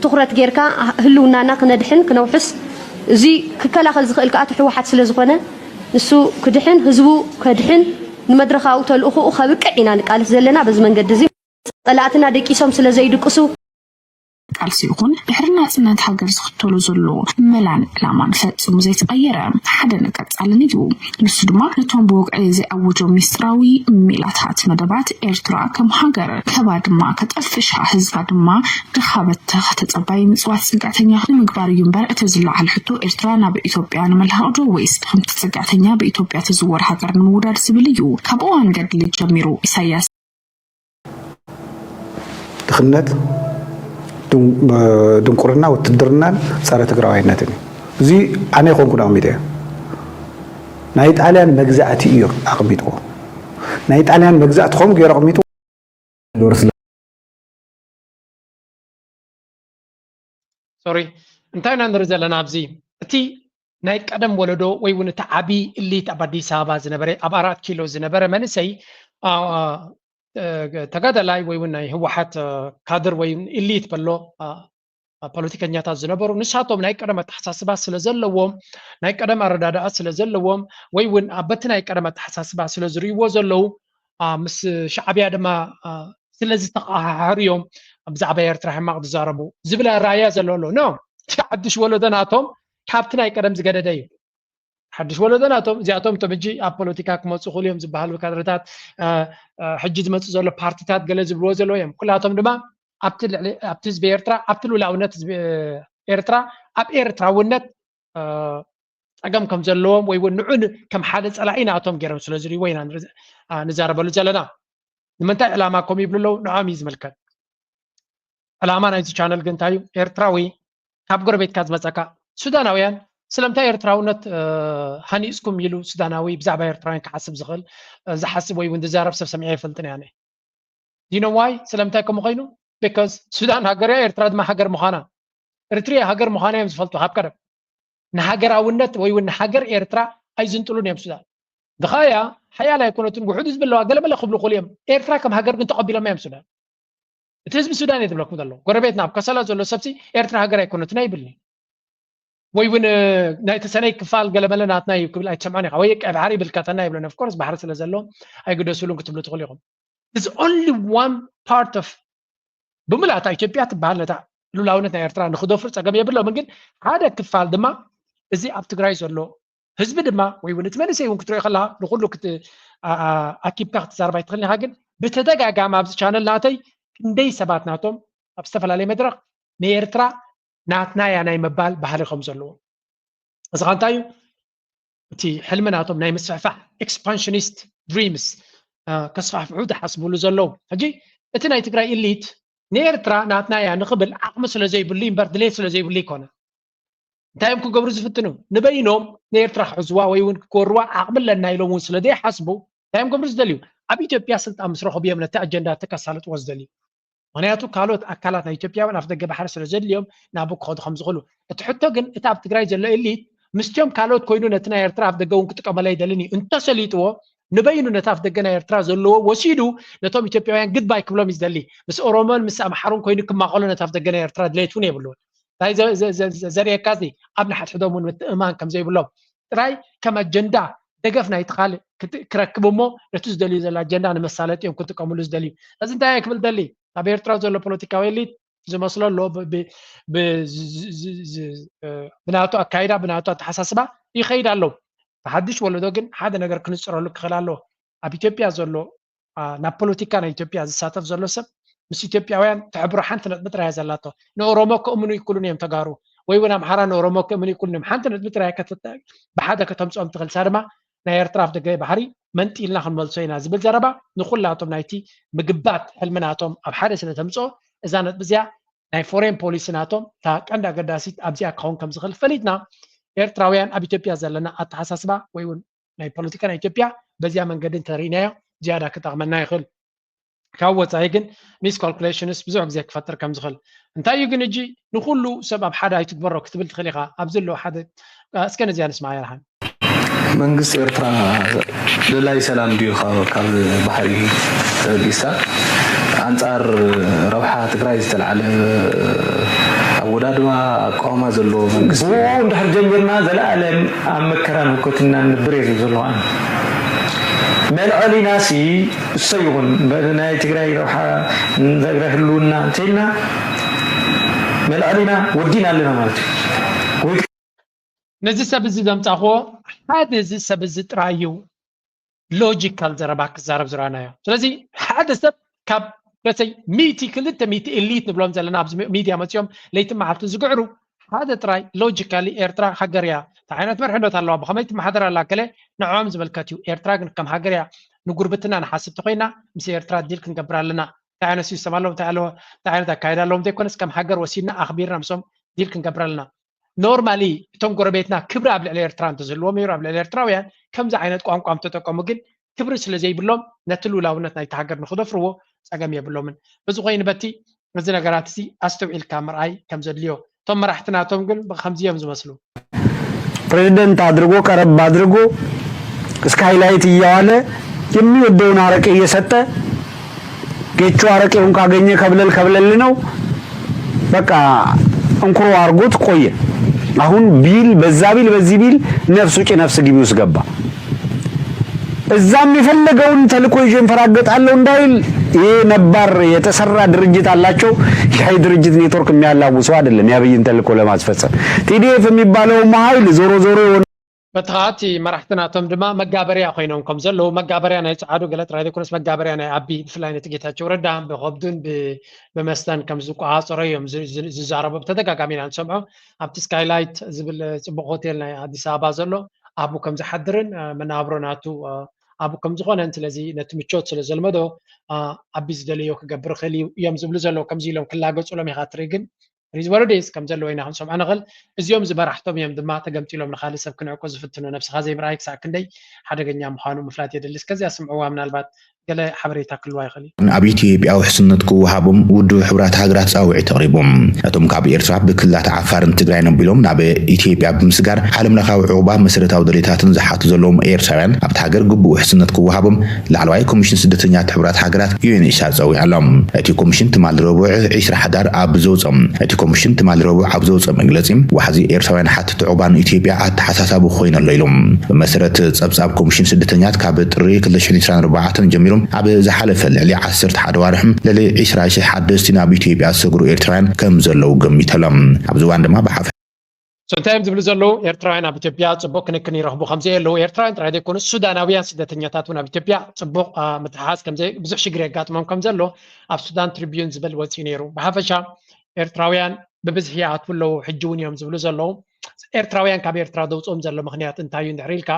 ትኹረት ጌርካ ህልውናና ክነድሕን ክነውሕስ እዚ ክከላኸል ዝኽእል ከዓ እቲ ህወሓት ስለ ዝኾነ ንሱ ክድሕን ህዝቡ ከድሕን ንመድረኻዊ ተልእኾኡ ከብቅዕ ኢና ንቃለስ ዘለና። በዚ መንገዲ እዚ ፀላእትና ደቂሶም ስለ ዘይድቅሱ ቃልሲ ይኹን ድሕሪ ናፅነት ሃገር ዝኽተሎ ዘሎ መላን ዕላማን ፈፂሙ ዘይተቐየረ ሓደን ቀፃልን እዩ። ንሱ ድማ ነቶም ብወግዒ ዘይኣውጆም ሚስጥራዊ ሜላታት መደባት ኤርትራ ከም ሃገር ከባድማ ከጠፍሻ ህዝባ ድማ ድኻ በተኽ ተፀባይ ምፅዋት ፅግዕተኛ ንምግባር እዩ እምበር እቲ ዝለዓል ሕቶ ኤርትራ ናብ ኢትዮጵያ ንምልሃቕ ዶ ወይስ ከምቲ ፅግዕተኛ ብኢትዮጵያ ትዝወር ሃገር ንምውዳድ ዝብል እዩ። ካብ እዋን ገድሊ ጀሚሩ ኢሳያስ ድኽነት፣ ድንቁርና፣ ውትድርናን ፀረ ትግራዋይነትን እዩ። እዚ ኣነ ይኾንኩን ኣቕሚጠዮ። ናይ ጣልያን መግዛእቲ እዩ ኣቕሚጥዎ። ናይ ጣልያን መግዛእቲ ከምኡ ገይሩ ኣቕሚጥዎ። ሶሪ እንታይ ኢና ንርኢ ዘለና ኣብዚ? እቲ ናይ ቀደም ወለዶ ወይ እውን እቲ ዓቢ እሊት ኣብ ኣዲስ ኣበባ ዝነበረ ኣብ ኣራት ኪሎ ዝነበረ መንእሰይ ተጋዳላይ ወይ እውን ናይ ህወሓት ካድር ወይ እሊት በሎ ፖለቲከኛታት ዝነበሩ ንሳቶም ናይ ቀደም ኣተሓሳስባ ስለ ዘለዎም ናይ ቀደም ኣረዳድኣ ስለ ዘለዎም ወይ እውን በቲ ናይ ቀደም ኣተሓሳስባ ስለ ዝርእይዎ ዘለዉ ምስ ሻዕብያ ድማ ስለ ዝተኸሓሓሩ እዮም ብዛዕባ ኤርትራ ሕማቕ ዝዛረቡ ዝብል ኣረኣእያ ዘሎ ኣሎ። ኖ፣ እቲ ሓድሽ ወለዶ ናቶም ካብቲ ናይ ቀደም ዝገደደ እዩ። ሓድሽ ወለዶ ናቶም እዚኣቶም እቶም ሕጂ ኣብ ፖለቲካ ክመፁ ይኽእሉ እዮም ዝበሃሉ ካድረታት ሕጂ ዝመፁ ዘሎ ፓርቲታት ገለ ዝብልዎ ዘለዉ እዮም። ኩላቶም ድማ ኣብቲ ልዕሊ ኣብቲ ህዝቢ ኤርትራ ኣብቲ ልኡላውነት ህዝቢ ኤርትራ ኣብ ኤርትራውነት ፀገም ከም ዘለዎም ወይ እውን ንዑ ከም ሓደ ፀላኢ ናቶም ገይሮም ስለ ዝርእይዎ ኢና ንዛረበሉ ዘለና። ንምንታይ ዕላማ ከምኡ ይብሉ ኣለዉ? ንዖም እዩ ዝምልከት። ዕላማ ናይዚ ቻነል ግን እንታይ እዩ? ኤርትራዊ ካብ ጎረቤትካ ዝመፀካ ሱዳናውያን ስለምንታይ ኤርትራውነት ሃኒፅኩም ኢሉ ሱዳናዊ ብዛዕባ ኤርትራውያን ክሓስብ ዝኽእል ዝሓስብ ወይ እውን ዝዛረብ ሰብ ሰሚዐ ኣይፈልጥን እየ ኣነ። ዲኖ ዋይ ስለምንታይ ከምኡ ኮይኑ? ቢካዝ ሱዳን ሃገር እያ፣ ኤርትራ ድማ ሃገር ምዃና። ኤርትሪያ ሃገር ምዃና እዮም ዝፈልጡ ካብ ቀደም። ንሃገራውነት ወይ እውን ንሃገር ኤርትራ ኣይዝንጥሉን እዮም ሱዳን። ድኻያ ሓያል ኣይኮነትን፣ ውሑድ ህዝቢ ኣለዋ፣ ገለመለ ክብሉ ይኽእሉ እዮም። ኤርትራ ከም ሃገር ግን ተቐቢሎማ እዮም ሱዳን። እቲ ህዝቢ ሱዳን እየ ዝብለኩም ዘሎ። ጎረቤትና ኣብ ከሰላ ዘሎ ሰብሲ ኤርትራ ሃገር ኣይኮነትን ኣይብልኒ። ወይ እውን ናይቲ ሰነይ ክፋል ገለመለ ናትና እዩ ክብል ኣይትሰምዖን ኢኻ። ወይ ቀይ ባሕሪ ይብል ከተና ይብለን። Of course ባሕሪ ስለ ዘለዎም ኣይግደስሉን ክትብሉ ትኽእሉ ኢኹም። It's only one part of ብምልኣታ ኢትዮጵያ ትበሃል ነታ ሉላውነት ናይ ኤርትራ ንክደፍሩ ጸገም የብሎምን። ግን ሓደ ክፋል ድማ እዚ ኣብ ትግራይ ዘሎ ህዝቢ ድማ ወይ እውን እቲ መንእሰይ እውን ክትሪኦ ከለካ ንኩሉ ኣኪብካ ክትዛረብ ኣይትኽእልን ኢኻ። ግን ብተደጋጋሚ ኣብዚ ቻነል ናተይ ክንደይ ሰባት ናቶም ኣብ ዝተፈላለየ መድረክ ንኤርትራ ናትና እያ ናይ ምባል ባህሊ ከም ዘለዎ እዚ ኸ እንታይ እዩ? እቲ ሕልሚ ናቶም ናይ ምስፍሕፋሕ expansionist dreams ከስፋሕፍሑ ዝሓስብሉ ዘለዉ። ሕጂ እቲ ናይ ትግራይ ኢሊት ንኤርትራ ናትና እያ ንኽብል ዓቕሚ ስለ ዘይብሉ እምበር ድሌት ስለ ዘይብሉ ኣይኮነ። እንታይ እዮም ክገብሩ ዝፍትኑ? ንበይኖም ንኤርትራ ክሕዝዋ ወይ እውን ክወርዋ ዓቕሚ ኣለና ኢሎም እውን ስለ ዘይሓስቡ እንታይ እዮም ክገብሩ ዝደልዩ? ኣብ ኢትዮጵያ ስልጣን ምስ ረኸቡ እዮም ነቲ ኣጀንዳ እቲ ከሳልጥዎ ዝደልዩ። ምክንያቱ ካልኦት ኣካላት ናይ ኢትዮጵያውያን ኣፍ ደገ ባሕሪ ስለ ዘድልዮም ናብኡ ክኸዱ ከም ዝኽእሉ። እቲ ሕቶ ግን እቲ ኣብ ትግራይ ዘሎ ኤሊት ምስቲኦም ካልኦት ኮይኑ ነቲ ናይ ኤርትራ ኣፍ ደገ እውን ክጥቀመሉ ኣይደልን እዩ። እንተሰሊጥዎ ንበይኑ ነቲ ኣፍ ደገ ናይ ኤርትራ ዘለዎ ወሲዱ ነቶም ኢትዮጵያውያን ግድባይ ክብሎም እዩ ዝደሊ። ምስ ኦሮሞን ምስ ኣምሓሩን ኮይኑ ክማቐሎ ነቲ ኣፍ ደገ ናይ ኤርትራ ድሌት እውን የብሉን። እንታይ ዘ- ዘ- ዘ- ዘ- ዘርእየካ እዚ ኣብ ንሓድሕዶም እውን ምትእምማን ከም ዘይብሎም ጥራይ ከም ኣጀንዳ ደገፍ ናይቲ ካልእ ክት- ክረክብ እሞ ነቲ ዝደልዩ ዘሎ ኣጀንዳ ንመሳለጢ እዮም ክጥቀምሉ ዝደልዩ። እዚ እንታይ እየ ክብል ደሊ ኣብ ኤርትራ ዘሎ ፖለቲካዊ ኤሊት ዝመስሎ ኣሎ ብ- ብ- ብ- ዝ- ዝ- ዝ- ዝ- እ፣ ብናቱ ኣካይዳ ብናቱ ኣተሓሳስባ ይኸይድ ኣሎ። ብሓድሽ ወለዶ ግን ሓደ ነገር ክንፅረሉ ክኽእል ኣለዎ። ኣብ ኢትዮጵያ ዘሎ ናብ ፖለቲካ ናይ ኢትዮጵያ ዝሳተፍ ዘሎ ሰብ ምስ ኢትዮጵያውያን ተሕብሮ ሓንቲ ነጥቢ ጥራይ እያ ዘላቶ። ንኦሮሞ ክእምኑ ይክሉን እዮም ተጋሩ ወይ እውን ኣምሓራ ንኦሮሞ ክእምኑ ይክሉን እዮም። ሓንቲ ነጥቢ ጥራይ ብሓደ ከተምፅኦም ትኽእል ሳ ድማ ናይ ኤርትራ ኣፍ ደገ ባሕሪ መንጢልና ክንመልሶ ኢና ዝብል ዘረባ ንኩላቶም ናይቲ ምግባት ሕልምናቶም ኣብ ሓደ ስለ ተምፅኦ እዛ ነጥቢ እዚኣ ናይ ፎሬን ፖሊሲ ናቶም እታ ቀንዲ ኣገዳሲት ኣብዚኣ ክኸውን ከም ዝኽእል ፈሊጥና ኤርትራውያን ኣብ ኢትዮጵያ ዘለና ኣተሓሳስባ ወይ እውን ናይ ፖለቲካ ናይ ኢትዮጵያ በዚኣ መንገዲ እንተርኢናዮ ዝያዳ ክጠቕመና ይኽእል። ካብ ወፃኢ ግን ሚስካልኩሌሽንስ ብዙሕ ግዜ ክፈጥር ከም ዝኽእል እንታይ እዩ ግን እጂ ንኩሉ ሰብ ኣብ ሓደ ኣይትግበሮ ክትብል ትኽእል ኢኻ ኣብዚ ኣለዉ ሓደ እስከ ነዚኣ ንስማዓ ይርሃን መንግስቲ ኤርትራ ደላይ ሰላም ድዩ ካብ ባሕሪ ተበጊሳ ኣንፃር ረብሓ ትግራይ ዝተልዓለ ኣወዳድባ ኣቃውማ ዘለዎ መንግስቲ ብኡ እንድሕር ጀሚርና ዘለኣለም ኣብ መከራን ህኮትናን ንብር እየ ዝብል ዘለኹ ኣነ መልዐሊናሲ እሰ ይኹን ናይ ትግራይ ረብሓ ንትግራይ ህልውና እንተኢልና መልዐሊና ወዲና ኣለና ማለት እዩ ነዚ ሰብ እዚ ዘምፃእክዎ ሓደ እዚ ሰብ እዚ ጥራይ እዩ ሎጂካል ዘረባ ክዛረብ ዝረኣናዮ። ስለዚ ሓደ ሰብ ካብ ረሰይ ሚእቲ ክልተ ሚእቲ ኤሊት ንብሎም ዘለና ኣብዚ ሚድያ መፅኦም ለይቲ መዓልቲ ዝግዕሩ ሓደ ጥራይ ሎጂካሊ ኤርትራ ሃገር እያ። እንታይ ዓይነት መርሕነት ኣለዋ? ብኸመይ ትመሓደር ኣላ? ገለ ንዕኦም ዝምልከት እዩ። ኤርትራ ግን ከም ሃገር እያ። ንጉርብትና ንሓስብ ተኮይና ምስ ኤርትራ ዲል ክንገብር ኣለና። እንታይ ዓይነት ሲስተም ኣለዎም? እንታይ ኣለዎ? እንታይ ዓይነት ኣካይዳ ኣለዎም? ዘይኮነስ ከም ሃገር ወሲድና ኣኽቢርና ምስኦም ዲል ክንገብር ኣለና። ኖርማሊ እቶም ጎረቤትና ክብሪ ኣብ ልዕሊ ኤርትራ እንተዝህልዎም ነይሩ ኣብ ልዕሊ ኤርትራውያን ከምዚ ዓይነት ቋንቋ ምተጠቀሙ ግን ክብሪ ስለ ዘይብሎም ነቲ ልኡላውነት ናይቲ ሃገር ንክደፍርዎ ጸገም የብሎምን። በዚ ኮይኑ በቲ እዚ ነገራት እዚ ኣስተውዒልካ ምርኣይ ከም ዘድልዮ እቶም መራሕቲ ናቶም ግን ብከምዚ እዮም ዝመስሉ። ፕሬዝደንት አድርጎ ቀረብ አድርጎ ስካይላይት እያዋለ የሚወደውን አረቄ እየሰጠ ጌቾ አረቄውን ካገኘ ከብለል ከብለል ነው። በቃ እንኩሮ አርጎት ቆየ። አሁን ቢል በዛ ቢል በዚህ ቢል ነፍስ ውጪ ነፍስ ግቢ ውስጥ ገባ። እዛም የፈለገውን ተልእኮ ይዤ እንፈራገጣለሁ እንዳይል ይሄ ነባር የተሰራ ድርጅት አላቸው። ይሄ ድርጅት ኔትወርክ የሚያላውሰው አይደለም የአብይን ተልእኮ ለማስፈጸም። ቲዲኤፍ የሚባለውም ኃይል ዞሮ ዞሮ የሆነ በተኻቲ መራሕቲ ናቶም ድማ መጋበርያ ኮይኖም ከም ዘለዉ መጋበርያ ናይ ጸዓዱ ገለ ጥራይ ዘይኮነስ መጋበርያ ናይ ኣቢ ብፍላይ ነቲ ጌታቸው ረዳ ብኸብዱን ብመስተን ከም ዝቆሃፀሮ እዮም ዝዛረቡ ብተደጋጋሚ ኢና ንሰምዖ። ኣብቲ ስካይላይት ዝብል ፅቡቅ ሆቴል ናይ ኣዲስ ኣበባ ዘሎ ኣቡ ከም ዝሓድርን መናብሮ ናቱ ኣቡ ከም ዝኾነን ስለዚ ነቲ ምቾት ስለ ዘልመዶ ኣቢ ዝደለዮ ክገብር ይኽእል እዩ እዮም ዝብሉ ዘለዉ ከምዚ ኢሎም ክላገፁሎም ኢኻ ትርኢ ግን ሪዝ ወረዴስ ከም ዘለዎ ኢና ክንሰምዖ ንኽእል። እዚኦም ዝመራሕቶም እዮም ድማ ተገምጢሎም ንኻልእ ሰብ ክንዕቁ ዝፍትኑ። ነብስኻ ዘይምርኣይ ክሳዕ ክንደይ ሓደገኛ ምዃኑ ምፍላጥ የድሊ። እስከዚኣ ስምዕዋ ምናልባት ገለ ሓበሬታ ክልዋ ይኽእል እዩ። ኣብ ኢትዮጵያ ውሕስነት ክወሃቦም ውድብ ሕቡራት ሃገራት ፃውዒት ኣቕሪቡ። ነቶም ካብ ኤርትራ ብክልላት ዓፋርን ትግራይን ኣቢሎም ናብ ኢትዮጵያ ብምስጋር ዓለም ለኻዊ ዕቑባ መሰረታዊ ድሌታትን ዝሓቱ ዘለዎም ኤርትራውያን ኣብቲ ሃገር ግቡእ ውሕስነት ክወሃቦም ላዕለዋይ ኮሚሽን ስደተኛታት ሕቡራት ሃገራት ዩ ኤን ኤች ሲ ኣር ፀዊዑ ኣሎ። እቲ ኮሚሽን ትማሊ ረቡዕ ዒስራ ሓዳር ኣብ ዘውፅኦ እቲ ኮሚሽን ትማሊ ረቡዕ ኣብ ዘውፅኦ መግለፂ ዋሕዚ ኤርትራውያን ሓተቲ ዕቑባ ንኢትዮጵያ ኣተሓሳሳቢ ኮይኑ ኣሎ ኢሉ። ብመሰረት ጸብጻብ ኮሚሽን ስደተኛታት ካብ ጥሪ ክልተ ሽሕን ዕስራን ኣርባዕተን ጀሚሩ ኣብ ዝሓለፈ ልዕሊ ዓሰርተ ሓደ ዋርሕ ልዕሊ ዒስራ ሽሕ ሓደስቲ ናብ ኢትዮጵያ ዝሰግሩ ኤርትራውያን ከም ዘለዉ ገሚቱ ኣሎ። ኣብዚ እዋን ድማ ብሓፈ So እንታይ እዮም ዝብሉ ዘለዉ? ኤርትራውያን ኣብ ኢትዮጵያ ጽቡቕ ክንክን ይረኽቡ ከም ዘየለዉ፣ ኤርትራውያን ጥራይ ዘይኮኑ ሱዳናውያን ስደተኛታት እውን ኣብ ኢትዮጵያ ጽቡቕ አ፣ ምትሓዝ ከም ዘይ ብዙሕ ሽግር የጋጥሞም ከም ዘሎ ኣብ ሱዳን ትሪቢዩን ዝብል ወጺኡ ነይሩ። ብሓፈሻ ኤርትራውያን ብብዝሒ ይኣትዉ ኣለዉ፣ ሕጂ እውን እዮም ዝብሉ ዘለዉ። ኤርትራውያን ካብ ኤርትራ ዘውፅኦም ዘሎ ምኽንያት እንታይ እዩ እንድሕር ኢልካ፣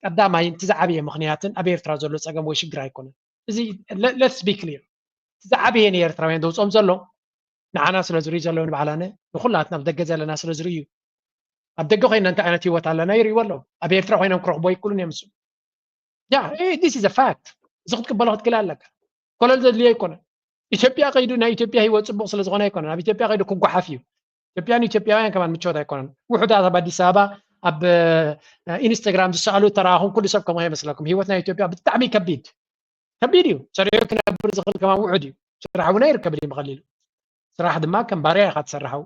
ቀዳማይ እቲ ዝዓበየ ምኽንያትን ኣብ ኤርትራ ዘሎ ፀገም ወይ ሽግር ኣይኮነን። እዚ let's be clear፣ እቲ ዝዓበየ ንኤርትራውያን ዘውፅኦም ዘሎ ንዓና ስለ ዝርኢ ዘለዉ ንባዕላነ ንኩላትና ኣብ ደገ ዘለና ስለ ዝርኢ እዩ። ኣብ ደገ ኮይና እንታይ ዓይነት ህይወት ኣለና ይርእይዎ ኣለዉ። ኣብ ኤርትራ ኮይኖም ክረኽቦ ኣይክእሉን እዮም። እሱ ያ this is a fact። እዚ ክትቅበሎ ክትክእል ኣለካ። ኮለል ዘድልዮ ኣይኮነን። ኢትዮጵያ ከይዱ ናይ ኢትዮጵያ ህይወት ፅቡቕ ስለ ዝኾነ ኣይኮነን። ኣብ ኢትዮጵያ ከይዱ ክጓሓፍ እዩ። ኢትዮጵያን ኢትዮጵያውያን ከማን ምቾት ኣይኮነን። ውሑዳት ኣብ ኣዲስ ኣበባ ኣብ ኢንስታግራም ዝሰኣሉ ተራኹም ኩሉ ሰብ ከምኡ ይመስለኩም። ህይወት ናይ ኢትዮጵያ ብጣዕሚ ከቢድ ከቢድ እዩ። ሰሪሑ ክነብር ዝኽእል ከማን ውሑድ እዩ። ስራሕ እውን ኣይርከብን እዩ ብቐሊሉ። ስራሕ ድማ ከም ባርያ ኢኻ ትሰርሓው።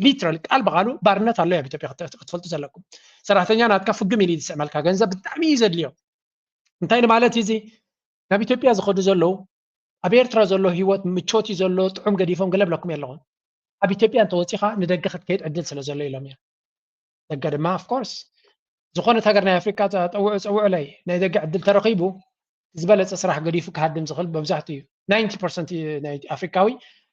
ሊትራሊ ቃል ብቃሉ ባርነት ኣሎ ኣብ ኢትዮጵያ ክተ- ክትፈልጡ ዘለኩም። ሰራሕተኛ ናትካ ፍግም ኢሉ እዩ ዝስዕመልካ። ገንዘብ ብጣዕሚ እዩ ዘድልዮ። እንታይ ንማለት እዩ እዚ? ናብ ኢትዮጵያ ዝኸዱ ዘለዉ ኣብ ኤርትራ ዘሎ ህይወት ምቾት እዩ ዘሎ፣ ጥዑም ገዲፎም ገለ ብለኩም የለኹም። ኣብ ኢትዮጵያ እንተወፂኻ ንደገ ክትከይድ ዕድል ስለ ዘሎ ኢሎም እዮም። ደገ ድማ of course ዝኾነት ሃገር ናይ ኣፍሪካ ፀውዑ ፀውዑለይ ናይ ደገ ዕድል ተረኺቡ ዝበለፀ ስራሕ ገዲፉ ክሃድም ዝኽእል መብዛሕትኡ እዩ። ናይንቲ ፐርሰንት ናይ ኣፍሪካዊ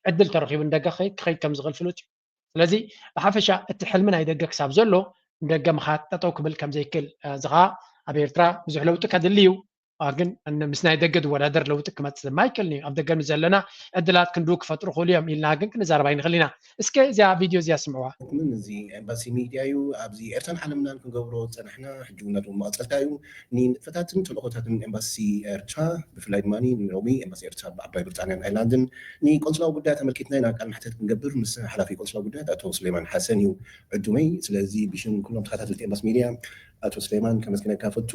ዕድል ተረኺቡ ንደገ ክኸይድ ከም ዝኽእል ፍሉጥ እዩ። ስለዚ ብሓፈሻ እቲ ሕልሚ ናይ ደገ ክሳብ ዘሎ ንደገ ምኻድ ጠጠው ክብል ከም ዘይክእል እዚ ኸዓ ኣብ ኤርትራ ብዙሕ ለውጢ ከድሊ እዩ። ግን ምስ ናይ ደገ ዝወዳደር ለውጢ ክመፅእ ድማ ኣይክእልን እዩ። ኣብ ደገ ንዘለና ዕድላት ክንድኡ ክፈጥሩ ክእሉ እዮም ኢልና ግን ክንዛረብ ኣይንኽእል ኢና። እስከ እዚኣ ቪድዮ እዚኣ ስምዕዋ። ምን እዚ ኤምባሲ ሚድያ እዩ። ኣብዚ ኤርትራን ዓለምናን ክንገብሮ ዝፀናሕና ሕጂ እውን ናቱ መቐፀልታ እዩ። ንንጥፈታትን ተልእኾታትን ኤምባሲ ኤርትራ ብፍላይ ድማ ንሎሚ ኤምባሲ ኤርትራ ኣብ ዓባይ ብሪጣንያን ኣይርላንድን ንቆንስላዊ ጉዳያት ኣመልኪትና ኢና ቃል መሕተት ክንገብር ምስ ሓላፊ ቆንስላዊ ጉዳያት ኣቶ ሱሌማን ሓሰን እዩ ዕዱመይ። ስለዚ ብሽም ኩሎም ተኸታተልቲ ኤምባሲ ሚድያ ኣቶ ሱሌማን ከመስግነካ ፈቱ።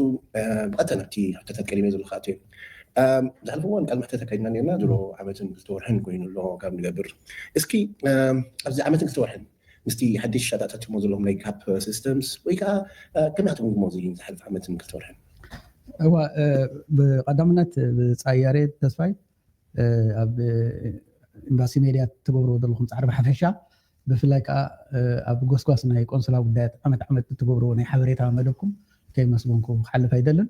ብቐጥታ ናብቲ ሕቶታት ቀዲመ ዘለካ ኣቶ ዝሓለፈ እዋን ቃል መሕተት ኣካይድና ነርና ድሮ ዓመትን ክልተ ወርሕን ኮይኑ ኣሎ ካብ ንገብር። እስኪ ኣብዚ ዓመትን ክልተ ወርሕን ምስቲ ሓድሽ ኣጣጣቲሞ ዘለዎም ናይ ካፕ ሲስተምስ ወይ ከዓ ከመይ ትግምግሞ እዚ ዝሓለፈ ዓመትን ክልተ ወርሕን? እዋ ብቐዳምነት ብፃያሬ ተስፋይ ኣብ ኤምባሲ ሜድያ ትገብርዎ ዘለኹም ፃዕሪ ብሓፈሻ ብፍላይ ከዓ ኣብ ጎስጓስ ናይ ቆንስላ ጉዳያት ዓመት ዓመት ትገብርዎ ናይ ሓበሬታ መደብኩም ከይመስገንኩ ክሓልፍ ኣይደልን።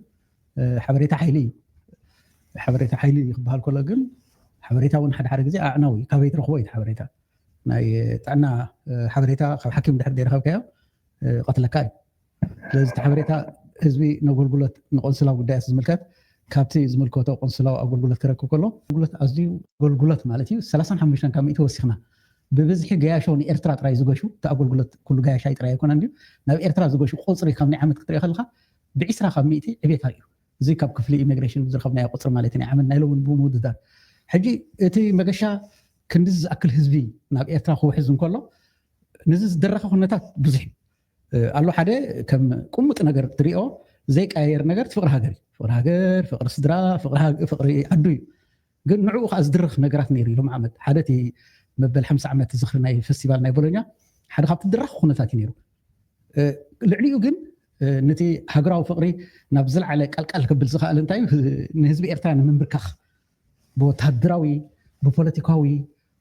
ሓበሬታ ሓይሊ እዩ። ሓበሬታ ሓይሊ እዩ ክበሃል ከሎ ግን ሓበሬታ እውን ሓደ ሓደ ግዜ ኣዕናዊ እዩ። ካበይ ትረኽቦ እዩ ሓበሬታ? ናይ ጥዕና ሓበሬታ ካብ ሓኪም ድሕር ዘይረኸብካዮ ቀትለካ እዩ። ስለዚ እቲ ሓበሬታ ህዝቢ ነገልግሎት ንቆንስላዊ ጉዳያት ዝምልከት ካብቲ ዝምልከቶ ቆንስላዊ ኣገልግሎት ክረክብ ከሎ ኣገልግሎት ኣዝዩ ኣገልግሎት ማለት እዩ ሰላሳን ሓሙሽተን ካብ ሚእቲ ወሲኽና ብብዝሒ ገያሾ ንኤርትራ ጥራይ ዝገሹ እቲ ኣገልግሎት ኩሉ ገያሻይ ጥራይ ኣይኮነን ድዩ ናብ ኤርትራ ዝገሹ ቁፅሪ ካብ ናይ ዓመት ክትሪኦ ከለካ ብዒስራ ካብ ሚእቲ ዕቤት ኣርእዩ። እዚ ካብ ክፍሊ ኢሚግሬሽን ዝረኸብናዮ ቁፅሪ ማለት ናይ ዓመት ናይ ሎሚ ብምውድዳር ሕጂ እቲ መገሻ ክንድዚ ዝኣክል ህዝቢ ናብ ኤርትራ ክውሕዝ እንከሎ ነዚ ዝደረኸ ኩነታት ብዙሕ እዩ ኣሎ። ሓደ ከም ቁሙጥ ነገር ትሪኦ ዘይቀያየር ነገር ፍቅሪ ሃገር እዩ። ፍቅሪ ሃገር፣ ፍቅሪ ስድራ፣ ፍቅሪ ዓዱ እዩ። ግን ንዕኡ ከዓ ዝድርኽ ነገራት ነይሩ እዩ። ሎም ዓመት ሓደ እቲ መበል ሓምሳ ዓመት ዝኽሪ ናይ ፈስቲቫል ናይ ቦሎኛ ሓደ ካብቲ ድራኽ ኩነታት እዩ ነይሩ። ልዕሊኡ ግን ነቲ ሃገራዊ ፍቅሪ ናብ ዝለዓለ ቀልቃል ክብል ዝኽኣል እንታይ እዩ? ንህዝቢ ኤርትራ ንምንብርካኽ ብወታደራዊ፣ ብፖለቲካዊ፣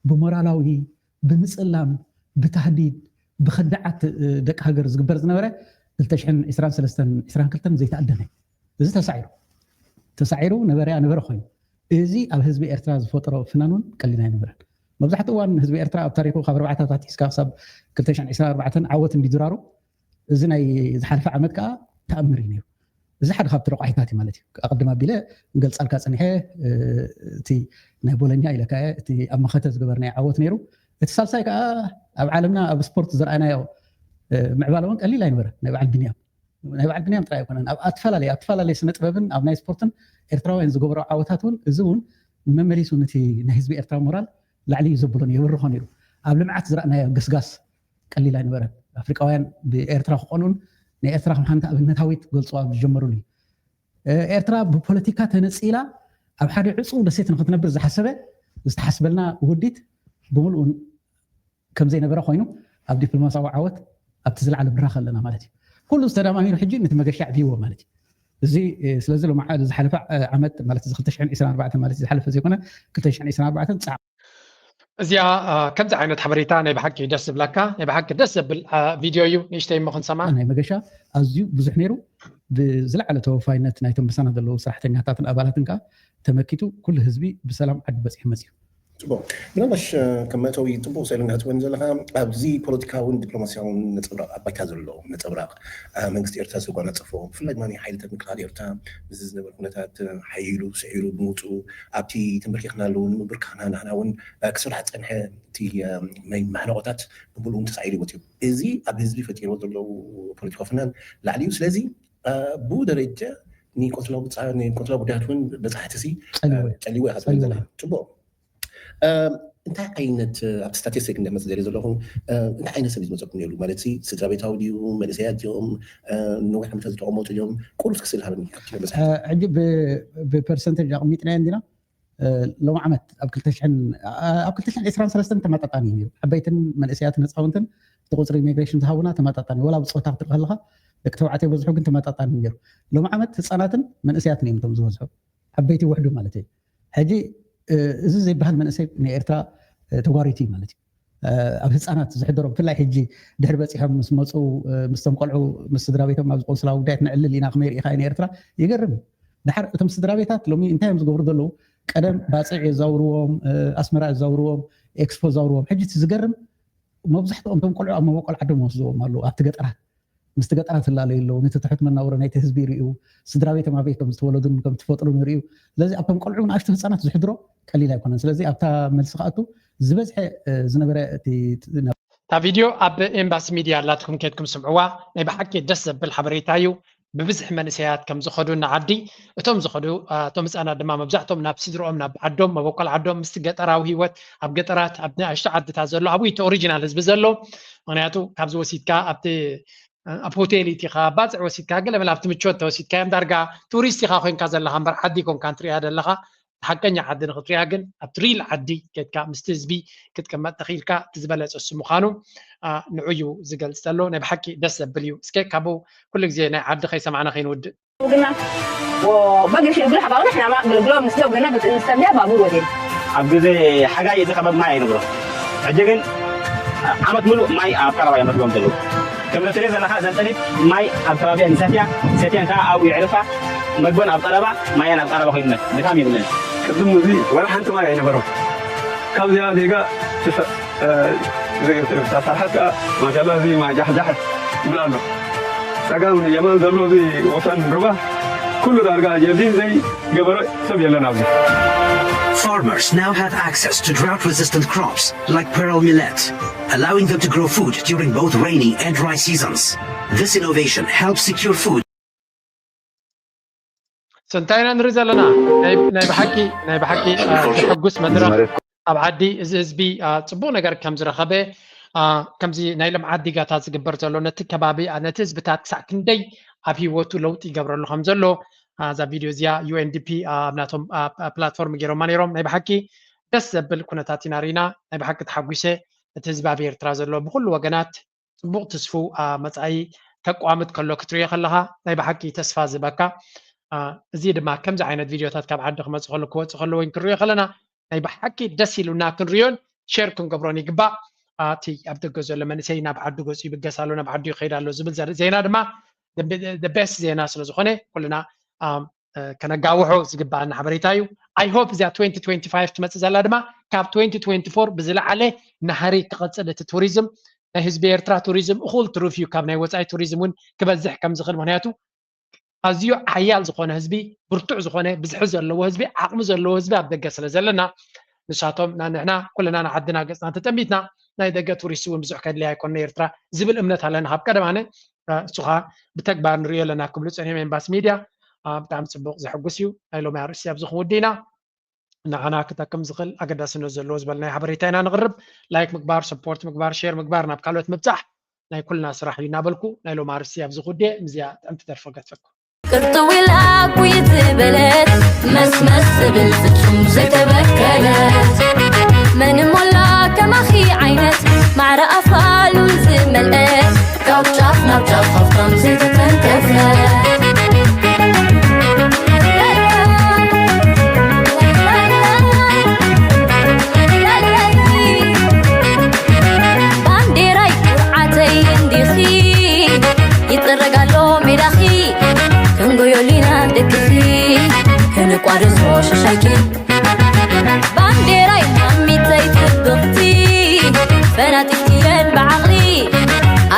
ብሞራላዊ፣ ብምፅላም፣ ብታህዲድ፣ ብኸዳዓት ደቂ ሃገር ዝግበር ዝነበረ ክልተ ሽሕን ዕስራን ሰለስተን ዕስራን ክልተን ዘይተኣደነ እዚ ተሳዒሩ ተሳዒሩ ነበረ ነበረ ኮይኑ እዚ ኣብ ህዝቢ ኤርትራ ዝፈጠሮ ፍናን እውን ቀሊል ኣይነበረን። መብዛሕትኡ እዋን ህዝቢ ኤርትራ ኣብ ታሪኩ ካብ ኣርባዕታት ኣትሒዝካ ክሳብ ክልተ ሽሕን ዕስራን ኣርባዕተን ዓወት እንዲድራሩ እዚ ናይ ዝሓለፈ ዓመት ከዓ ተኣምር እዩ ነይሩ። እዚ ሓደ ካብቲ ረቋሒታት እዩ ማለት እዩ። ኣቐድም ኣቢለ ገልጻልካ ጸኒሐ እቲ ናይ ቦለኛ ኢለካ እቲ ኣብ መኸተ ዝገበርናዮ ዓወት ነይሩ። እቲ ሳልሳይ ከዓ ኣብ ዓለምና ኣብ ስፖርት ዝረኣናዮ ምዕባለ እውን ቀሊል ኣይነበረ ናይ በዓል ቢንያም ናይ በዓል ብንያም ጥራይ ኣይኮነን። ኣብ ኣትፈላለየ ኣብ ትፈላለየ ስነ ጥበብን ኣብ ናይ ስፖርትን ኤርትራውያን ዝገብሮ ዓወታት እውን፣ እዚ እውን መመሊሱ ነቲ ናይ ህዝቢ ኤርትራ ሞራል ላዕሊ እዩ ዘብሎን የብርኾን ነይሩ። ኣብ ልምዓት ዝረኣናዮ ገስጋስ ቀሊል ኣይነበረን። ኣፍሪቃውያን ብኤርትራ ክቐንኡን ንኤርትራ ከም ሓንቲ ኣብነታዊት ክገልጹዋ ዝጀመሩሉ እዩ። ኤርትራ ብፖለቲካ ተነጺላ ኣብ ሓደ ዕጹው ደሴት ንክትነብር ዝሓሰበ ዝተሓስበልና ውዲት ብምልኡ ከም ዘይነበረ ኮይኑ፣ ኣብ ዲፕሎማሲያዊ ዓወት ኣብቲ ዝለዓለ ብራኸ ኣለና ማለት እዩ። ኩሉ ዝተደማሚሩ ሕጂ ነቲ መገሻ ኣዕብይዎ ማለት እዩ። እዚ ስለዚ ሎማዓ ዝሓለፈ ዓመት ማለት እዚ ክልተ ሽሕን ዕስራን ኣርባዕተን ማለት ዝሓለፈ ዘይኮነ ክልተ ሽሕን ዕስራን ኣርባዕተን ፃዕ እዚኣ ከምዚ ዓይነት ሓበሬታ ናይ ብሓቂ ደስ ዝብለካ ናይ ብሓቂ ደስ ዘብል ቪድዮ እዩ። ንእሽተይ እሞ ክንሰማ። ናይ መገሻ ኣዝዩ ብዙሕ ነይሩ። ብዝለዓለ ተወፋይነት ናይቶም ምሳና ዘለዉ ሰራሕተኛታትን ኣባላትን ከዓ ተመኪቱ ኩሉ ህዝቢ ብሰላም ዓዲ በፂሑ መፅዩ። ጽቡቕ። ምናልባሽ ከም መእተዊ ጽቡቕ ስእሊ እንዳትወን ዘለኻ ኣብዚ ፖለቲካውን ዲፕሎማሲያውን ነጸብራቕ ኣብ ባይታ ዘሎ ነጸብራቕ መንግስቲ ኤርትራ ዘጓናጸፎ ብፍላይ ድማ ሓይልታት ምክልኻል ኤርትራ ምስዚ ዝነበረ ኩነታት ሓይሉ ስዒሩ ብምውፅኡ ኣብቲ ተንበርኪኽና ኣለዉ ንምብርካኽና ንሕና እውን ክስራሕ ዝጸንሐ እቲ ናይ ማሕነቆታት ብምሉኡ ተሳዒሩ ወፂኡ እዚ ኣብ ህዝቢ ፈጢርዎ ዘለዉ ፖለቲካዊ ፍናን ላዕሊ እዩ። ስለዚ ብኡ ደረጃ ንቆንስላ ጉዳያት እውን በፃሕቲ ሲ ጨሊዎ ኢኻ ትብል ዘላ ፅቡቅ እንታይ ዓይነት ኣብቲ ስታቲስቲክ እንደመፅ ዘርኢ ዘለኹ እንታይ ዓይነት ሰብ ዝመፀኩም ነሩ ማለት ስድራ ቤታዊ ድዩ መንእሰያት እዮም ነዊሕ ዓመታት ዝተቀመጡ እዮም ቁሩብ ክስእል ሃበኒ ሕጂ ብፐርሰንቴጅ ኣቅሚጥናዮ እንዲና ሎም ዓመት ኣብ ክልተ ሽሕን ኣብ ክልተ ሽሕን ዕስራን ሰለስተን ተመጣጣኒ እዩ ነሩ ዓበይትን መንእሰያትን ህፃውንትን እቲ ቁፅሪ ኢሚግሬሽን ዝሃቡና ተመጣጣኒ ወላ ብፆታ ክትርኢ ከለካ ደቂ ተባዕትዮ በዝሑ ግን ተመጣጣኒ ነሩ ሎም ዓመት ህፃናትን መንእሰያትን እዮም እቶም ዝበዝሑ ዓበይቲ ውሕዱ ማለት እዩ ሕጂ እዚ ዘይበሃል መንእሰይ ንኤርትራ ተጓሪቱ እዩ ማለት እዩ ኣብ ህፃናት ዝሕደሮም ብፍላይ ሕጂ ድሕሪ በፂሖም ምስ መፁ ምስቶም ቆልዑ ምስ ስድራ ቤቶም ኣብዚ ቆንስላ ጉዳያት ንዕልል ኢና ከመይ ርኢኻ ንኤርትራ ይገርም እዩ ድሓር እቶም ስድራ ቤታት ሎሚ እንታይ እዮም ዝገብሩ ዘለዉ ቀደም ባፅዕ የዛውርዎም ኣስመራ የዛውርዎም ኤክስፖ ዛውርዎም ሕጂ እቲ ዝገርም መብዛሕትኦም እቶም ቆልዑ ኣብ መበቆል ዓዶም ወስድዎም ኣለዉ ኣብቲ ገጠራት ምስቲ ገጠራት ዝላለዩ ኣለዉ ነቲ ትሑት መናውሮ ናይቲ ህዝቢ ይርእዩ ስድራ ቤቶም ኣበይ ከም ዝተወለዱን ከም ትፈጥሩን ይርእዩ ስለዚ ኣብቶም ቆልዑ ንኣሽቱ ህፃናት ዝሕድሮ ቀሊል ኣይኮነን ስለዚ ኣብታ መልሲ ክኣቱ ዝበዝሐ ዝነበረ እቲ እታ ቪድዮ ኣብ ኤምባሲ ሚድያ ኣላትኩም ከድኩም ስምዕዋ ናይ ብሓቂ ደስ ዘብል ሓበሬታ እዩ ብብዝሒ መንእሰያት ከም ዝኸዱ ንዓዲ እቶም ዝኸዱ እቶም ህፃናት ድማ መብዛሕቶም ናብ ስድርኦም ናብ ዓዶም መበቆል ዓዶም ምስቲ ገጠራዊ ህይወት ኣብ ገጠራት ኣብ ንኣሽቱ ዓድታት ዘሎ ኣብኡ እቲ ኦሪጂናል ህዝቢ ዘሎ ምክንያቱ ካብዚ ወሲድካ ኣብቲ ኣብ ሆቴል ኢቲኻ ባፅዕ ወሲድካ ገለ መለ ኣብቲ ምቾት ተወሲድካ እዮም ዳርጋ ቱሪስት ኢኻ ኮንካ ዘለኻ እምበር ዓዲ ኮንካ እንትሪያ ዘለኻ ሓቀኛ ዓዲ ንክትሪኣ ግን ኣብቲ ሪል ዓዲ ከድካ ምስቲ ህዝቢ ክትቅመጥ ተኽኢልካ እቲ ዝበለፀ እሱ ምዃኑ ንዑዩ ዝገልፅ ዘሎ ናይ ብሓቂ ደስ ዘብል እዩ እስከ ካብኡ ኩሉ ግዜ ናይ ዓዲ ከይሰማዕና ከይንውድእ ግና በገሽ እግሪ ሓባሩ ንሕና ማ ኣገልግሎ ምስ ጀው ገና ብጥንስተብያ ባቡር ወዴ ኣብ ግዜ ሓጋይ እዚ ከበብ ማይ ኣይነብሮ ሕጂ ግን ዓመት ሙሉእ ማይ ኣብ ቀረባ እዮም ረክቦም ዘለዉ ከም ትሪኦ ዘለካ ዘንጠሊት ማይ ኣብ ከባቢያ ንሰትያ ሰትያን ከዓ ኣብኡ የዕርፋ መግበን ኣብ ቀረባ ማያን ኣብ ቀረባ ኮይነ ድካም የብለን ቅድም እዚ ወላ ሓንቲ ማይ ኣይነበሮ ካብዚኣ ዜጋ ታሰርሓት ከዓ ማሻላ እዚ ማይ ጃሕጃሕ ይብል ኣሎ ፀጋም የማን ዘሎ እዚ ወሰን ሩባ ኩሉ ዳርጋ ጀርዲን ዘይገበረ ሰብ የለን ኣብዚ Farmers now have access to drought-resistant crops like pearl millet, allowing them to grow food during both rainy and dry seasons. This innovation helps secure food. ስንታይ ኢና ንርኢ ዘለና ናይ ብሓቂ ናይ ብሓቂ ዘሐጉስ መድረክ ኣብ ዓዲ እዚ ህዝቢ ፅቡቅ ነገር ከም ዝረኸበ ከምዚ ናይ ልምዓት ዲጋታት ዝግበር ዘሎ ነቲ ከባቢ ነቲ ህዝብታት ክሳዕ ክንደይ ኣብ ህይወቱ ለውጢ ይገብረሉ ከም ዘሎ እዛ ቪድዮ እዚኣ ዩኤንዲፒ ኣብ ናቶም ፕላትፎርም ገይሮማ ነይሮም ናይ ብሓቂ ደስ ዘብል ኩነታት ኢና ርኢና ናይ ብሓቂ ተሓጒሰ እቲ ህዝቢ ኣብ ኤርትራ ዘሎ ብኩሉ ወገናት ጽቡቕ ትስፉው መጻኢ ከቋምት ከሎ ክትርእዮ ከለኻ ናይ ብሓቂ ተስፋ ዝህበካ። እዚ ድማ ከምዚ ዓይነት ቪድዮታት ካብ ዓዲ ክመጽ ከሎ ክወጽ ከሎ ወይ ክንርእዮ ከለና ናይ ብሓቂ ደስ ኢሉና ክንርእዮን ሸር ክንገብሮን ይግባእ። እቲ ኣብ ደገ ዘሎ መንእሰይ ናብ ዓዱ ገጹ ይብገስ ኣሎ ናብ ዓዱ ይኸይድ ኣሎ ዝብል ዜና ድማ the best ዜና ስለ ዝኾነ ኩልና ከነጋውሖ ዝግባኣና ሓበሬታ እዩ። I hope እዚኣ twenty twenty-five ትመፅእ ዘላ ድማ ካብ twenty twenty-four ብዝለዓለ ናህሪ ክቐፅል እቲ ቱሪዝም ናይ ህዝቢ ኤርትራ ቱሪዝም እኹል ትሩፍ እዩ ካብ ናይ ወፃኢ ቱሪዝም እውን ክበዝሕ ከም ዝኽእል ምክንያቱ ኣዝዩ ሓያል ዝኾነ ህዝቢ ብርቱዕ ዝኾነ ብዝሒ ዘለዎ ህዝቢ ዓቕሚ ዘለዎ ህዝቢ ኣብ ደገ ስለ ዘለና ንሳቶም ንሕና ኩልና ንዓድና ገፅና ተጠሚትና ናይ ደገ ቱሪስት እውን ብዙሕ ከድልያ ኣይኮነ ኤርትራ ዝብል እምነት ኣለና ካብ ቀደም ኣነ እሱ ከዓ ብተግባር ንሪኦ ኣለና ክብሉ ፀኒሖም ኤምባሲ ሚድያ። ብጣዕሚ ፅቡቅ፣ ዘሕጉስ እዩ። ናይ ሎሚ ኣርእስቲ ኣብዚ ክንውዲ ኢና። ንዓና ክጠቅም ዝኽእል ኣገዳስነት ዘለዎ ዝበልናዮ ሓበሬታ ኢና ንቕርብ። ላይክ ምግባር፣ ሰፖርት ምግባር፣ ሼር ምግባር፣ ናብ ካልኦት ምብፃሕ ናይ ኩልና ስራሕ እዩ እናበልኩ ናይ ሎሚ ኣርእስቲ ኣብዚ ክውዲ። ምዚኣ ጥዕምቲ ደርፊ ገድፈኩም። ቅርጥው ኢላ ኩይ ዝበለት መስመስ ዝብል ፍጹም ዘይተበከለት መን ሞላ ከማኺ ዓይነት ማዕረ ኣፋሉ ዝመልአት ካብ ጫፍ ናብ ጫፍ ሃብታም ዘይተተንከፈት ባንዴራይ ኩርዓተይ እንዲኺ ይጥረግ ኣሎ ሜዳኺ ክንጎዮሊና ደቅኺ ክንቋደሶ ሽሻይኪ ባንዴራይ ማሚተይ ጽብቕቲ ፈናጢትየን ብዓቕሊ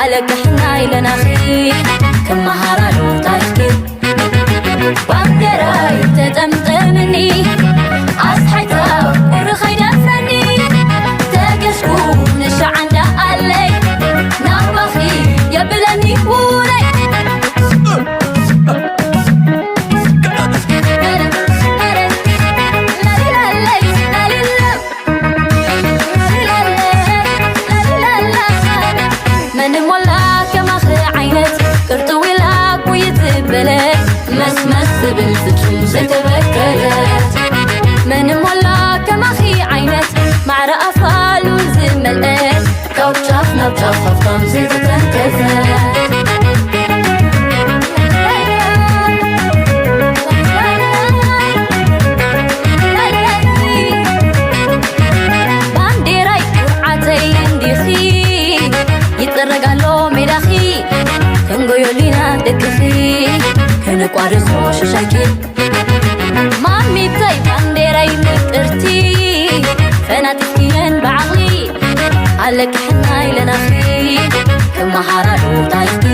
ኣለቅሕና ኢለናኺ ክመሃራሉ ታሪኽኪ ባንዴራይ ተጠምጠምኒ ኣስሓይታ ቁሪ ኸይደፍረኒ ተገስኩ ንሻዕ እንዳ ኣለይ ናባኺ የብለኒ ውረይ መን ሞላ ከማኺ ዓይነት ቅርጥው ኢላ ኩይ ዝበለት መስመስ ዝብል ፍጹም ዘይተበከለት መን ሞላ ከማኺ ዓይነት ማዕረ ኣፋሉ ዝመልአት ካብ ጫፍ ናብ ጫፍ ሃብታም ዘይተተንከፈት ባንዴራይ ኩርዓተይ እንዲኺ ይጥረግ ኣሎ ሜዳኺ ክንጎዮሊና ደቅኺ ክንቋደሶ ሽሻይኪ ማሚተይ ባንዴራይ ምቅርቲ ፈናጢትክየን ብዓቕሊ ኣለቅሕና ኢለናኺ ክመሃራሉ ታሪኽኪ